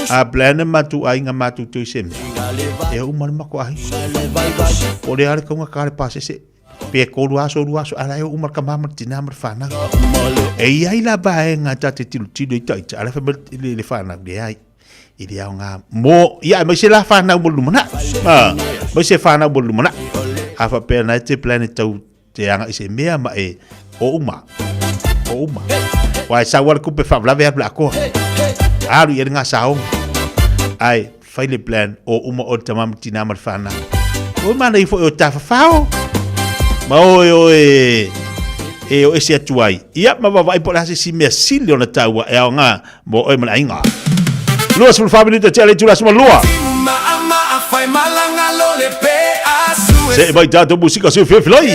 A plan e matou aiga matou te o i se mea. E uma le matou aiga. Po o le a le tauga ka le pasese. Pe kolu aso, lua aso, a la e oo uma le tama ma le tina ma le fanau. E i ai la vaega ta te tilotilo i taita, a la fai mai le fanau, leai, i le aoga mo, ia, aemaise la fanau mo le lumanai. Aemaise fanau mo le lumanai. A faapea na e te plan e tau te agai i se mea ma e o uma. O uma. Aua e sau lava le tupe faalavelave alu i le atoa. Alu i ai le gasaoga. Ae fai le plan o uma oe le tama ma le tina ma le fanau. Oi manaia foi o tafafao. Ma oe oe e o ese atu ai. Ia ma vaavaai po o le a se isi mea sili ona taua e aoga mo oe ma le aiga. 24 minute tea le itula 12. Se mai tatou musika seu fiafilai.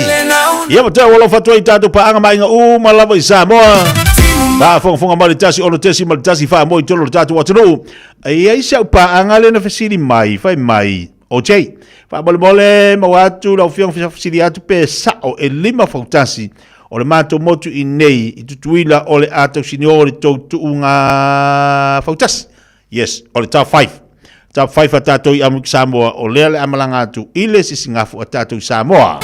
Ia ma toe alofa atu ai tatou paaga ma aiga uma lava i Samoa. Faafogafoga mai le 1 6 ma le 1 faamoe i totonu o le tatou atunuu. E i ai si au paaga lea na fesili mai, fai mai, OJ, faamolemole maua atu lau afioga fesili atu pe sao e lima fautasi o le matou motu i nei i Tutuila o le a tausinio le tou tuuga fautasi. Yes, o le top 5. Top 5 a tatou i Amerika Samoa, o lea le a malaga atu i le sisigafu a tatou i Samoa.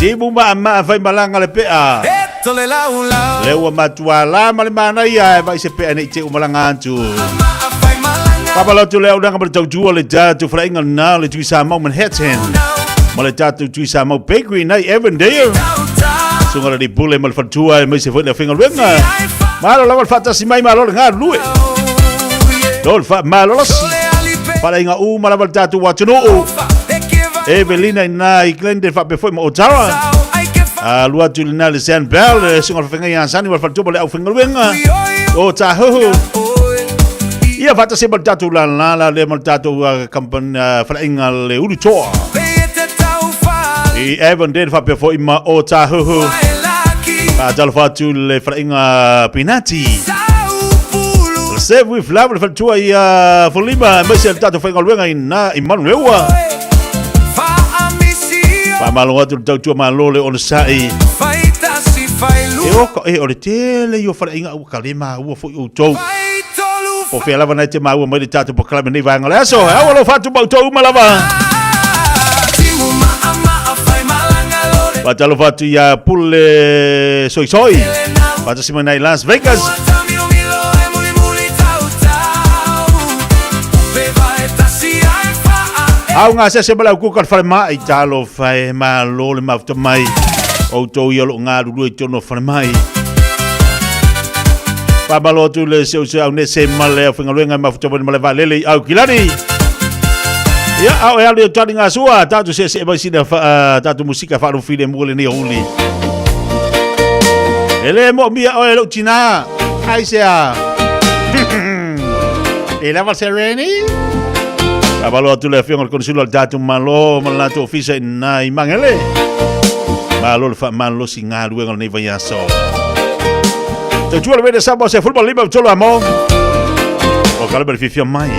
Timu maamaa faimalaga le pea. Le ua matuā la ma le manaia e vaai se pea nei te umalaga atu. Faamalo atu le auaunaga ma le tautua le tatou faleaiga lena le Tuisamau Manhattan ma le tatou Tuisamau Bakery nai Avondale. Susuga le Pule ma le faletua aemaise foi le afaigaluega. Malo lava le faatasi mai, malo le galulue. Lo le faamalolosi. Faleaiga uma lava le tatou atunuu. Evelina ina i Glendale faapea foi ma Ottawa. Alu atu i lena le Sandbell, le susuga le feafaiga ia Sani ma le faletua ma le aufaigaluega. O Tāhuhu. Ia faatasi ma le tatou lalala lea ma le tatou company faleaiga le Ulutoa. I Avondale faapea foi ma Ōtāhuhu. Faatalofa atu le faleaiga Pinati. Le Save with Love le faletua ia Fulima aemaise le tatou faigaluega i na i Manueua. Faamalo atu le tautua malo le onosai. E o, e, o le tele ia o faleaiga ua ka le maua foi outou. Po o fea lava nai te maua mai le tatou polokalame nei vaega o le aso. Aua lo fatu ma outou uma lava. Faatalofa atu ia Pule Soisoi. Faatasi mai nai Las Vegas. Au ngā sese ma le au kuka le whare mai, talofa e malo le mafuta mai. Outou ia o loo galulue i totonu o falemai. Faamalo atu le seuse au nese ma le aufaigaluega e mafuta mai ma le vaalele i Aukilani. Ia, ao e alu i tali ngā sua, tātou se se mai sina tātou musika whaalu file mua le nei uli. E le mo mia oe lou tina. Ai se a. E lava se reni. Faamalo atu le afioga i le Konisula o le tatou Malo ma le latou ofisa i nā i Magele. Malo le faamalolosi galuega o lenei vaiaso. Tautua le Radio Samoa se 15 tolu amo. O ka le fiafia mai.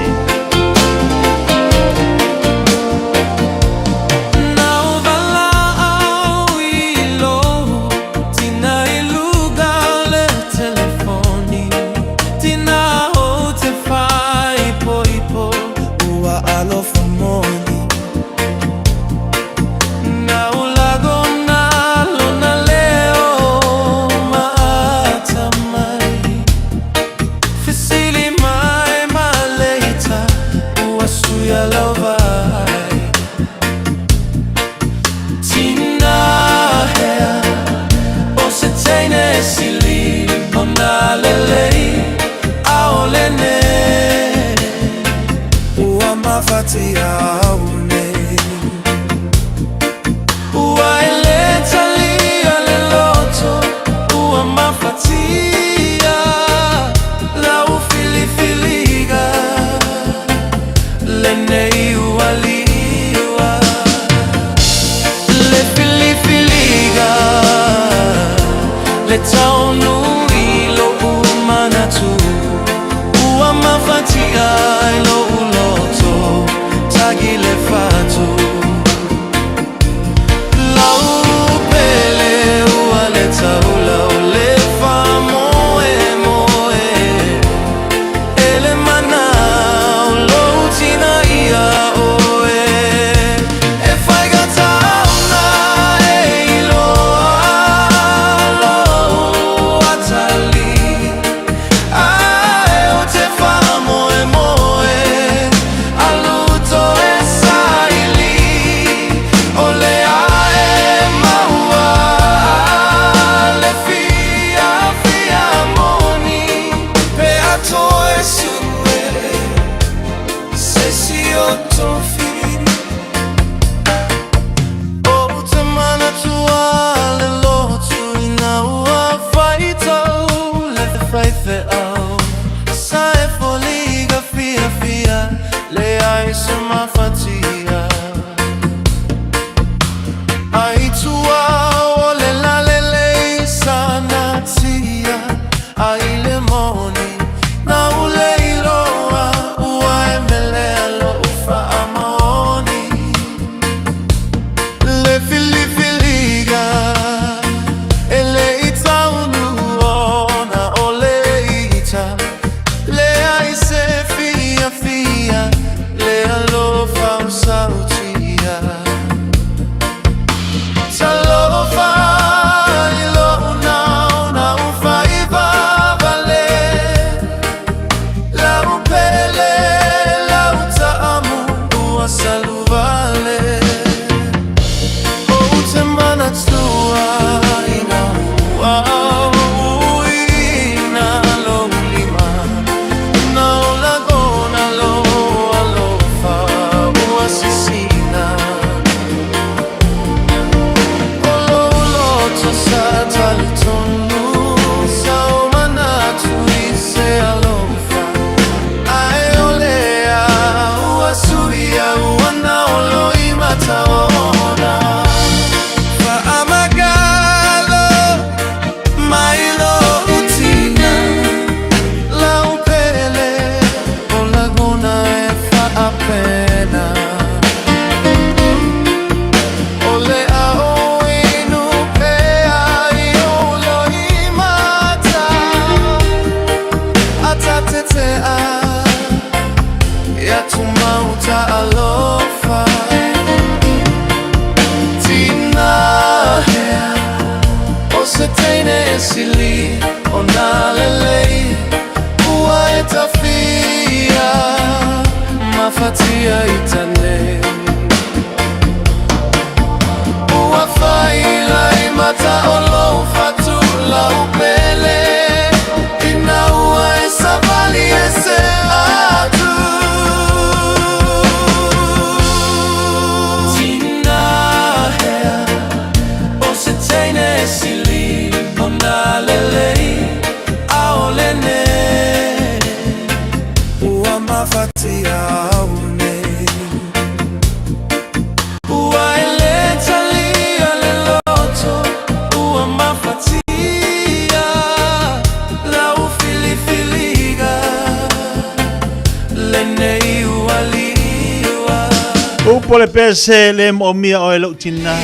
Upu o le pese le moomia oe lou tina.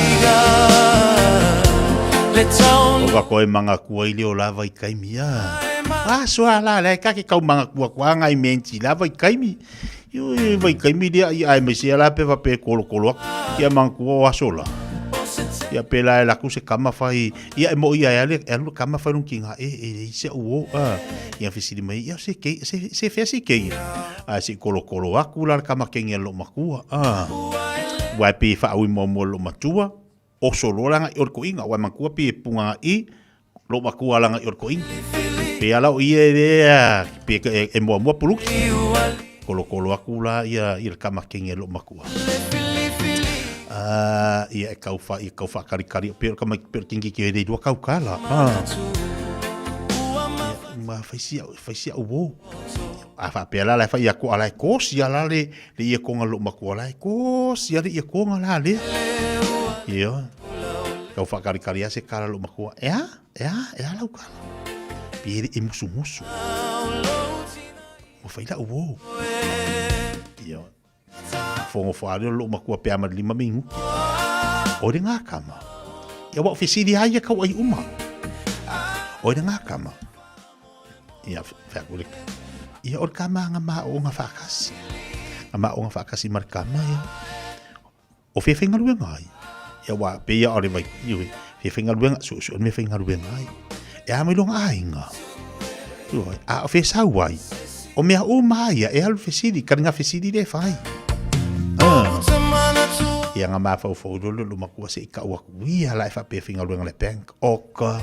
O ka koe mangakua i leo lava i kaimi a. A soa la le ka ke kau mangakua kua ngai menti lava i kaimi. Io e vai kaimi lea i ai me se la pe va pe kolo kolo aku. Ia mangakua o aso la. Ia pe la e laku se kama fai. Ia e mo ia e ale e alu kama fai long kinga e e i se uo a. Ia fisili mai ia se ke se se fea se ke. A se kolo kolo aku la kama kengi lo makua a. Wai pe fa ui mo mo lo matua. Oso loa langa i o le koʻiga, ua e makua pi e punga i lo makua langa i o le koʻiga. Pe ala o ia e lea, pe e, e muamua puluki. Kolokolo aku la ia i le kamakenge lo makua. Ah, ia e kau wha, ia kau whakakarikari, pe o kama pe o kingi ki e rua kau kala. Ah. Ia, ma whaisi au, whaisi au wo. A wha pe ala la whai aku ala e kosi ala le, Le ia konga lo makua la e kosi ale ia konga la le. Ia. Kau whakarikari a se kala lo makua. E a, e a, e a lau kala. Piere e musu musu. Mo whai la uo. Ia. Whongo whaare lo makua pe ama lima me inguki. Oire ngā kama. Ia wao whisiri ai ia kau ai uma. Oire ngā kama. Ia, whea kore. Ia, o le kama nga ma o nga whaakasi. Nga ma o nga whaakasi ma le kama, ia. O whea whaingaruenga ai. Ia, wa, pe ia ore vai, iwe, whea whaingaruenga, su, su, me whaingaruenga ai. E a mai longa ainga. Iwe, a o whea sau ai. O mea o ma ia, e alu whesiri, kare nga whesiri le whai. Ah. Ia nga ma whau whau lolo, lo makua se i kau aku ia la e whapea whaingaruenga le bank. Oka.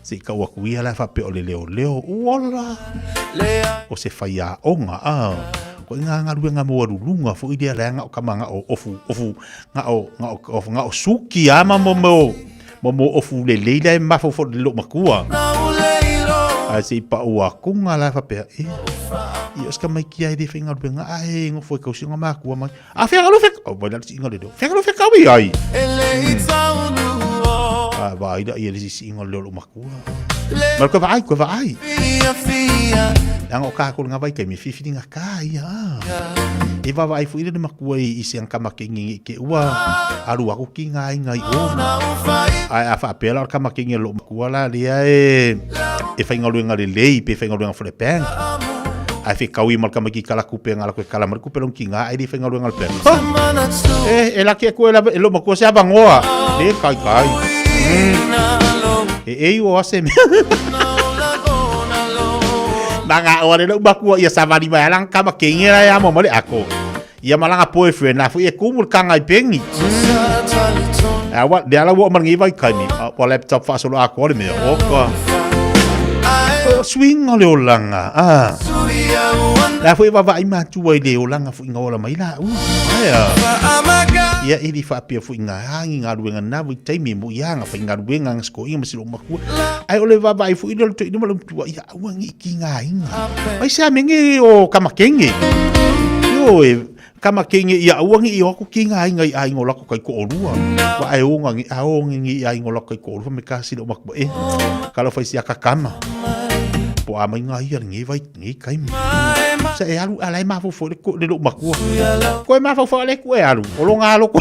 Se i kau aku ia la whape o le leo leo. Uola. O se whai a onga. Ah. Ko i ngā ngaruenga mo arurunga fo i lea lea ngao kama ngao ofu, ofu, ngao, ngao, ofu, ngao suki a ma mo mo, mo mo ofu le leila e mafo fo le lo makua. A se i pa ua kunga la whapea, e, i oska mai ki ai le whai ngaruenga, a e ngofo e kausi ngā mākua mai. A whea ngalo whea, oh, wai lalo si inga le leo. Whea ngalo whea kawi ai. A wā ira ia le si inga leo lo makua. Ma koe vaai, koe vaai. Nanga o kā kore ngā vai kei me whiwhiringa kā ia. E wawa ai fuire le makua i, i se angkama ke ngingi ke ua aru aku ki ngā inga i o. Ai a whaapea la o kama ke ngingi lo makua la lea e e whaingaluenga le lei pe whaingaluenga for le bank. Ai whe kaui mal kama ki kala kupe ngala koe kala mar kupe long ki ngā ai li whaingaluenga le bank. Ha! E, e laki aku e la e lo makua se avangoa. Le kai kai. E e o ase me. Manga o le makua ia savali mai alang kama kengi la ya mo male ako. Ia malanga boyfriend na fu e kumu kanga i pengi. A wa le ala wo mangi vai kai mi. Wa laptop fa solo ako le me o ka. Swing o le olanga. Ah. La fu e vava i matua i le olanga fu inga ola mai la. Aia. Ia e li faapea fu inga hangi ngā ruenga nā vui taimi mo ia nga whai ngā ruenga nga sko inga masilo makua. Ai ole vava i fu i le to ina malo tua ia aua ngi ki ngā inga. Ai se amenge o kamakenge. Io e kamakenge ia aua ngi i o ki ngā inga i a ingo lako kai ko orua. Wa ai o ngi a o ngi i a ingo lako kai ko orua me ka silo makua e. Kalo whai si akakama. Po a mai ngā ia ngi vai ngi kai mi. Sa e alu ala e mafofo le ko le lo makua. Ko e mafofo le ku e alu. O lo ngā loko.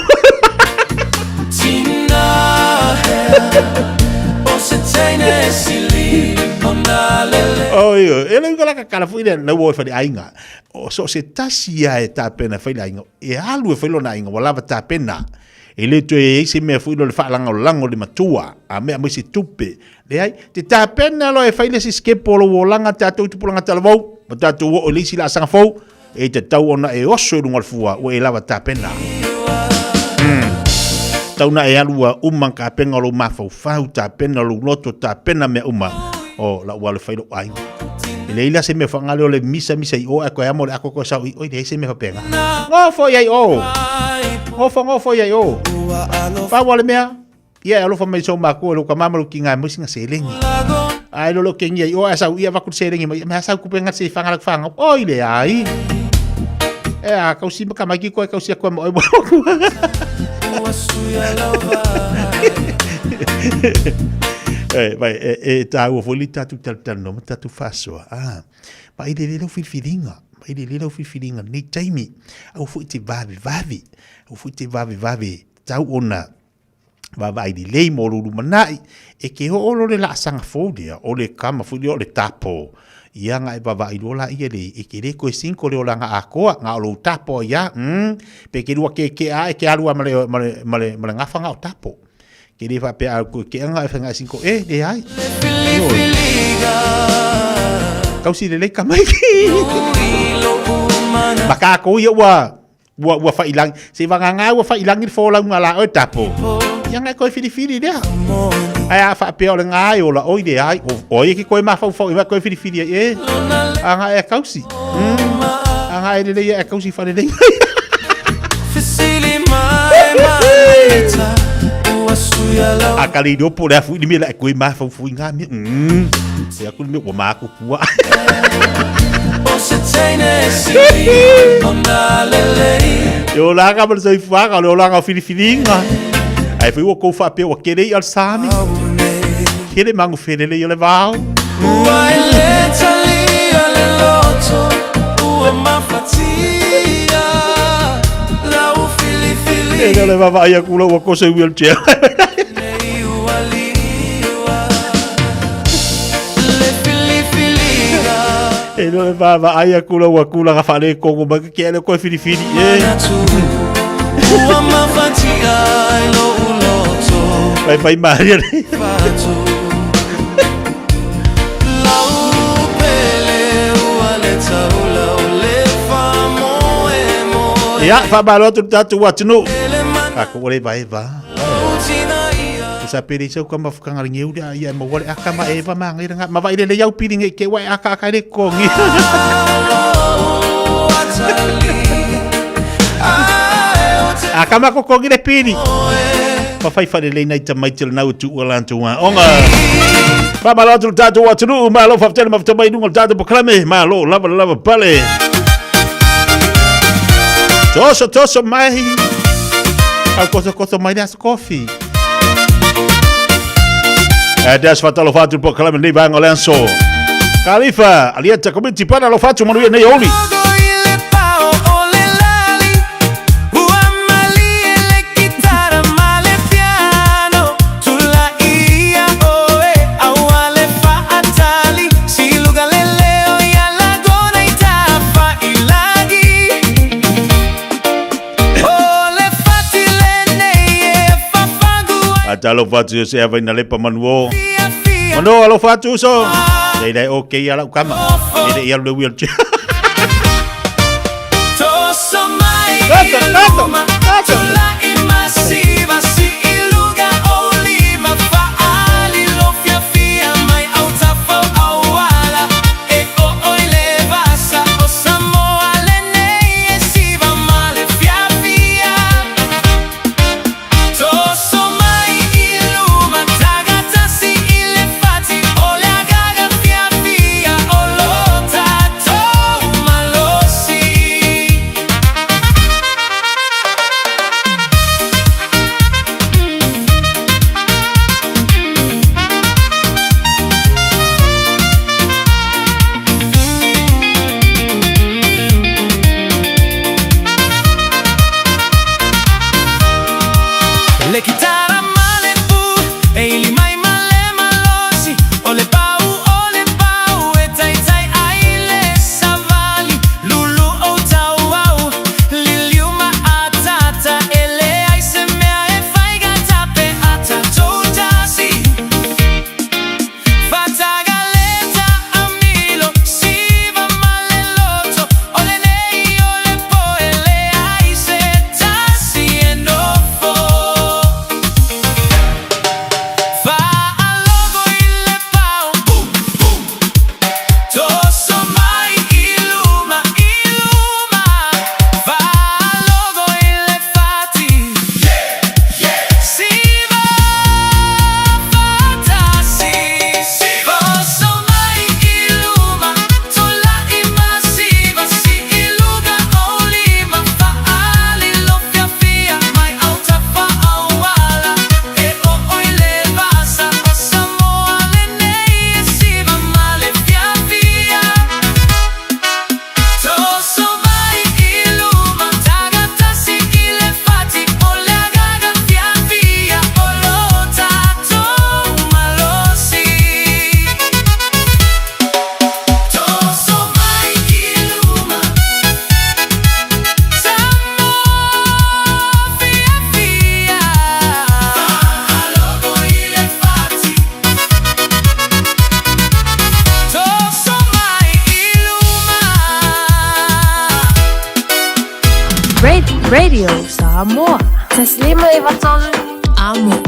Oi, e le unga laka kala fui le lau o e whare ainga. O so se tasi ia e tāpena whai le ainga. E alu e whai lona ainga, wa lava tāpena. E le toe e se mea fui lo le whaalango lango le matua. A mea mai se tupe. Leai, te tāpena lo e whai le si skepo lo o langa tātou tupulanga talavou. Ma tātou o o le isi la asanga fou. E tatau ona e oso i luga o le fua, ua e lava tapena. Tau na e alu ua uma kapena o lou mafaufau, tapena lou loto, tapena mea uma. O lau ua le fai lou aiga. E leai la se mea whangale o le misa misa i o, a koe amo le ako koe sau i o, i leai se mea whapenga. Ngofo i ai o! Ngofo, ngofo i ai o! Pau le mea, ia e alofa mai so makua lo ka mama lo kinga mo singa selenge. Ai lo lo kengi ai o a sau ia vaku selenge mai me sau kupe ngat se fanga la fanga. O i le ai. E a kau si maka mai ki koe kau si koe mo mo. E vai e e tāua foi li tātou talanoa ma tātou faasoa. Ah, ma i le le lau filifiliga, ma i le le lau filifiliga lenei taimi. Aua foi te vavevave, aua foi te vavevave tatau ona vaavaai lelei mo lou lumanai, e ke oo loa le laasaga fou lea, o le kama foi lea o le tapo, ia na e vaavaai loa laia le, e ke le toe single le olaga atoa, na o lou tapo ai lava, umm, pe ke lua keke'a e ke alu lava ma le, ma le, ma le, ma le gafa na o tapo. Ke le faapea a koe ke'a na e fai na e single, e leai. Ioe. Tausi lelei tamaiti. Ma kākou ia ua, Ua, ua whailangi, se wanganga ua whailangi le fōlaunga la oe tapo. Ia ngai koe whiriwhiri lea. Ai a whaapea o le ngā e ola oi le ai, o, oi e ke koe mawhauwhau i koe whiriwhiri ai e. A ngā e kausi. A ngā e lelei e kausi whare rei. A ka leiro po le afu i mea la e koe mawhauwhau i ngā mea. Se aku le mea ua māku pua. Le olaga ma le soifuaga, o le olaga o filifiliga. Ae foi ua kou faapea ua kele i'a le sami. Kele magufelele ia le vao. Ua e le talia le loto, ua mafatia lau filifili. E le o le vaavaai atu la ua koso i wheelchair. E le o le vaavaai atu la ua tulaga faaletonu mai ke ale koe filifili e. Ua mafatia i lou loto. Vai vai maria le. Lau pele ua le taula o le faamoemoe. Ia, faamalo atu le tatou atunuu. Tatou ua le vaeva. Sa pele sau ka mafukanga le ngeu lea ia e maua le aka ma eva ma ngai ranga ma vai le le au pili ngai ke wa e aka aka le kongi. Aka ma ko kongi le pili. Ma fai fale le nei tamaiti le nau tu ua lantu wa onga. Fa malo atu le tatou atunuu, malo faafetai le mafuta mai i luga o le tatou polokalame, malo lava le lava pale. Toso toso mai. Au koso koso mai le aso kofi. E te aso fatalofa atu le polokalame lenei vaega o le aso. Kalifa, alieta komiti pana alofa atu manuia nei oli. Talofa atu i se ava ina lepa manuo. Manu alofa atu uso. Leila e okay ia lau kama. E le ia le wheelchair. Tato, tato, tato. Radio Samoa. 153 Amo.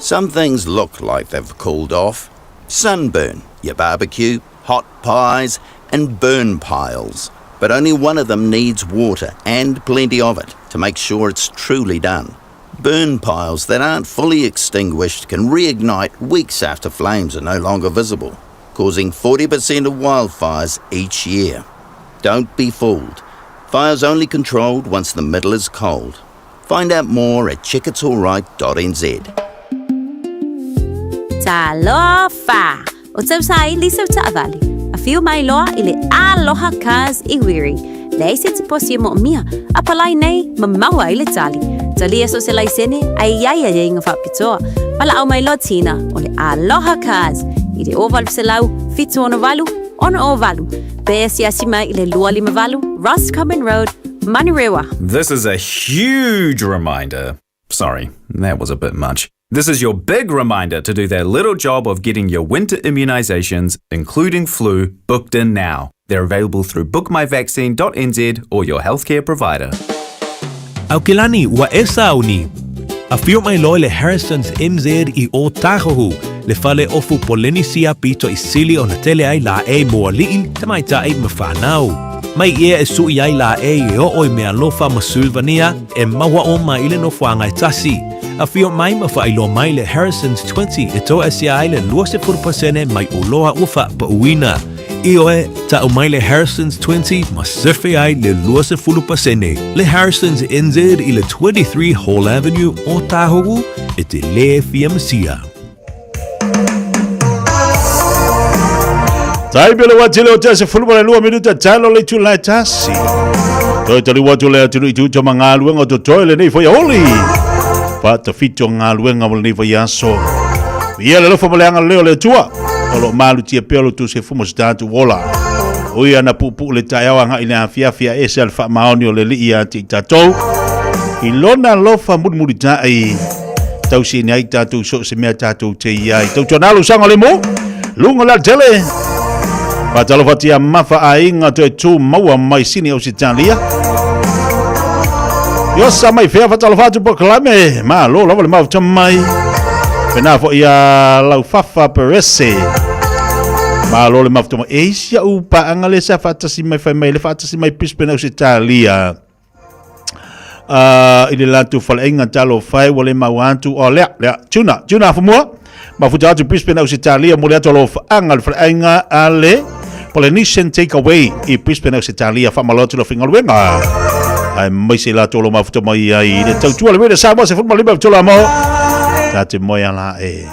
Some things look like they've cooled off. Sunburn, your barbecue, hot pies, and burn piles. But only one of them needs water and plenty of it to make sure it's truly done. Burn piles that aren't fully extinguished can reignite weeks after flames are no longer visible, causing 40% of wildfires each year. Don't be fooled. Fire's only controlled once the middle is cold. Find out more at checkitsalright.nz. Talofa! O tau saili sau taavale. Afio mai loa i le Aloha Cars i Wiri. Leai se tiposi e moomia, a palai nei ma maua ai le tali. Talia so se laisene a i ai aiaiga faapitoa. Valaau mai loa Tina o le Aloha Cars i le 0800 768 608 pe asiasi mai i le 258 Roscommon Road, Manurewa. This is a huge reminder. Sorry, that was a bit much. This is your big reminder to do that little job of getting your winter immunizations, including flu, booked in now. They're available through bookmyvaccine.nz or your healthcare provider. Aukilani, ua e sauni. Afio mai loa le Harrison's NZ i Ōtāhuhu, le fale ofu Polenisia pito i sili ona tele ai laʻei mo aliʻi, tamaitai ma whānau. Mai ia e suʻi ai laʻei e oo i mealofa ma Sulvania e maua uma i le nofoaga e tasi. Afio mai ma faailoa mai le Harrison's 20 e toasia ai le 20% mai oloa ua faapauina. Ioe, ta'u mai le Harrison's 20 ma sefe ai le 20%. Le Harrison's NZ i le 23 Hall Avenue, Ōtāhuhu, e te lē fia masia. Taimi o le wā tele o te 12 minuta talo le itula e tasi. Toi tali watu le atunu i tuta ma ngā luenga o totoe le nei whai oli. Wha tawhito ngā luenga mo le nei whai aso. Ia le lofa mo le anga leo le tua. O lo malu tia peo lo tu se fumo se tātu ola. O ia na pupu le taeao anga i le afiafi a ese al wha maoni o le li ia te i tātou. I lona lofa murimuri ta'i. Tausi ni ai tātou so se mea tātou te iai. Tau tuanalu sanga le mo. Lunga la tele. Whātalofa mafa aiga toe tū maua mai Sini Ausitalia. Iosa mai fea whātalofa atu po kalame. Ma lo lava le mafuta mai. Pena fo ia laufafa perese. Ma lo le mafuta mai. E isi au paanga le sa whaatasi mai whai mai le whaatasi mai Brisbane Ausitalia. I le latou faleaiga talofa e ua le mau atu o lea lea tuna tuna afumua mafuta atu Brisbane Ausitalia mo le atu alofaaga le faleaiga a le Polynesian Takeaway i Brisbane Ausitalia faamalo atu le faigaluega ae maise latou lo mafuta mai ai le tautua le wele Samoa 15 tola mo ta te moe ala e.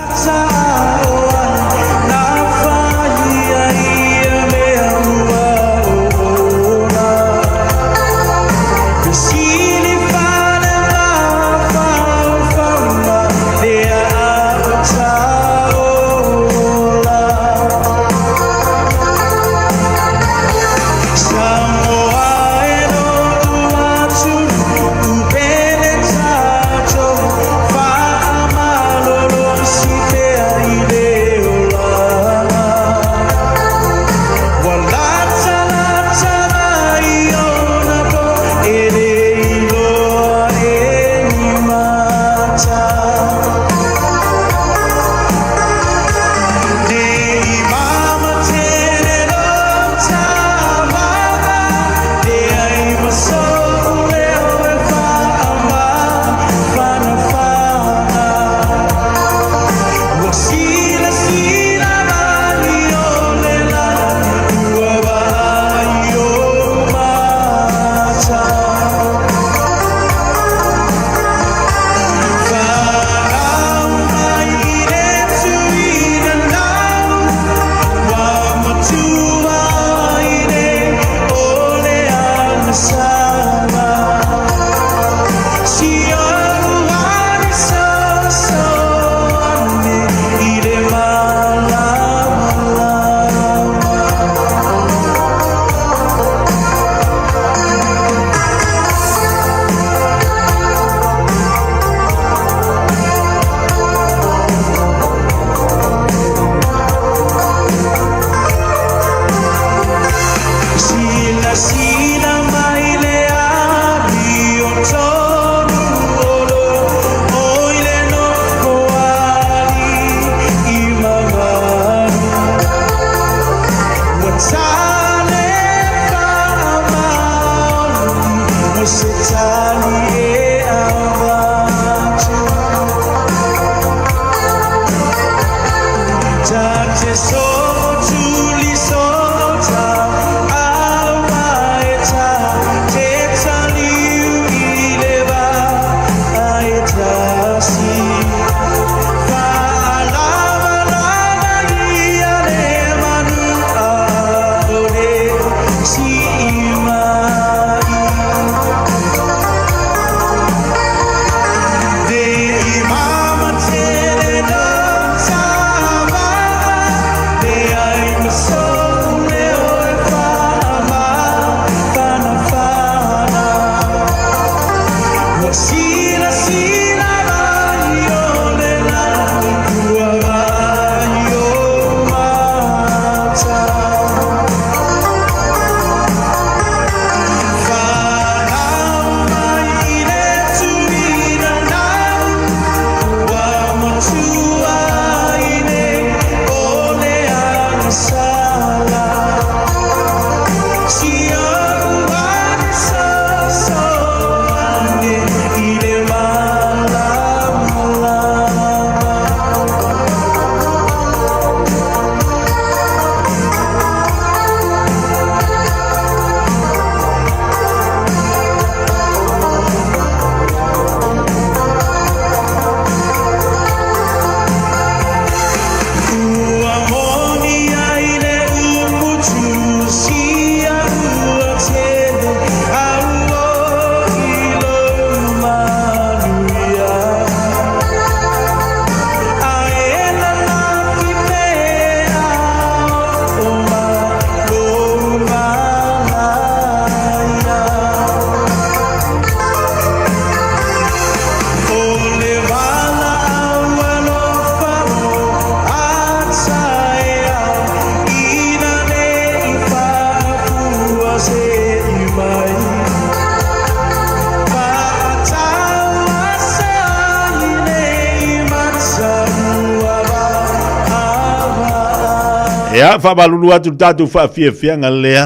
Ia, faamalulu atu le tatou faafiafiaga lea.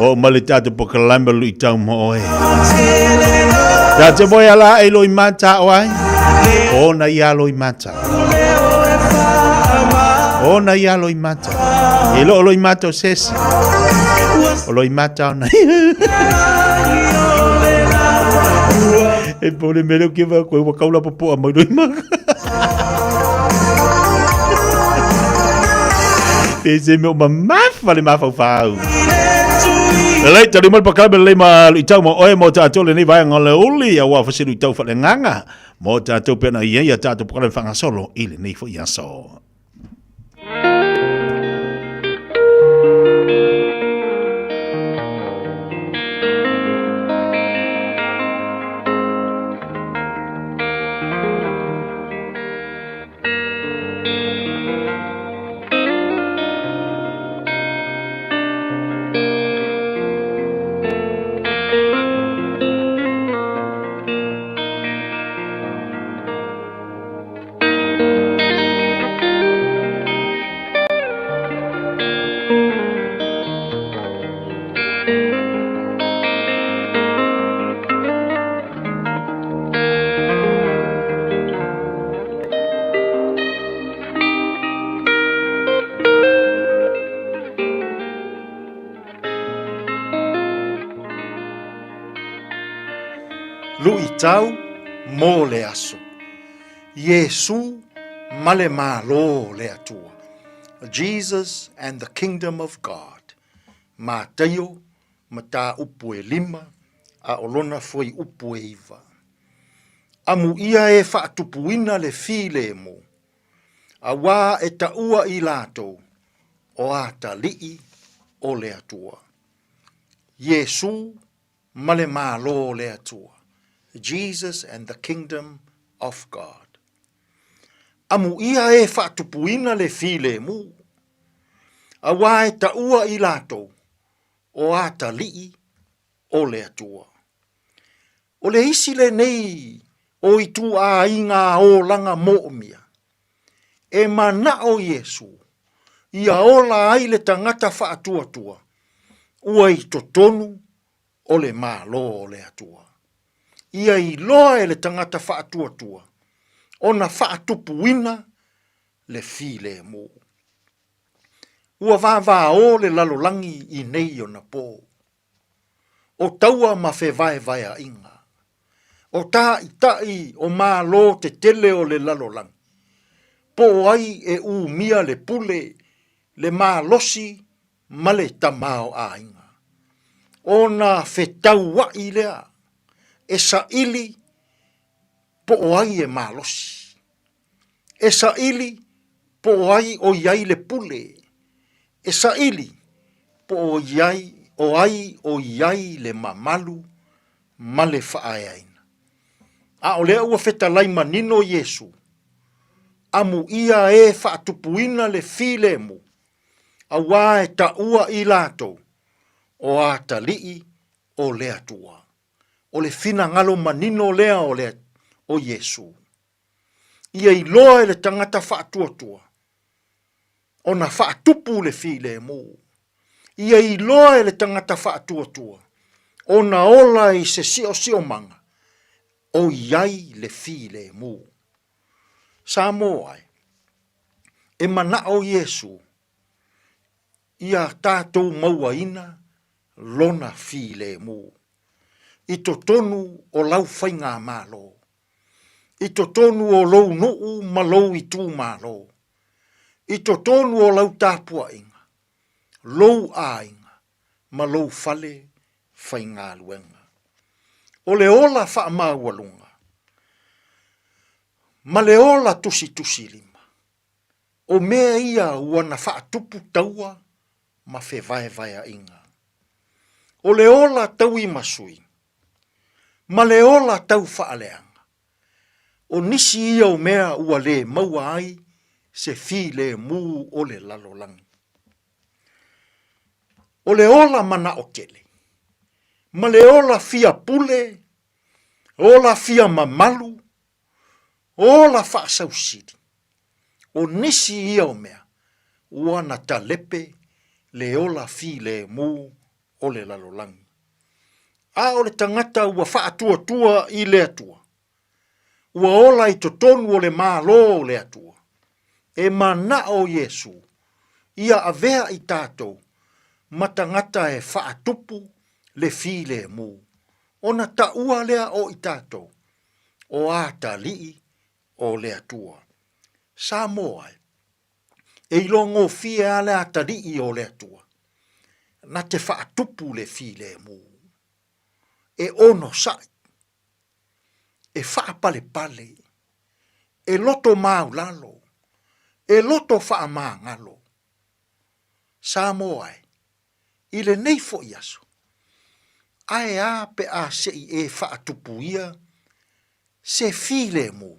Oo mai le tatou polokalame o Luitau mo oe. Ta te moe ala e loi mata o ai. Ona ia loi mata. Ona ia loi mata. E lo loi mata o sesi. O loi mata ona. E pole mele o ke va koe wa kaula popoa mai loi mata. Pe se mea o mamafa le mafaufau. Lelei, tali mai le polokalame lelei ma luitau mo oe mo tatou lenei vaega o le uli, aua foi se luitau faaleagaga mo tatou pei ona i ai a tatou polokalame faagasolo i lenei foi aso. Luitau mo le aso. Iesū ma le Malo o le Atua. Jesus and the Kingdom of God. Mataio, mataupu e lima, a o lona fuaiupu e iva. Amuia e faatupuina le filemu, auā e taua i latou o atalii o le Atua. Iesū ma le Malo o le Atua, Jesus and the Kingdom of God. Amuia e faatupuina le filemu, auā e taua i latou o atalii o le Atua. O le isi lenei o ituaiga olaga moomia, e manao Iesu ia ola ai le tagata faatuatua ua i totonu o le Malo o le Atua. Ia iloa e le tagata faatuatua ona faatupuina le filemu. Ua vavao le lalolagi i nei ona po. O taua ma fevaevaeaiga. O tāʻitaʻi o Malo tetele o le lalolagi, po o ai e umia le pule, le malosi ma le tamaoaiga. Ona fetauaʻi lea e saili po o ai e malosi. E saili po o ai o i ai le pule. E saili po o i ai o ai o i ai le mamalu ma le faaeaina. A o lea ua fetalai manino Iesū, amuia e faatupuina le filemu, auā e taua i latou o atalii o le Atua. O le finagalo manino lea o le o Iesū. Ia iloa e le tagata faatuatua ona faatupu le filemu. Ia iloa e le tagata faatuatua ona ola i se siosiomaga o i ai le filemu. Samoa e, e manao Iesu ia tatou mauaina lona filemu i totonu o lau faigamalo, i totonu o lou nuu ma lou itumalo, i totonu o lau tapuaiga, lou aiga ma lou fale faigaluega. O le ola faamaualuga ma le ola tusitusilima, o mea ia ua na faatupu taua ma fevaevaeaiga. O le ola tauimasui ma le ola tau faaleaga, o nisi ia o mea ua le maua ai se filemu o le lalolagi. O le ola manao tele, ma le ola fia pule, ola fia mamalu, ola faasausili, o nisi ia o mea. Ua na talepe le ola filemu o le lalolagi. A o le tagata ua faatuatua i le Atua, ua ola i totonu o le Malo o le Atua, e mana'o Iesu ia avea i tatou ma tagata e faatupu le filemu, ona taua lea o i tatou, o atalii o le Atua. Samoa e, e iloa gofie a le atalii o le Atua, na te faatupu le filemu, e onosai, e faapalepale, e loto maulalo, e loto faamagalo. Samoa e, i lenei foi aso, ae a pe a se i e faatupuia se filemu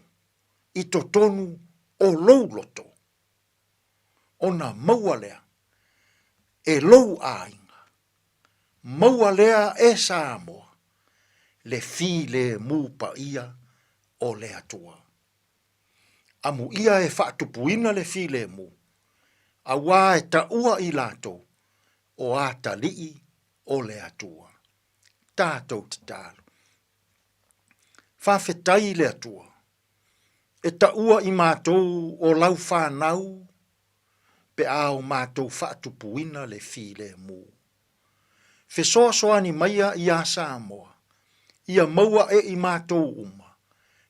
i totonu o lou loto, ona maua lea e lou aiga, maua lea e Samoa le filemu paia o le Atua. Amuia e faatupuina le filemu, auā e taua i latou o atalii o le Atua. Tatou tatalo. Faafetai i le Atua, e taua i matou o lau fanau pe a o matou faatupuina le filemu. Fesoasoani maia iā Samoa, ia maua e i matou uma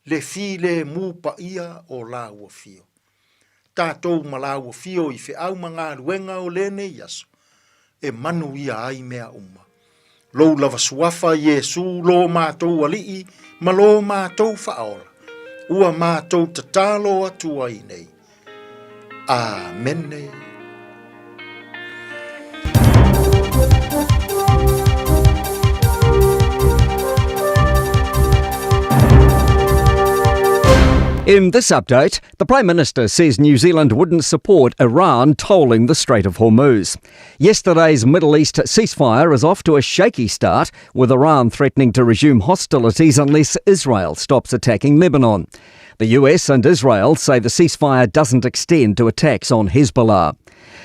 le filemu paia o lāua fio. Tatou ma lāua fio i feau ma galuega o lenei aso, e manuia ai mea uma. Lou lava suafa Iesu lo matou Alii ma lo matou Faaola, ua matou tatalo atu ai nei. Amene. In this update, the Prime Minister says New Zealand wouldn't support Iran tolling the Strait of Hormuz. Yesterday's Middle East ceasefire is off to a shaky start, with Iran threatening to resume hostilities unless Israel stops attacking Lebanon. The US and Israel say the ceasefire doesn't extend to attacks on Hezbollah.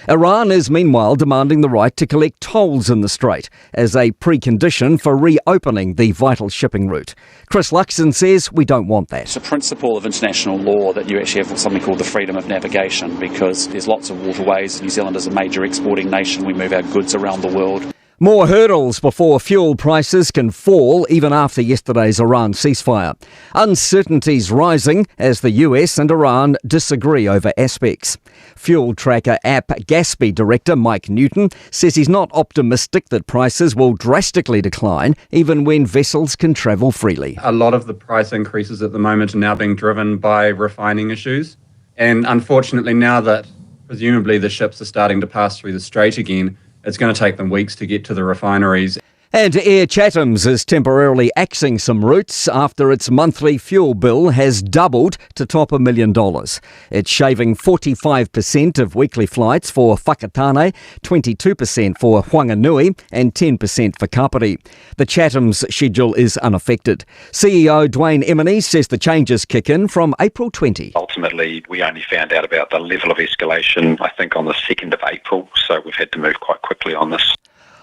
Iran is meanwhile demanding the right to collect tolls in the strait as a precondition for reopening the vital shipping route. Chris Luxon says we don't want that. It's a principle of international law that you actually have something called the freedom of navigation because there's lots of waterways. New Zealand is a major exporting nation. We move our goods around the world. More hurdles before fuel prices can fall even after yesterday's Iran ceasefire. Uncertainties rising as the US and Iran disagree over aspects. Fuel tracker app Gaspy director Mike Newton says he's not optimistic that prices will drastically decline even when vessels can travel freely. A lot of the price increases at the moment are now being driven by refining issues. And unfortunately, now that presumably the ships are starting to pass through the strait again, it's going to take them weeks to get to the refineries. And Air Chathams is temporarily axing some routes after its monthly fuel bill has doubled to top a million dollars. It's shaving 45% of weekly flights for Whakatane, 22% for Whanganui, and 10% for Kapiti. The Chathams schedule is unaffected. CEO Dwayne Emeny says the changes kick in from April 20. Ultimately, we only found out about the level of escalation, I think, on the 2nd of April, so we've had to move quite quickly on this.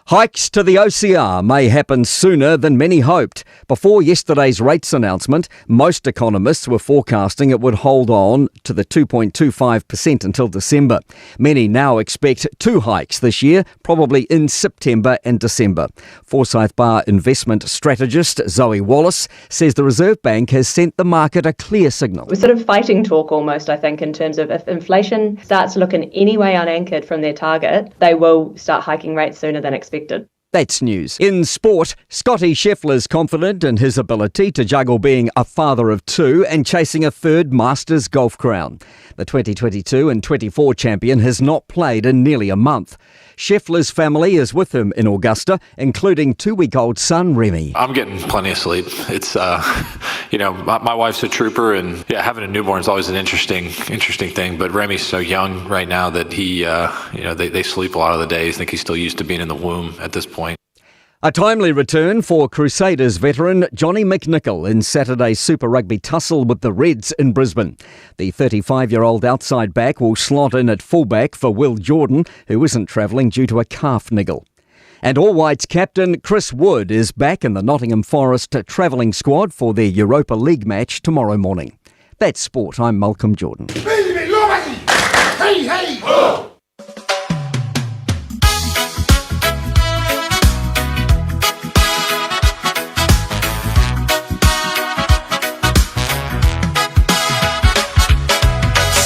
Hikes to the OCR may happen sooner than many hoped. Before yesterday's rates announcement, most economists were forecasting it would hold on to the 2.25% until December. Many now expect two hikes this year, probably in September and December. Forsyth Barr investment strategist Zoe Wallace says the Reserve Bank has sent the market a clear signal. We're sort of fighting talk almost, I think, in terms of if inflation starts to look in any way unanchored from their target, they will start hiking rates sooner than expected. That's news. In sport, Scottie Scheffler's confident in his ability to juggle being a father of two and chasing a third Masters golf crown. The 2022 and 24 champion has not played in nearly a month. Scheffler's family is with him in Augusta, including two-week-old son Remy. I'm getting plenty of sleep. It's, you know, my, my wife's a trooper, and yeah, having a newborn is always an interesting, interesting thing. But Remy's so young right now that he, you know, they, they sleep a lot of the days. I think he's still used to being in the womb at this point. A timely return for Crusaders veteran Johnny McNicholl in Saturday's Super Rugby tussle with the Reds in Brisbane. The 35 year old outside back will slot in at fullback for Will Jordan, who isn't travelling due to a calf niggle. And All Whites captain Chris Wood is back in the Nottingham Forest travelling squad for their Europa League match tomorrow morning. That's sport. I'm Malcolm Jordan. Hey, hey! Oh!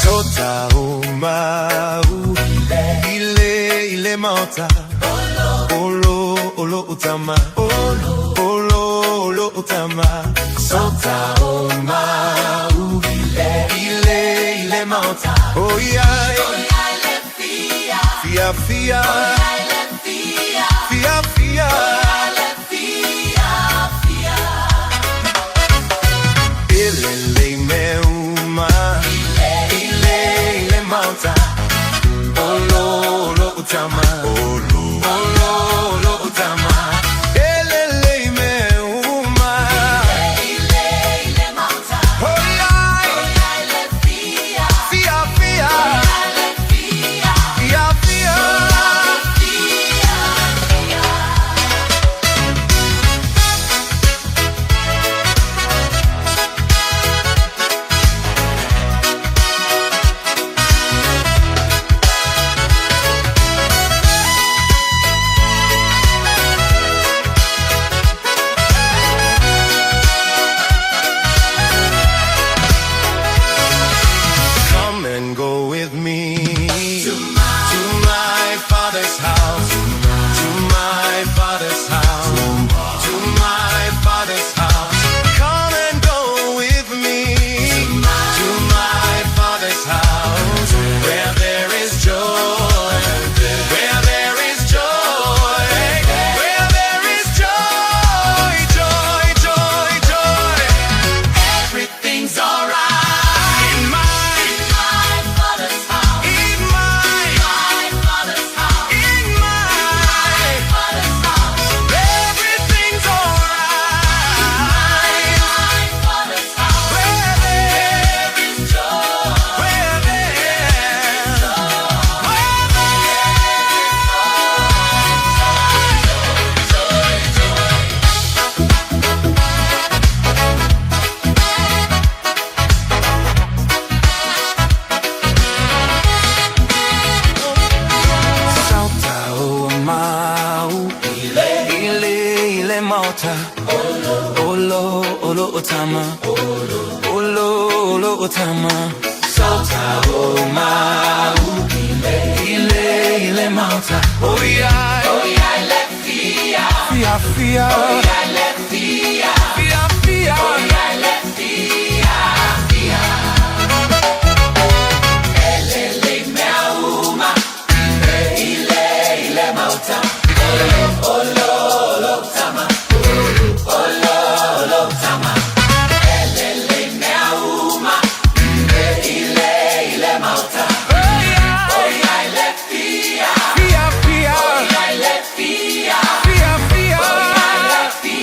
Sota o mau Ile ile maota Olo olo utama Olo olo olo utama Sota o mau Ile ile maota Oh yeah Fia fia Fia fia Ile le me uma Ile ile maota Olo olo utama Olo olo olo utama Ele le me uma Ile ile maota Oh yeah Fia fia Fia fia Come and go with me to my father's house, to my father's house, to my father's house. Come and go with me to my father's house, where there is joy, where there is joy, where there is joy, joy, joy, joy. Everything's alright in my, in my father's house. In my, my father's house. In my, father's house. Everything's alright. In my father's house. Where there is joy. Where there is joy. Where there is joy, joy, joy. Sauta o mau Ile ile ile maota Olo olo otama Olo olo otama Sauta o mau Ile ile maota Oh yeah Oh yeah le fia Fia fia Oh yeah le fia Fia fia Oh yeah le fia fia Elele meauma Ile ile mauta Olo olo tama Olo olo tama Elele meauma Ile ile mauta Oh yeah ile fia Fia fia Oh yeah ile fia Fia fia Oh yeah ile fia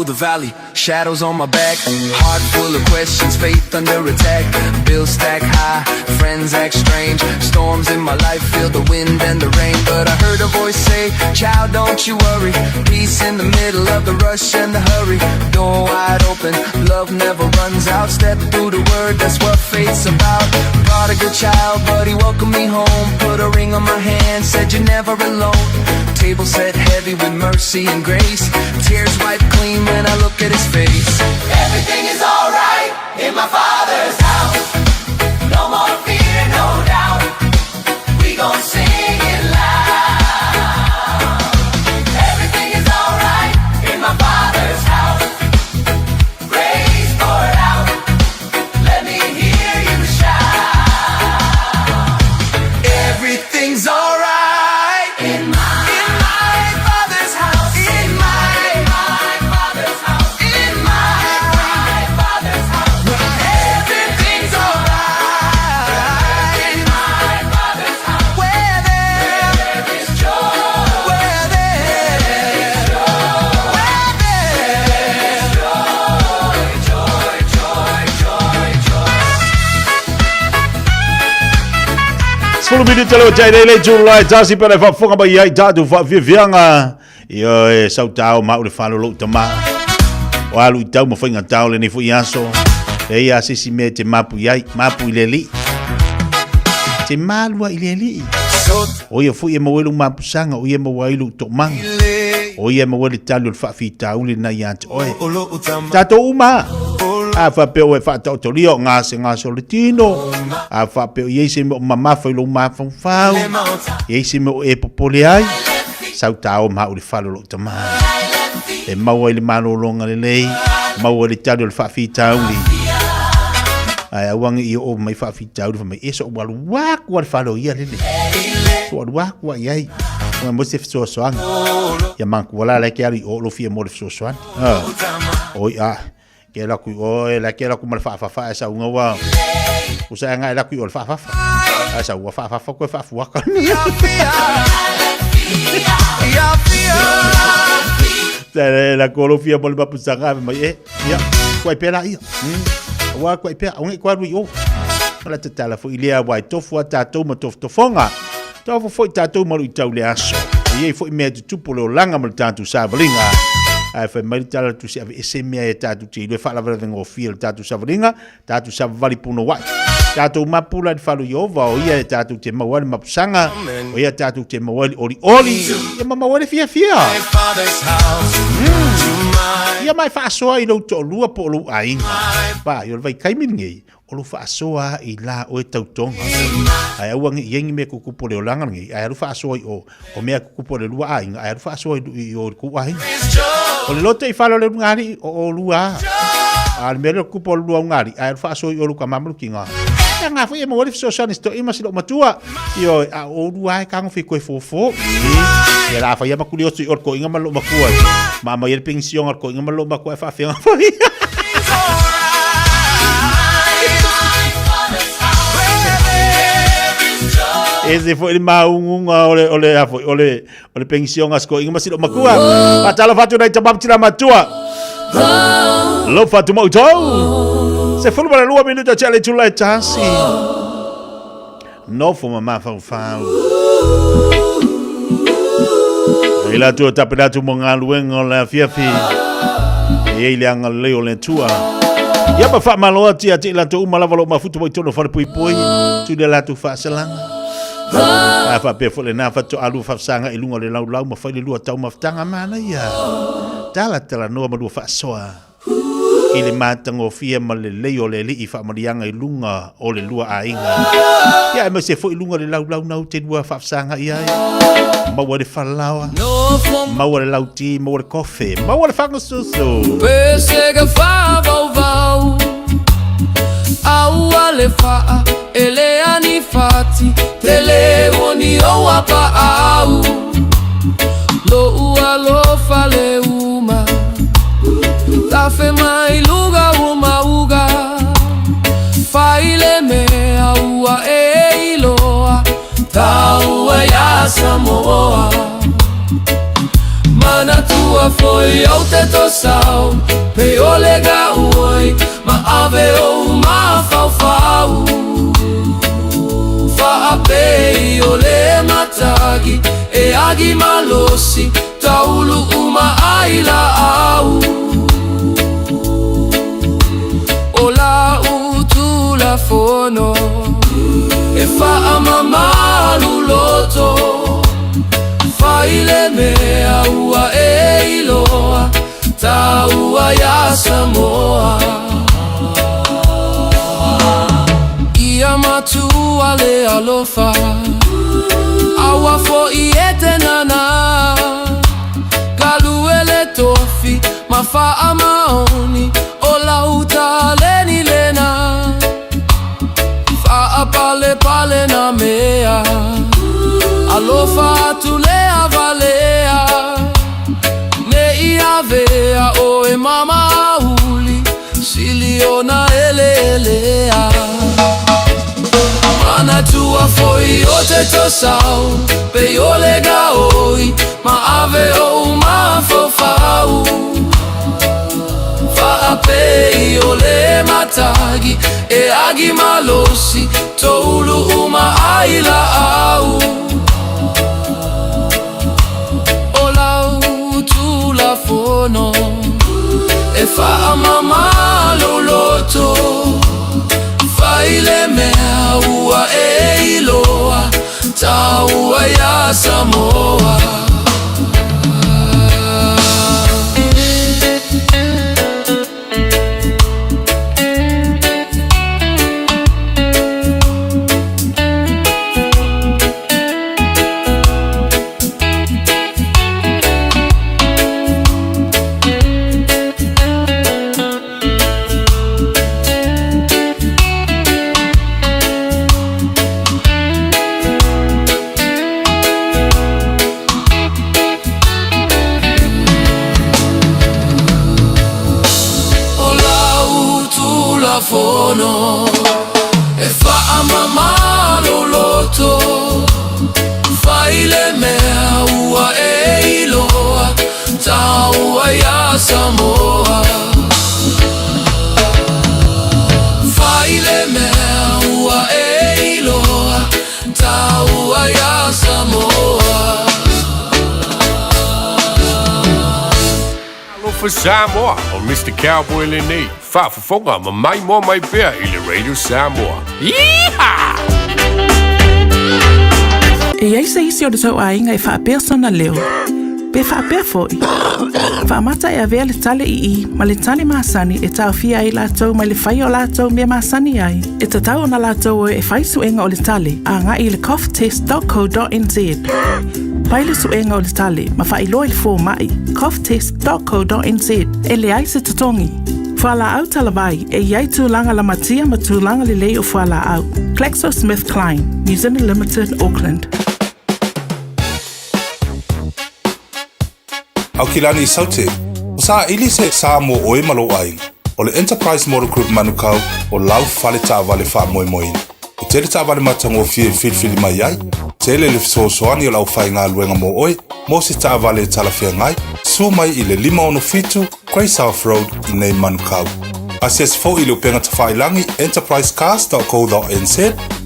through the valley, shadows on my back. Heart full of questions, faith under attack. Bills stack high, friends act strange. Storms in my life, feel the wind and the rain. But I heard a voice say, Child, don't you worry. Peace in the middle of the rush and the hurry. Door wide open, love never runs out. Step through the word, that's what faith's about. Prodigal child, but he welcomed me home. Put a ring on my hand, said you're never alone. Table set heavy with mercy and grace. Tears wiped clean when I look at his face. Everything is alright in my father's house. No more fear, no doubt. We gon' sing it loud. Everything is alright in my father's house. Grace poured out. Let me hear you shout. Everything's alright in my in my father's house. In my my father's house. In my my father's house. Everything's alright in my father's house. Where there is joy. Where there is joy. Where there is joy, joy, joy, joy, joy. Sefulu minute le ua nei le itula e tasi pea le faafofoga mai ai tatou faafiafiaga. Ioe, sau tao ma au le fale o lou tama. O alu i tau ma faiga tao lenei foi aso. E ia se isi mea e te mapu i ai, mapu i le alii. Te malua i le alii. O ia foi e maua ai lou mapusaga, o ia e maua ai lou toomaga. O ia e maua ai le tali o le faafitauli lena ia te oe. Tatou uma a faapea oe faataotolia o gasegase o le tino, a faapea o i ai se mea o mamafa i lou mafaufau, i ai se mea o e popole ai, sau tao ma au i le fale o lou tama. E maua ai le malologa lelei, maua ai le tali o le faafitauli. Ae aua ne i oo mai faafitauli fai mai, e so ou alu aku a le fale o ia lele. So alu aku a i ai. Ua mo se fesoasoani. Ia manatua la la e ke alu i o lo fia mo le fesoasoani. Oi a, ke alu aku i o, e la ke alu aku ma le faafafa ae sau ua o sa anga e alu aku i o le faafafa. Ae sau ua faafafa koe faafuaka. Te la ko lo fia mo le mapusaga mai e. Ia, kuai pea la ia. Ua kuai pea, au nge koe alu i o. O la tatala foi lea wai tofu a tātou ma tofotofoga. Tofu foi tātou ma luitau le aso. E iai foi mea e tutupu o le olaga ma le tātou savaliga. Ae fai mai le tala tusi aveese mea e tātou te iloa e faalavelave gofie le tātou savaliga, tātou savavali punouai. Tātou mapu la i le fale o Ieova, o ia e tātou te maua ai le mapusaga, o ia tātou te maua ai le olioli, ia ma maua ai le fiafia. Ia ma e faasoa i lou toalua po o lou aiga. Vaai, o le vaitaimi lenei, o lou faasoa i la oe tautoga. Ae aua ne i ai ni mea tutupu o le olaga lenei, ae alu faasoa i o, o mea tutupu o le lua aiga, ae alu faasoa i o i le kou aiga. O le loto i fale o le ulugalii, o olua a. A o le mea lea o le tutupu o le lua ulugalii, ae alu faasoa i o i lou tama ma lou tina. Ia nga foi e maua ai le fesoasoani se toeaina ma si loomatua. Ioe, a o olua a e tagofi koe fofo. Ia la fai ma kuli otu i o le toeaina ma le loomatua. Ma aumai ai le penisiona a le toeaina ma le loomatua e faafeaga foi. Ese foi le maungunga o le o le a foi o le o le penisiona a si toeaina ma si loomatua. Faatalofa atu nai tama ma tina matua. Alofa atu ma outou. 12 minuta tia le itula e tasi. Nofo ma mafaufau. I la tua tapena atu mo galuega o le afiafi. E iai le agalelei o le Atua. Ia ma faamalo atu ia te i latou uma lava o lo o mafuta mai totonu o falepuipui, tu le latou faasalaga. A faapea foi lena faatoa lua faafesaga i luga o le laulau ma fai le lua taumafataga manaia. Talatalanoa ma lua faasoa. I le matagofie ma le lelei o le Alii faamaliaga i luga o le lua aiga. Ia aemaise foi i luga o le laulau nau te lua faafesagai ai. Maua le falaoa, maua le lauti, maua le kofe, maua le fagasusu. Pesega faavauvau Aua le faa ele ani fati Tele oni oua paau Lou alofa le uma Tafe mai luga uma uga Fai le mea ua e iloa Taua ia Samoa Manatua. Manatua foi o te tosau Pe o le gauoi Ma ave o mafaufau Faapei o le matagi E agi malosi Taulu uma ai la au O la utu la fono E faamamalu loto Fai le mea ua e iloa Taua ia Samoa Ia matua le alofa Aua foi e te nana Galue le tofi ma faamaoni O lau taleni lena Faapalepale na mea Alofa atu lea valea Ne i avea oe ma mauli Sili ona eleelea Manatua foi o te tosau Pe o le gaoi Ma ave o mafaufau Faapei o le matagi E agi malosi Toulu uma ai la au O lau tulafono E faamamalu loto Fai le mea ua e iloa Taua ia Samoa O lau tulafono E faamamalu loto Fai le mea ua e iloa Taua ia Samoa Fai le mea ua e iloa Taua ia Samoa Alofa Samoa, o Mr. Cowboy lenei, faafofoga ma maimoa mai pea i le Radio Samoa. Yeehaw! E i ai se isi o le tou aiga e faapea sona leo, pe faapea foi. Faamata e avea le tale ii ma le tale masani e taofia ai latou mai le fai o latou mea masani ai. E tatau ona latou o e fai suega o le tale agai i le coughtest.co.nz. Fai le suega o le tale ma faailoa i le fomai coughtest.co.nz e leai se totogi. Fualaau talavai e i ai tulaga lamatia ma tulaga lelei o fualaau. GlaxoSmithKline, New Zealand Limited, Auckland. Aukilani Saute, o saili se sa mo oe ma lou aiga. O le Enterprise Motor Group Manukau o lau fale taavale faamoemoeina. E tele taavale matagofie e filifili mai ai, tele le fesoasoani o le aufaigaluega mo oe mo se taavale e talafeagai, suo mai i le 567 Grey South Road i nei Manukau. Asiasi foi i le upega tafailagi enterprisecars.co.nz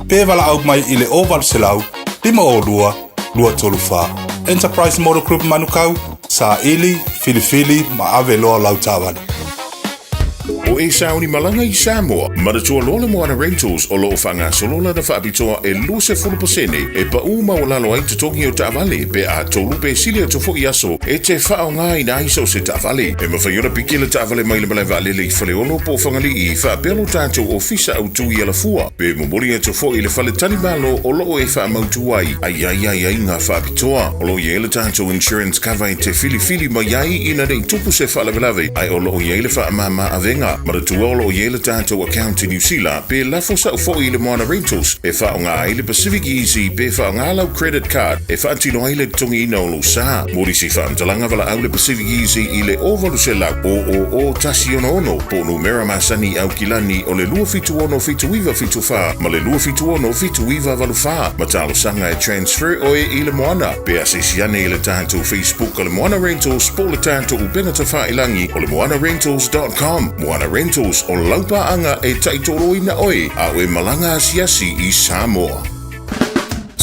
pe valaau mai i le 0800 502 234. Enterprise Motor Group Manukau, saili, filifili ma ave loa lau taavale. O e sauni malaga i Samoa, manatua loa le Moana Rentals o lo o faagasolo lana faapitoa e 20% e paʻū maualalo ai totogi o taavale pe a tolu pe sili atu foi aso e te faaaogaina ai so o se taavale. E mafai ona piki le taavale mai le malae vaalele i Faleolo po o Fagalii faapea lo tatou ofisa autū i Alafua pe momoli atu foi i le fale talimalo o lo o e faamautu ai ai ai ai ai ngā faapitoa. O lo o i ai le tatou insurance cover e te filifili mai ai ina nei tupu se faalavelave ae o lo o i ai le faamama avega. Manatua o lo o i ai le tatou account i Niu Sila pe lafo sa'o fo'i i le Moana Rentals e faaaoga ai le Pacific Easy pe faaaoga lau credit card e faatino ai le totogiina o lou sa. Mo nisi faamatalaga valaau le Pacific Easy i le 0800 000 166 po o numera masani i Aukilani o le 276 7974 ma le 276 7984 ma talosaga e transfer oe i le Moana. Pe asiasi ane i le tatou Facebook o le Moana Rentals po o le tatou upega tafailangi o le moanarentals dot com. Moana Rentals, o lau paaga e taitoloina oe a o e malaga asiasi i Samoa.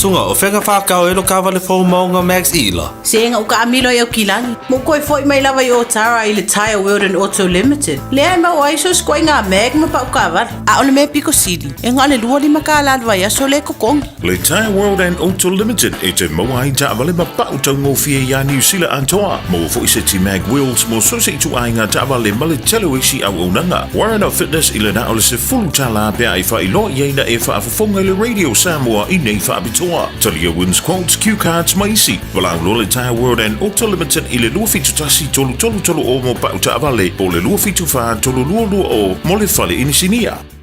Suga, o fea ka whākau e lo kāwale fou maunga Max Ila? Sega o ka amilo i Aukilani. Mo koe foi mai lava i Otara i le Tyre World and Auto Limited. Lea e mau ai so skoe ngā mag ma pau kāwale. A o le mea piko sili, e ngā le 25 kāla le vaiaso le kokongi. Le Tyre World and Auto Limited e te maua ai taavale ma pa'u taugofie iā Niu Sila atoa. Maua fo'i seti mag wheels mo so se ituaiga taavale ma le tele o isi auaunaga. Warren of Fitness i le na o le $10 pe a e faailoa i ai na e faafofoga i le Radio Samoa i nei faapitoa. Talia wins quotes, cue cards ma isi. Valaau loa le Tyre World and Auto Limited i le 271 3330 mo pa'u taavale po o le 274 3220 mo le fale inisinia.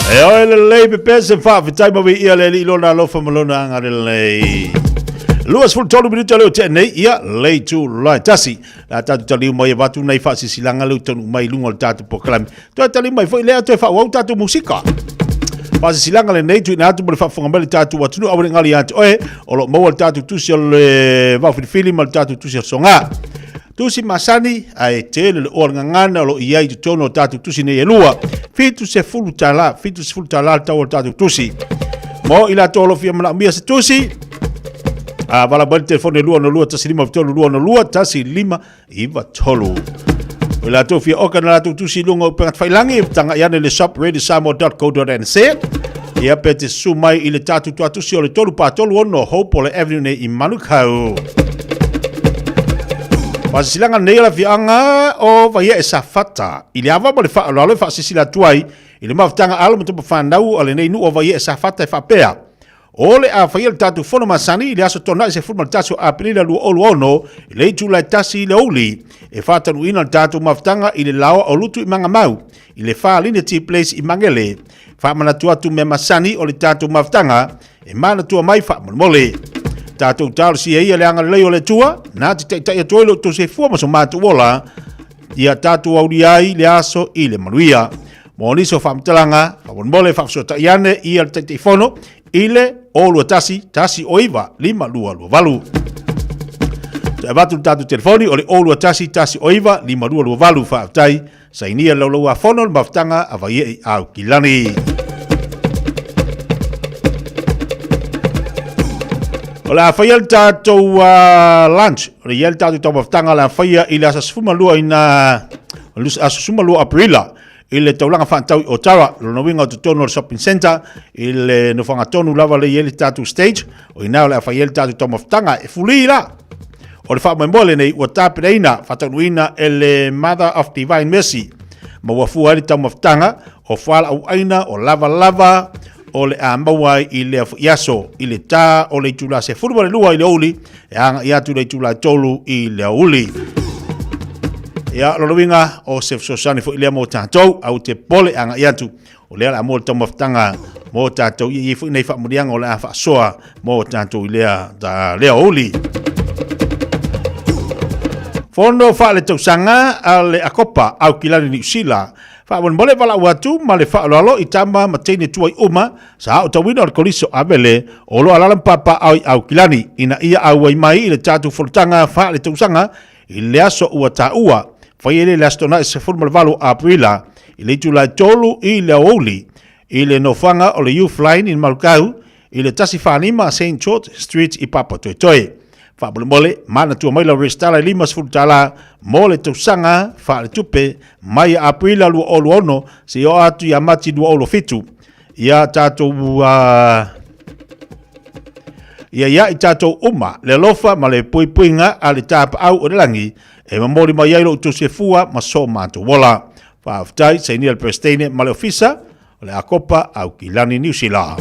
E oe lelei pepese faafetai ma viia le Alii lona alofa ma lona agalelei. 23 minuta leo tea nei, ia, lei tu lai tasi. La tātou taliu mai e vatu nei whaasisilaga leo tonu mai lunga o le tātou polokalame. Toe taliu mai foi lea toe whaauau tātou musika. Whaasisilaga le nei tuina atu mo le whaafonga mai le tātou atunuu aua ne ngali ia te oe, o lo maua le tātou tusi o le vaofilifili ma le tātou tusi o le soga. Tusi masani, ae tele le oa le gagana o lo o i ai i totonu o tatou tusi nei e lua. $70, $70 le tau o le tatou tusi. Mo i latou o lo o fia manaomia se tusi, a vala mai le telefone 262 153 262 1593. O i latou fia oka na latou tusi i luga o upega tafailangi, taga'i ane le shop radiosamoa.co.nz. Ia pe te susu mai i le tatou tuatusi o le 3 4 3 6 Hope Avenue nei i Manukau. Faasisilaga nei o le afioaga o Vaiee Safata i le ava ma le faaaloalo e faasisila atu ai i le mafutaga alo ma tupu fanau a lenei nuu o Vaiee Safata e faapea, O le a faia le tatou fono masani i le aso Toonai 11 o Aperila 2026 i le itula e 1 i le aoauli e faatanuuina le tatou mafutaga i le laoa o Lutu i Magamau i le Falinity Place i Magele. Faamanatu atu mea masani o le tatou mafutaga e manatua mai faamolemole. Tatou talosia ia le agalelei o le Atua, na te taitai atu ai lo outou soifua ma so matou ola, ia tatou aulia ai le aso i le manuia. Mo nisi o faamatalaga, faamolemole faafesootai ane ia le Taitaifono i le 021 109 5228. Toe avatu le tatou telefoni o le 021 109 5228. Faafetai. Sainia le Laulau-a-Fono le mafutaga a Vaiee i Aukilani. O le a faia le tatou lunch, o le i ai le tatou taumafataga o le a faia i le aso 12 ina aso 12 Aperila i le taulaga faatau i Otara, lona uiga o totonu o le shopping centre i le nofoaga tonu lava le i ai le tatou stage, o i ina o le a faia ai le tatou taumafataga e fuli la. O le faamoemoe lenei ua tapenaina faataunuuina e le Mother of Divine Mercy ma ua fua ai le taumafataga o fualaauaina o lavalava o le a maua ai i lea foi aso i le tā o le itula 12 i le aoauli e agai atu i le itula 3 i le aoauli. Ia, lona uiga o se fesoasoani foi lea mo tatou, aua te popole agai atu O lea o le a maua le taumafataga mo tatou, ia i ai foi nai faamanuiaga o le a faasoa mo tatou i lea, lea aoauli. Fono faaletausaga a le Akopa Aukilani Niu Sila. Faamolemole valaau atu ma le faaaloalo i tama ma teine tuai uma sa aotauina o le Kolisi o Avele o lo o alaala ma papaaao i Aukilani ina ia auai mai i le tatou fonotaga faaletausaga i le aso ua taua, faia lea i le Aso Toonai 18 o Aperila i le itula e 3 i le aoauli i le nofoaga o le Youth Line i Manukau i le 145 Saint George Street i Papatoetoe. Faamolemole, manatua mai lau resitala e $50 mo le tausaga faaletupe mai ia Aperila 2026 seia oo atu ia Mati 2027. Ia tatou uh, Ia ia i tatou uma le alofa ma le puipuiga a le tapaau o le lagi e momoli mai ai lo outou soifua ma so matou ola. Faafetai, sainia le Peresetene ma le Ofisa o le Akopa Aukilani Niu Sila.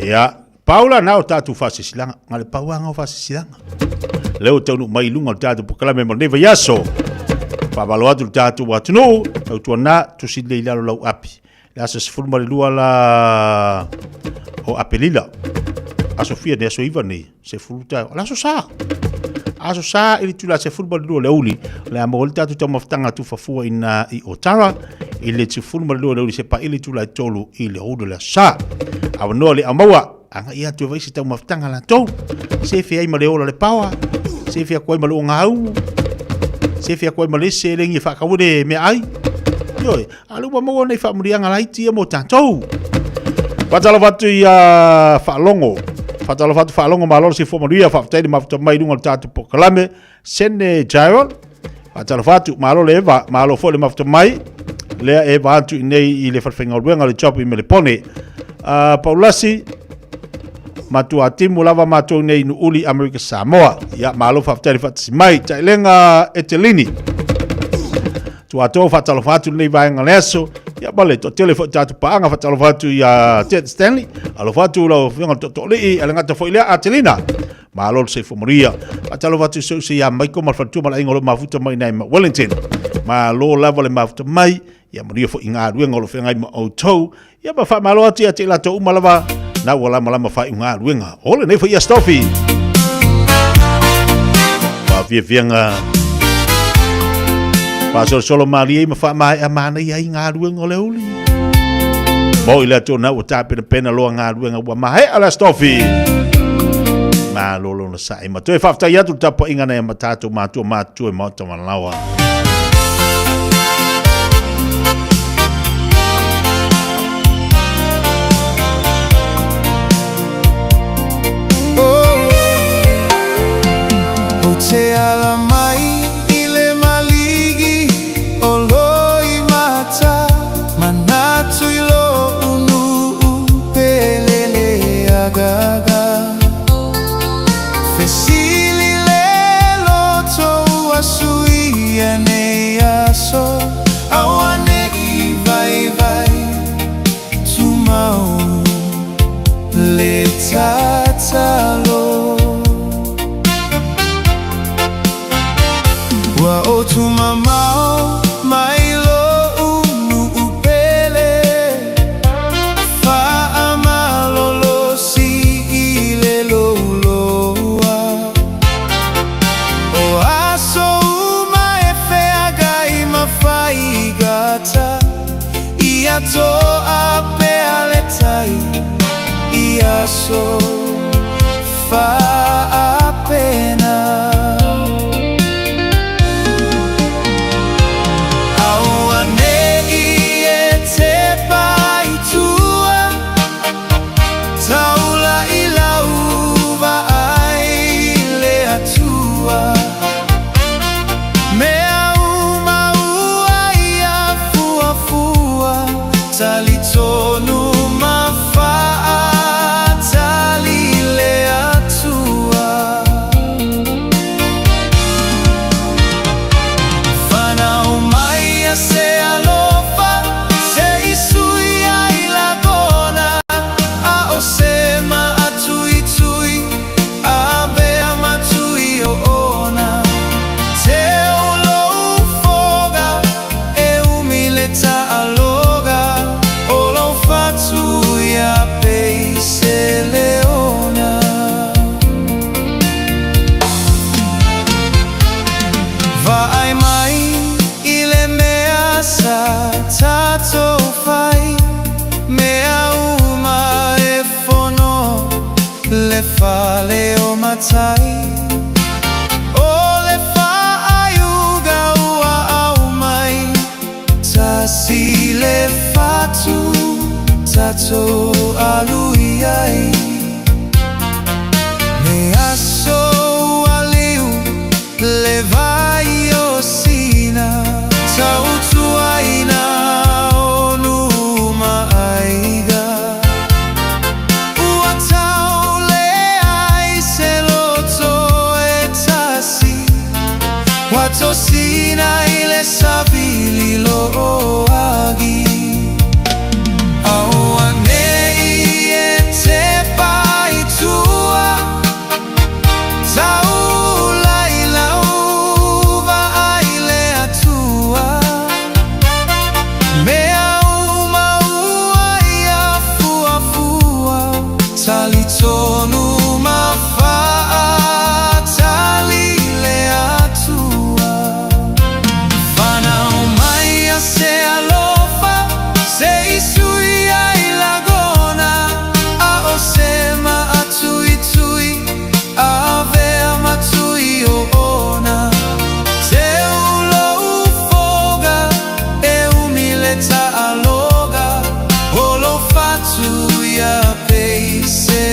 Ia, Paula na o tātou whasisilaga, nga le pauanga o whasisilaga. Leo taunu mai lunga o tātou pokalame mo nei vaiaso. Whaavalo atu le tātou atunuu, tautua nā, tusi lei lalo lau api. Le aso 12 la o Apelila. Aso fia nei, aso iva nei, sefulu taeao. O le aso Sa. Aso Sa i le itula 12 o le aoauli. O le a maua ai le tatou taumafataga tufafua ina i Otara i le 12 o le aoauli seia paia le itula e 3 i le aoauli o le aso Sa. Avanoa le aumaua, agai atu e vaai se taumafataga latou. Sefe ai ma le ola o le paoa, sefe atu ai ma le ogāumu, sefe atu ai ma le isi seleni e faatau ai le meaai. Ioe, A lea ua maua nei faamanuiaga laiti ia mo tatou. Faatalofa atu ia Faalogo. Faatalofa atu Faalogo malo le soifua manuia. Faafetai le mafuta mai i luga o le tatou polokalame. Sene Jairol. Faatalofa atu malo le Eva, malo foi le mafuta mai. Lea Eva atu i nei i le falefaigaluega o le job i Melepone. Paulasi. Matua timu lava matou nei i Nu'uli, Amerika Samoa. Ia, malo faafetai le faatasi mai. Ta'ilega Etelini. Tuato faatalofa atu lenei vaega o le aso. Ia ma le toatele foi o tatou paaga faatalofa atu ia Ted Stanley. Alofa atu lau afioga i le Tootooalii, e le gata foi lea Atelina. Malo le soifua manuia. Faatalofa atu i si ou uso ia Michael ma le faletua ma le aiga o lo o mafuta mai i inā i Wellington. Malo lava le mafuta mai. Ia manuia foi i galuega o lo o feagai ma outou. Ia ma faamalo atu ia te i latou uma lava na ua lamalama faaiuga galuega o lenei foi aso tofi. Faafiafiaga faasolosolo malie ai ma faamaea manaia ai galuega o le aoauli. Mo i le atu na ua tapenapena loa galuega ua maea le aso tofi. Malo lona sa'i ma toe faafetai atu le tapuaiga nai a tatou matua matutua i Maota Malawa. Ou te ala mai i le maligi o Loimata, Manatu i lo'u nu'u pelele agaga. Fesili le loto ua suia nei aso, Auane'i vaivai tumau le tatalo. Ua ou tumamao mai lo'u nu'u pele, Faamalolosi i le louloua. O aso uma e feagai ma faigata, Ia to'a pea le tai i aso faapena. Auane'i e tepa i tua, Taula i lau vaai le Atua. Mea uma ua ia fuafua, Talitonu ma faatali le Atua. Fanau mai ia se alofa, se i sui ai lagona, A o se maatuitui, a bea matui o ona. Teu lou foga, e umi le taaloga, O lou fatu ia pei se leona. Vaai mai i le mea sa tatou fai, Mea uma e fono le fale o matai. O le faaiuga ua aumai, Tasi le fatu tatou alu i ai. Me aso ua liu le vai o Sina, Tautuaina o nuu ma aiga. Ua tau leai se loto e tasi, Ua tosina i le savili loo agi. Auane'i e tepa i tua, Taula i lau vaai le Atua. Mea uma ua ia fuafua, Talitonu ma faatali le Atua. Fanau mai ia se alofa, Se i sui ai lagona, A o se maatuitui, Avea matui o ona. Teu lou foga, e umi le taaloga, O lou fatu ia pei se.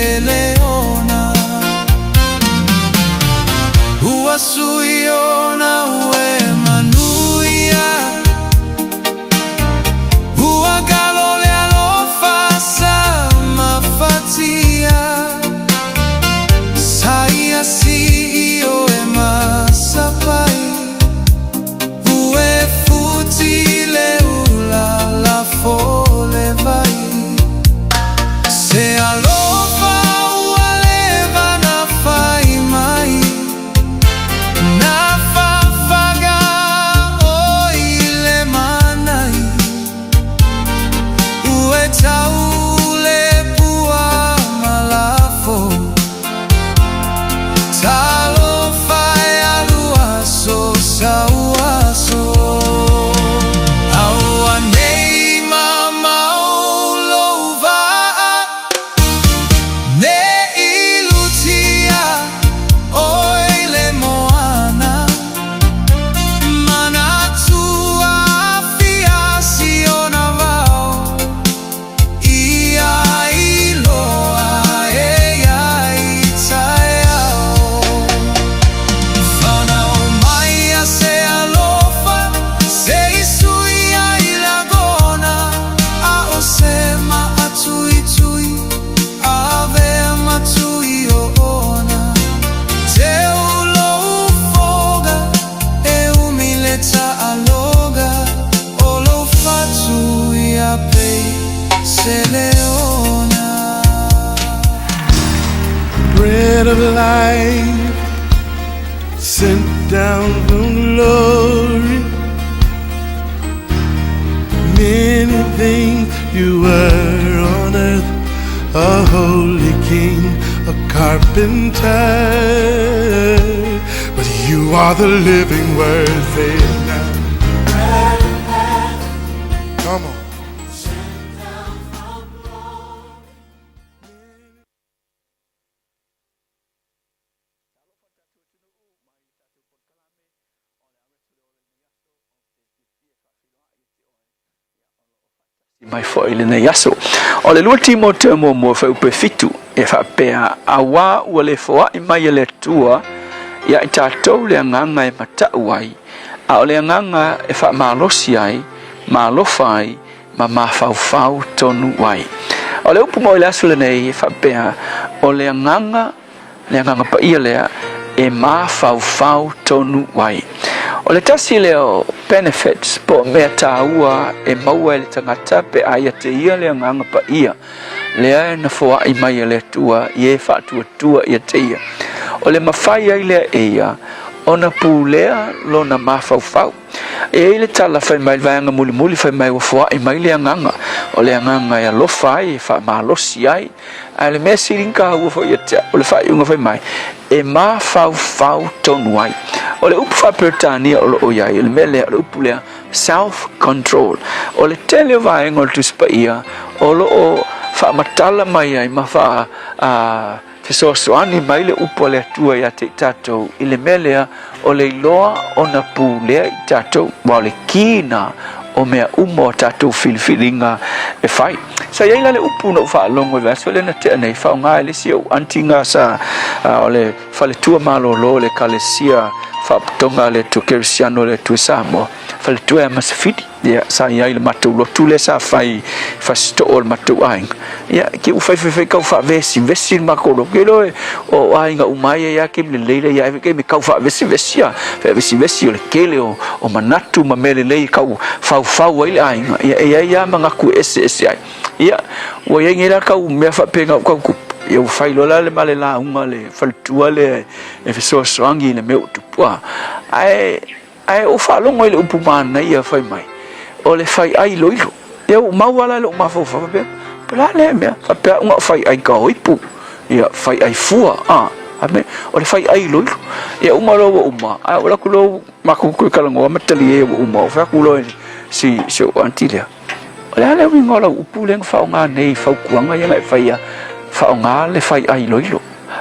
se leona. Bread of life sent down from glory. Many things you were on earth, a holy king, a carpenter. But you are the living word, say it now. Come on. Mai foi i lenei aso. O le 2 Timoteo muamua fuaiupu 7, e faapea, Auā ua le foai mai e le Atua ia i tatou le agaga e matau ai, a o le agaga e faamalosi ai, ma alofa ai, ma mafaufau tonu ai. O le upu mo i le aso lenei e faapea, o le agaga, le agaga paia lea, e mafaufau tonu ai. O le tasi lea o benefits po o mea tāua e maua e le tagata pe a ia te ia le agaga paia lea e na foai mai e le Atua i e faatuatua ia te ia. O le mafai ai lea e ia ona pulea lona mafaufau. E i ai le tala fai mai le vaega mulimuli fai mai ua foai mai le agaga, o le agaga e alofa ai, e faamalosi ai. Ae o le mea sili ona taua foi ia te au, o le faaiuga fai mai, e mafaufau tonu ai. O le upu faa-Peretania o lo o i ai, o le mea lea, o le upu lea, self control. O le tele o vaega o le Tusi Paia o lo o faamatala mai ai ma faa, fesoasoani mai le upu a le Atua ia te i tatou i le mea lea o le iloa ona pulea i tatou, aua o le ki na o mea uma o tatou filifiliga e fai. Sa i ai la le upu na ou faalogo i le vaiaso lea na tea nei, faaaoga e le isi ou aunty na sa o le faletua malolo o le Ekalesia Faapotopotoga a le Atua Kerisiano o le Atua i Samoa, faletua ia Masafili. Ia, sa i ai le matou lotu lea sa fai i Fasitoo o le matou aiga. Ia, ke ua fai fai fai kau faavesivesi le matou lotu. Ke iloa o aiga uma ai e ia ke lelei le ia ke me kau faavesivesi a. Faavesivesi o le tele o, o manatu ma mea lelei kau faufau ai le aiga. Ia, e i ai lava manatu e eseese ai. Ia, ua i ai nei la kau mea faapena ua kau tupu. Ia, ua fai loa la le ma le lauga a le faletua lea e fesoasoani i le mea ua tupu. Ae Ae ou faalogo i le upu manaia fai mai, o le faiʻai iloilo. Ia ua maua la i lou mafaufau faapea, po o le a lea mea, faapea au na o faiʻai taoipu, ia faiʻai fua, a, a mea, o le faiʻai iloilo. Ia uma loa ua uma, ae ou alu atu loa matou toe talanoa ma talie ua uma, ou fai atu loa i si, si ou aunty lea, o le a le uiga o lau upu lea na faaaoga nei i fautuaga ia na e faia, faaaoga le faiʻai iloilo.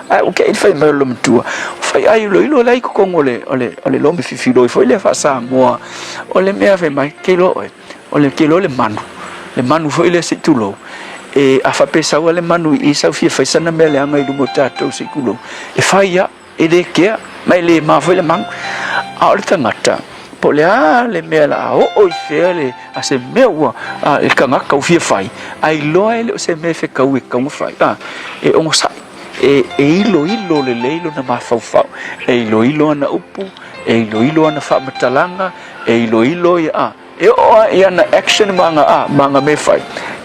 Ae ua te i le fai mai o le loomatua, o faiʻai iloilo la e i totonu o le, o le, o le lomi fifiloi foi lea faa-Samoa, o le mea fai mai, ke iloa oe, o le, ke iloa le manu, le manu foi lea se i tulou, e, a faapea e sau lava le manu i i sau fia fai sana mea leaga i luma o tatou se i tulou, e fai lava, e le kea, ma e le ma foi le manu. A o le tagata, po o le a le mea o le a oo i fea le, a se mea ua, a, le tagata ua fia fai, a iloa e le o se mea e fetaui e tatau ona fai, a, e onosai, e, e iloilo lelei lona mafaufau, e iloilo ana upu, e iloilo ana faamatalaga, e iloilo ia, a, E oo lava i ana action ma ana, a, ma ana mea e fai,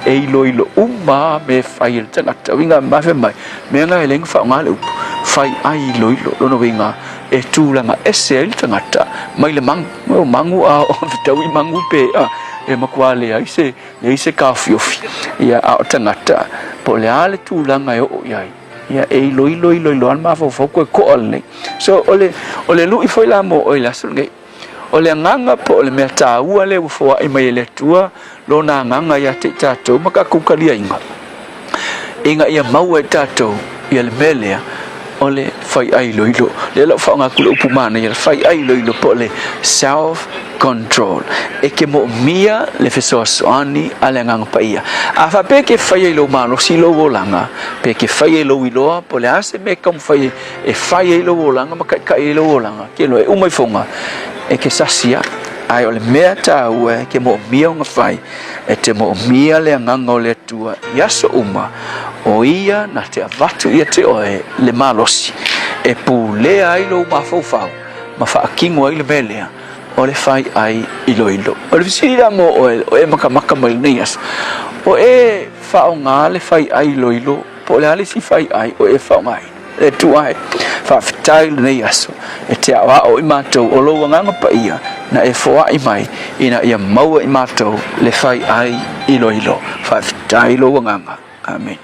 e iloilo uma lava mea e fai e le tagata. Uiga ma fai mai, mea na e leai ona faaaoga le upu, fai ai iloilo. Lona uiga, e tulaga ese ai le tagata mai le magu. O magu a oo fetaui magu pe, a, e matua leai se, leai se taofiofi. Ia, a o tagata, po o le a le tulaga e oo i ai, ia, e iloilo iloilo lava le mafaufau toe to'a lelei. So, o le, o le lui foi la mo oe i le aso lenei, O le agaga po o le mea taua lea ua foai mai e le Atua Lona agaga ia te i tatou ma tatou taliaina, ina ia maua e tatou ia le mea lea o le faiʻai iloilo. Lea la ua faaaoga atu le upu manaia, le faiʻai iloilo po o le self control. E te moomia le fesoasoani a le Agaga Paia. A faapea e te faia i lou malosi lou olaga, pe e te faia i lou iloa, po o le a se mea e taumafai e fai ai lou olaga ma taitai ai lou olaga, ke loa e uma ifoga, e ke sasi a. Ae o le mea tāua e ke moomia ona fai, e te moomia le agaga o le Atua i aso uma, o ia na te avatu ia te oe le malosi, e pulea ai lou mafaufau ma faatino ai le mea lea o le fai ai iloilo. O le fesili la mo oe, o e makamaka mai lenei aso, o e. faaaoga le faiai iloilo po o le a le isi faiai o e faaaogaina. Le Atua e, faafetai i lenei aso e te aoao i matou o lou Agaga Paia na e foai mai ina ia maua i matou le faiai iloilo. Faafetai i lou Agaga. Amene.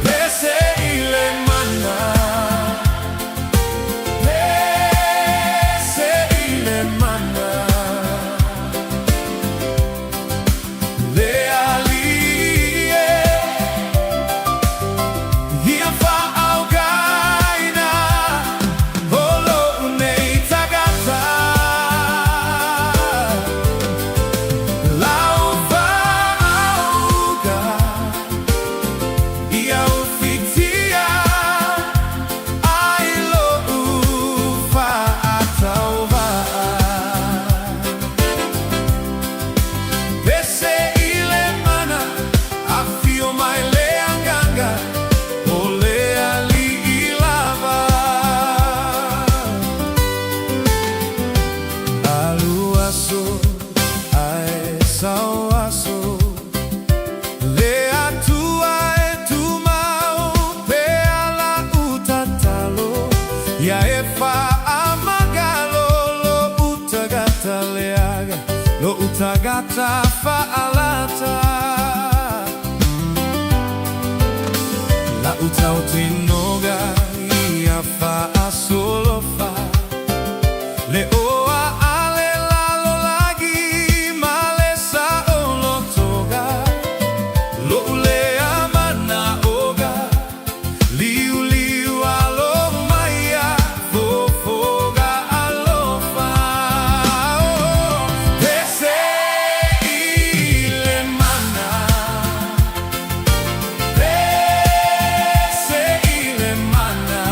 Pese i le mana, pese i le mana, le alii e ia whaaugaina o lou nei tagata. Lau whaauga ia ufitia ai lou whaatauvaa. Pese i le mana, afio mai le agaga, o le alii lava. Alu aso, ae sau aso, le Atua e tumau pea la'u tatalo, ia e faamagalo lo'u tagata leaga, lo'u tagata faalata. La'u tautinoga ia faasolofa, le oa a le lalolagi ma le saolotoga, lo'u lea manaoga, liuliu alo mai ia fofoga alofa. Oh, pese i le mana, pese i le mana.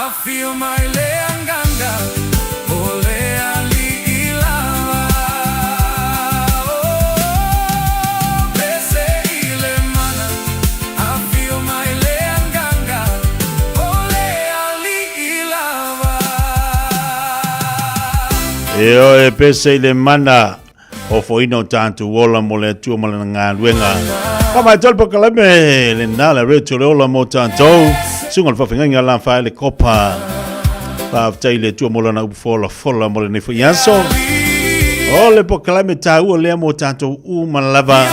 Afio mai le Agaga o le Alii lava. Oh, pese i le mana. Afio mai le Agaga o le Alii lava. Ioe, pese i le mana. Ofoina o tatou ola mo le Atua ma lana galuega. Faamaitau le polokalame lena le Radio le ola mo tatou. Suga le faafegaiga la fae le kopa. Faafetai i le Atua mo lana upu folafola mo lenei foi aso. O le polokalame taua lea mo tatou uma lava.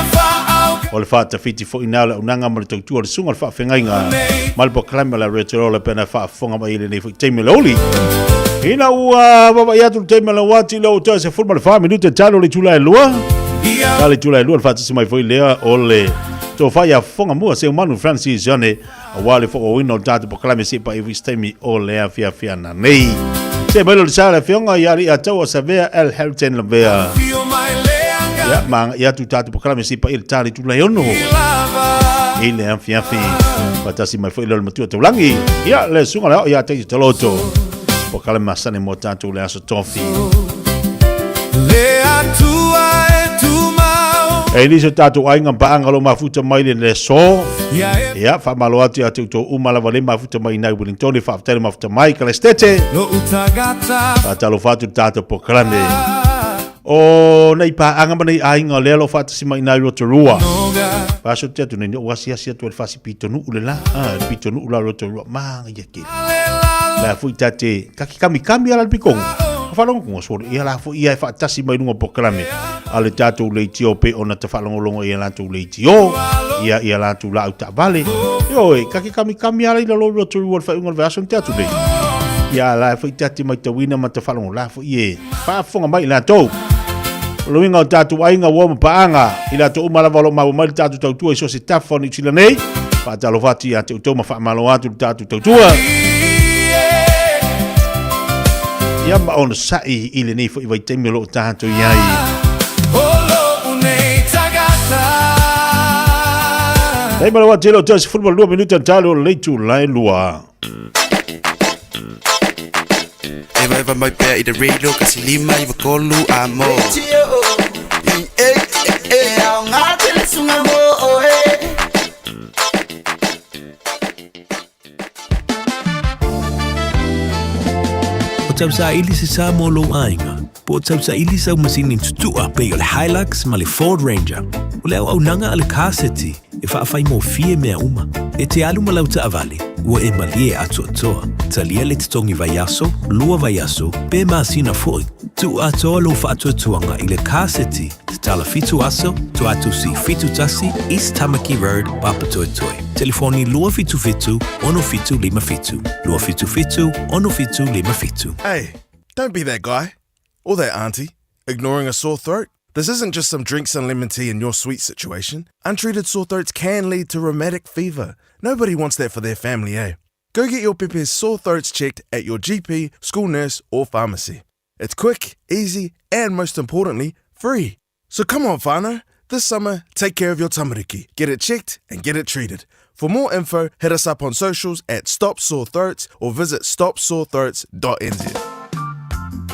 O le faatafiti foi na o le aunaga ma le tautua o le suga o le faafegaiga ma le polokalame o le Radio le ola pe na faafofoga mai i lenei foi taimi o le aoauli. Ina ua vaavaai atu le taimi o le uati lea ua toe 14 minute talu le itula e lua. Ta le itula e lua le faatasi mai foi lea o le tofa ia fofoga mua Seumanu Francis Jane aua le faaauauina o le tatou polokalame se i paia foi se taimi o le afiafi ananei. Se mai lo le sa le afioga ia alii Ataua Savea L. Harrington Lavea. Ia, ma agai atu tatou polokalame se i paia le ta le itula e ono i le afiafi. Faatasi mai foi lea o le matua taulagi. Ia, le susuga le ao ia Taiti Taloto. Polokalame masani mo tatou le aso tofi. Le Atua e tumau. E nisi o tatou aiga ma paaga o lo o mafuta mai le le aso. Ia, faamalo atu ia te outou uma lava le mafuta mai i Wellington, faafetai le mafuta mai Kalestete. Lo'u tagata. Faatalofa atu le tatou polokalame. O nei paaga ma nei aiga o lea o lo o faatasi mai i ina i Rotorua. Vaiaso te atu nei, o asiasi atu ai le fasi pitonuu le la, ah, le pitonuu la Rotorua, manaia tele. La foi ta te kaki kami kami ala le pikongo. Ka whalongo kongo sore, ia la foi ia e whaatasi mai runga polokalame a le tātou leitio pe ona te whalongolongo i a lātou leitio, ia ia lātou la au taavale. Ioe, kaki kami kami ala i lalo Rotorua le whaunga o le vaiaso te atu nei. Ia la foi ta te maitauina ma te whalongo la foi e faafofoga mai i latou. O le uiga o tatou aiga ua ma paaga, i latou uma lava o lo o maua mai le tatou tautua i so o se tafa o Niu Sila nei. Faatalofa atu ia te outou ma faamalo atu le tatou tautua. Ia ma onosai i lenei foi vaitaimi o lo o tatou i ai. Taimi o le wā tele o te 12 minuta talo o le itula e lua. Evaeva mai pea i te radio kasi lima iwa tolu a mo. E aoga tele suga mo oe. O tausaili se sa mo lou aiga, po o tausaili sau masini tutua pei o le Hilux ma le Ford Ranger. O le auaunaga a le Car City e faafaigofie mea uma. E te alu ma lau taavale, ua e malie atoatoa. Talia le totogi vaiaso, lua vaiaso, pe masina foi. Tuu atoa lou faatuatuaga i le Car City, tatala fitu aso, Tuatusi 71, East Tamaki Road, Papatoetoe. Telefoni 277 6757, 277 6757. Hey, don't be that guy. Or that auntie, ignoring a sore throat. This isn't just some drinks and lemon tea in your sweet situation. Untreated sore throats can lead to rheumatic fever. Nobody wants that for their family, eh? Go get your pepe's sore throats checked at your GP, school nurse, or pharmacy. It's quick, easy, and most importantly, free. So come on, whānau. This summer, take care of your tamariki. Get it checked and get it treated. For more info, hit us up on socials at Stop Sore Throats or visit stopsorethroats.nz.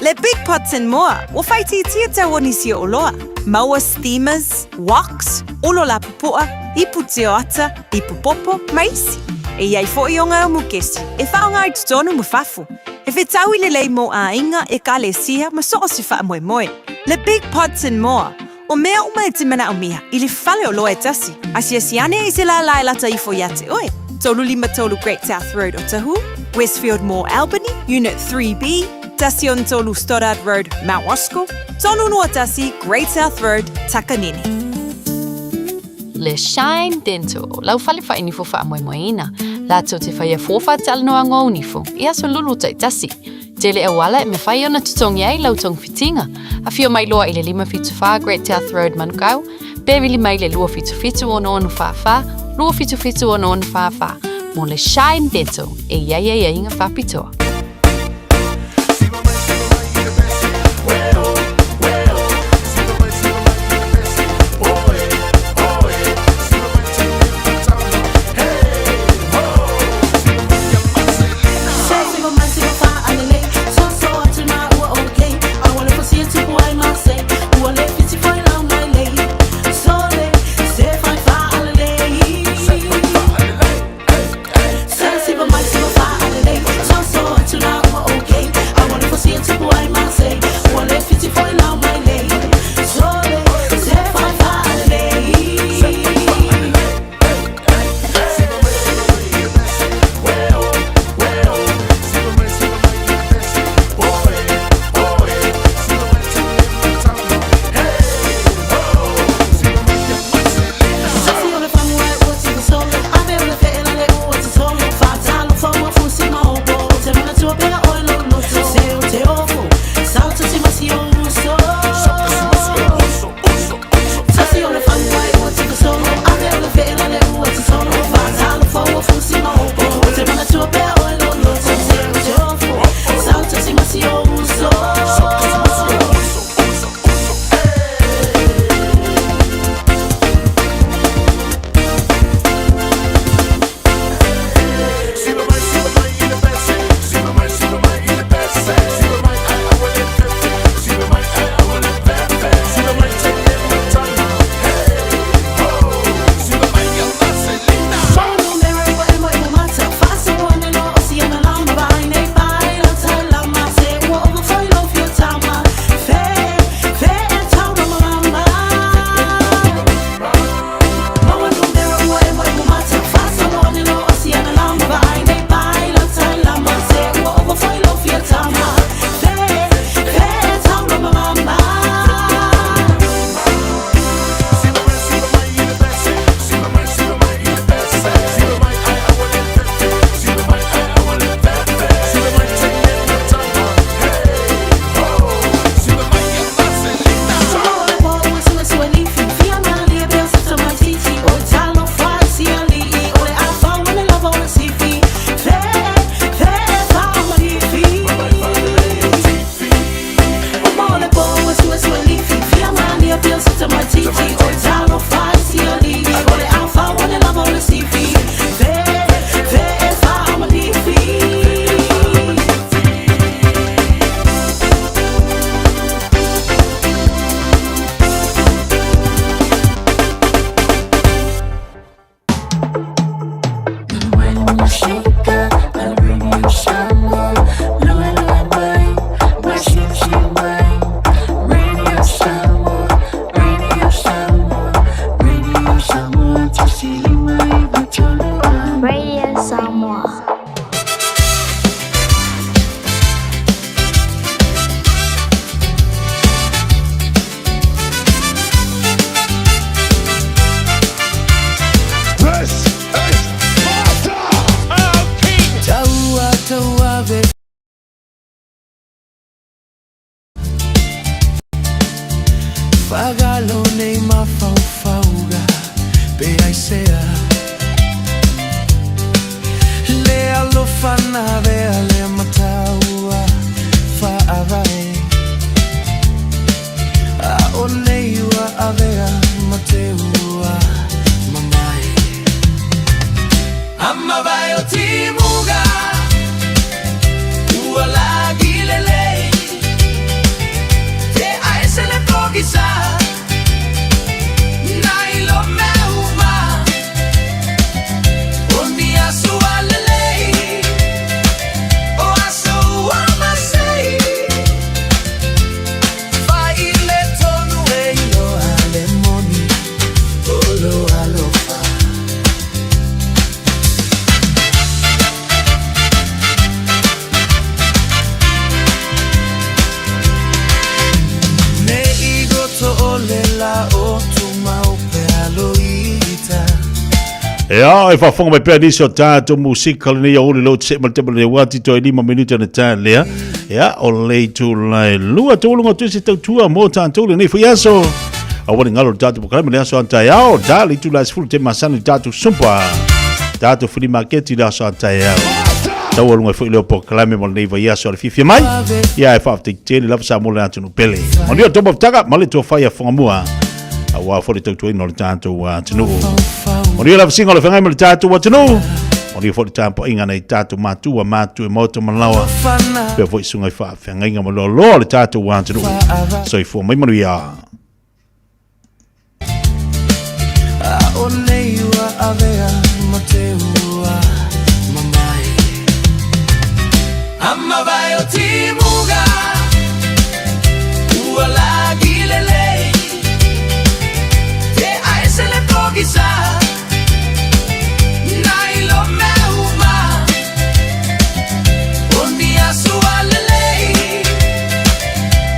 Le Big Pots and More, ua faaitiitia tau o nisi o oloa. Maua steamers, woks, olo lapupoa, ipu tioata, ipu popo, ma isi. E i ai foi o ngā mukesi, e faaaoga i totonu ma fafo. E fetaui lelei mō āinga, ekalesia, ma so o se faamoemoe. Le Big Pots and More, O mea uma e te manaomia i le fale oloa e tasi, asiasi ane i se lālā e lata ifo iā te oe. 353 Great South Road Otahuhu, Westfield Mall Albany, Unit 3B, 13 Stoddard Road, Mount Roskill, 321 Great South Road, Takanini. Le Shine Dental, lau fale whainifo whaamoemoeina. Latou te whaia fōwha talanoa ngō nifo, i aso lulu taitasi. Tele auala e mawhai ona totogi ai lau togafitiga. Afio mai loa i le 574 Great South Road Manukau, pe vili mai le 277 6644, 277 6644 mo le Shine Dental e i ai aiaiga faapitoa. Ia, e faafofoga mai pea nisi o tatou musika lenei aoauli leo te see ma le tema lenei ua ati toe 5 minute ona ta lea. Ia, o le itula e lua taualuga o tusi tautua mo tatou lenei foi aso. Aua ne galo le tatou polokalame le aso a taeao, ta le itula e 10 te masani le tatou sumpa. Tatou flea market i le aso a taeao. Taualuga ai foi leo polokalame mo lenei vaiaso a le fiafia mai. Ia, e faafetai tele lava Samoa le atunuu pele. Manuia le tou mafutaga ma le tofa ia Fogamua. Aua foi le tautuaina o le tatou atunuu. Manuia le avasiga o le feagai ma le tatou atunuu. Manuia foi le tapuaiga a nai tatou matua, matu e maota ma laoa. Pea foi susuga i faafeagaiga ma loaloa o le tatou atunuu. Soifua mai manuia. A o nei ua avea ma te ua mamae. A mavae o timuga ua lagi lelei te aese le pogisa nai lo mea uma o ni aso a lelei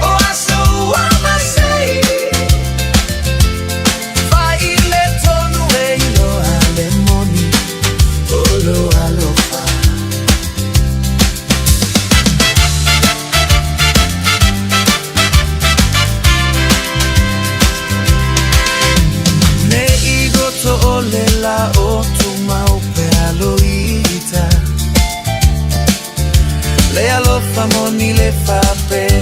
o aso ua masei fai le tonu e iloa le moni o lo alofa. Ne i goto o le la o tumau pe aloita Le alofa moni le faapea.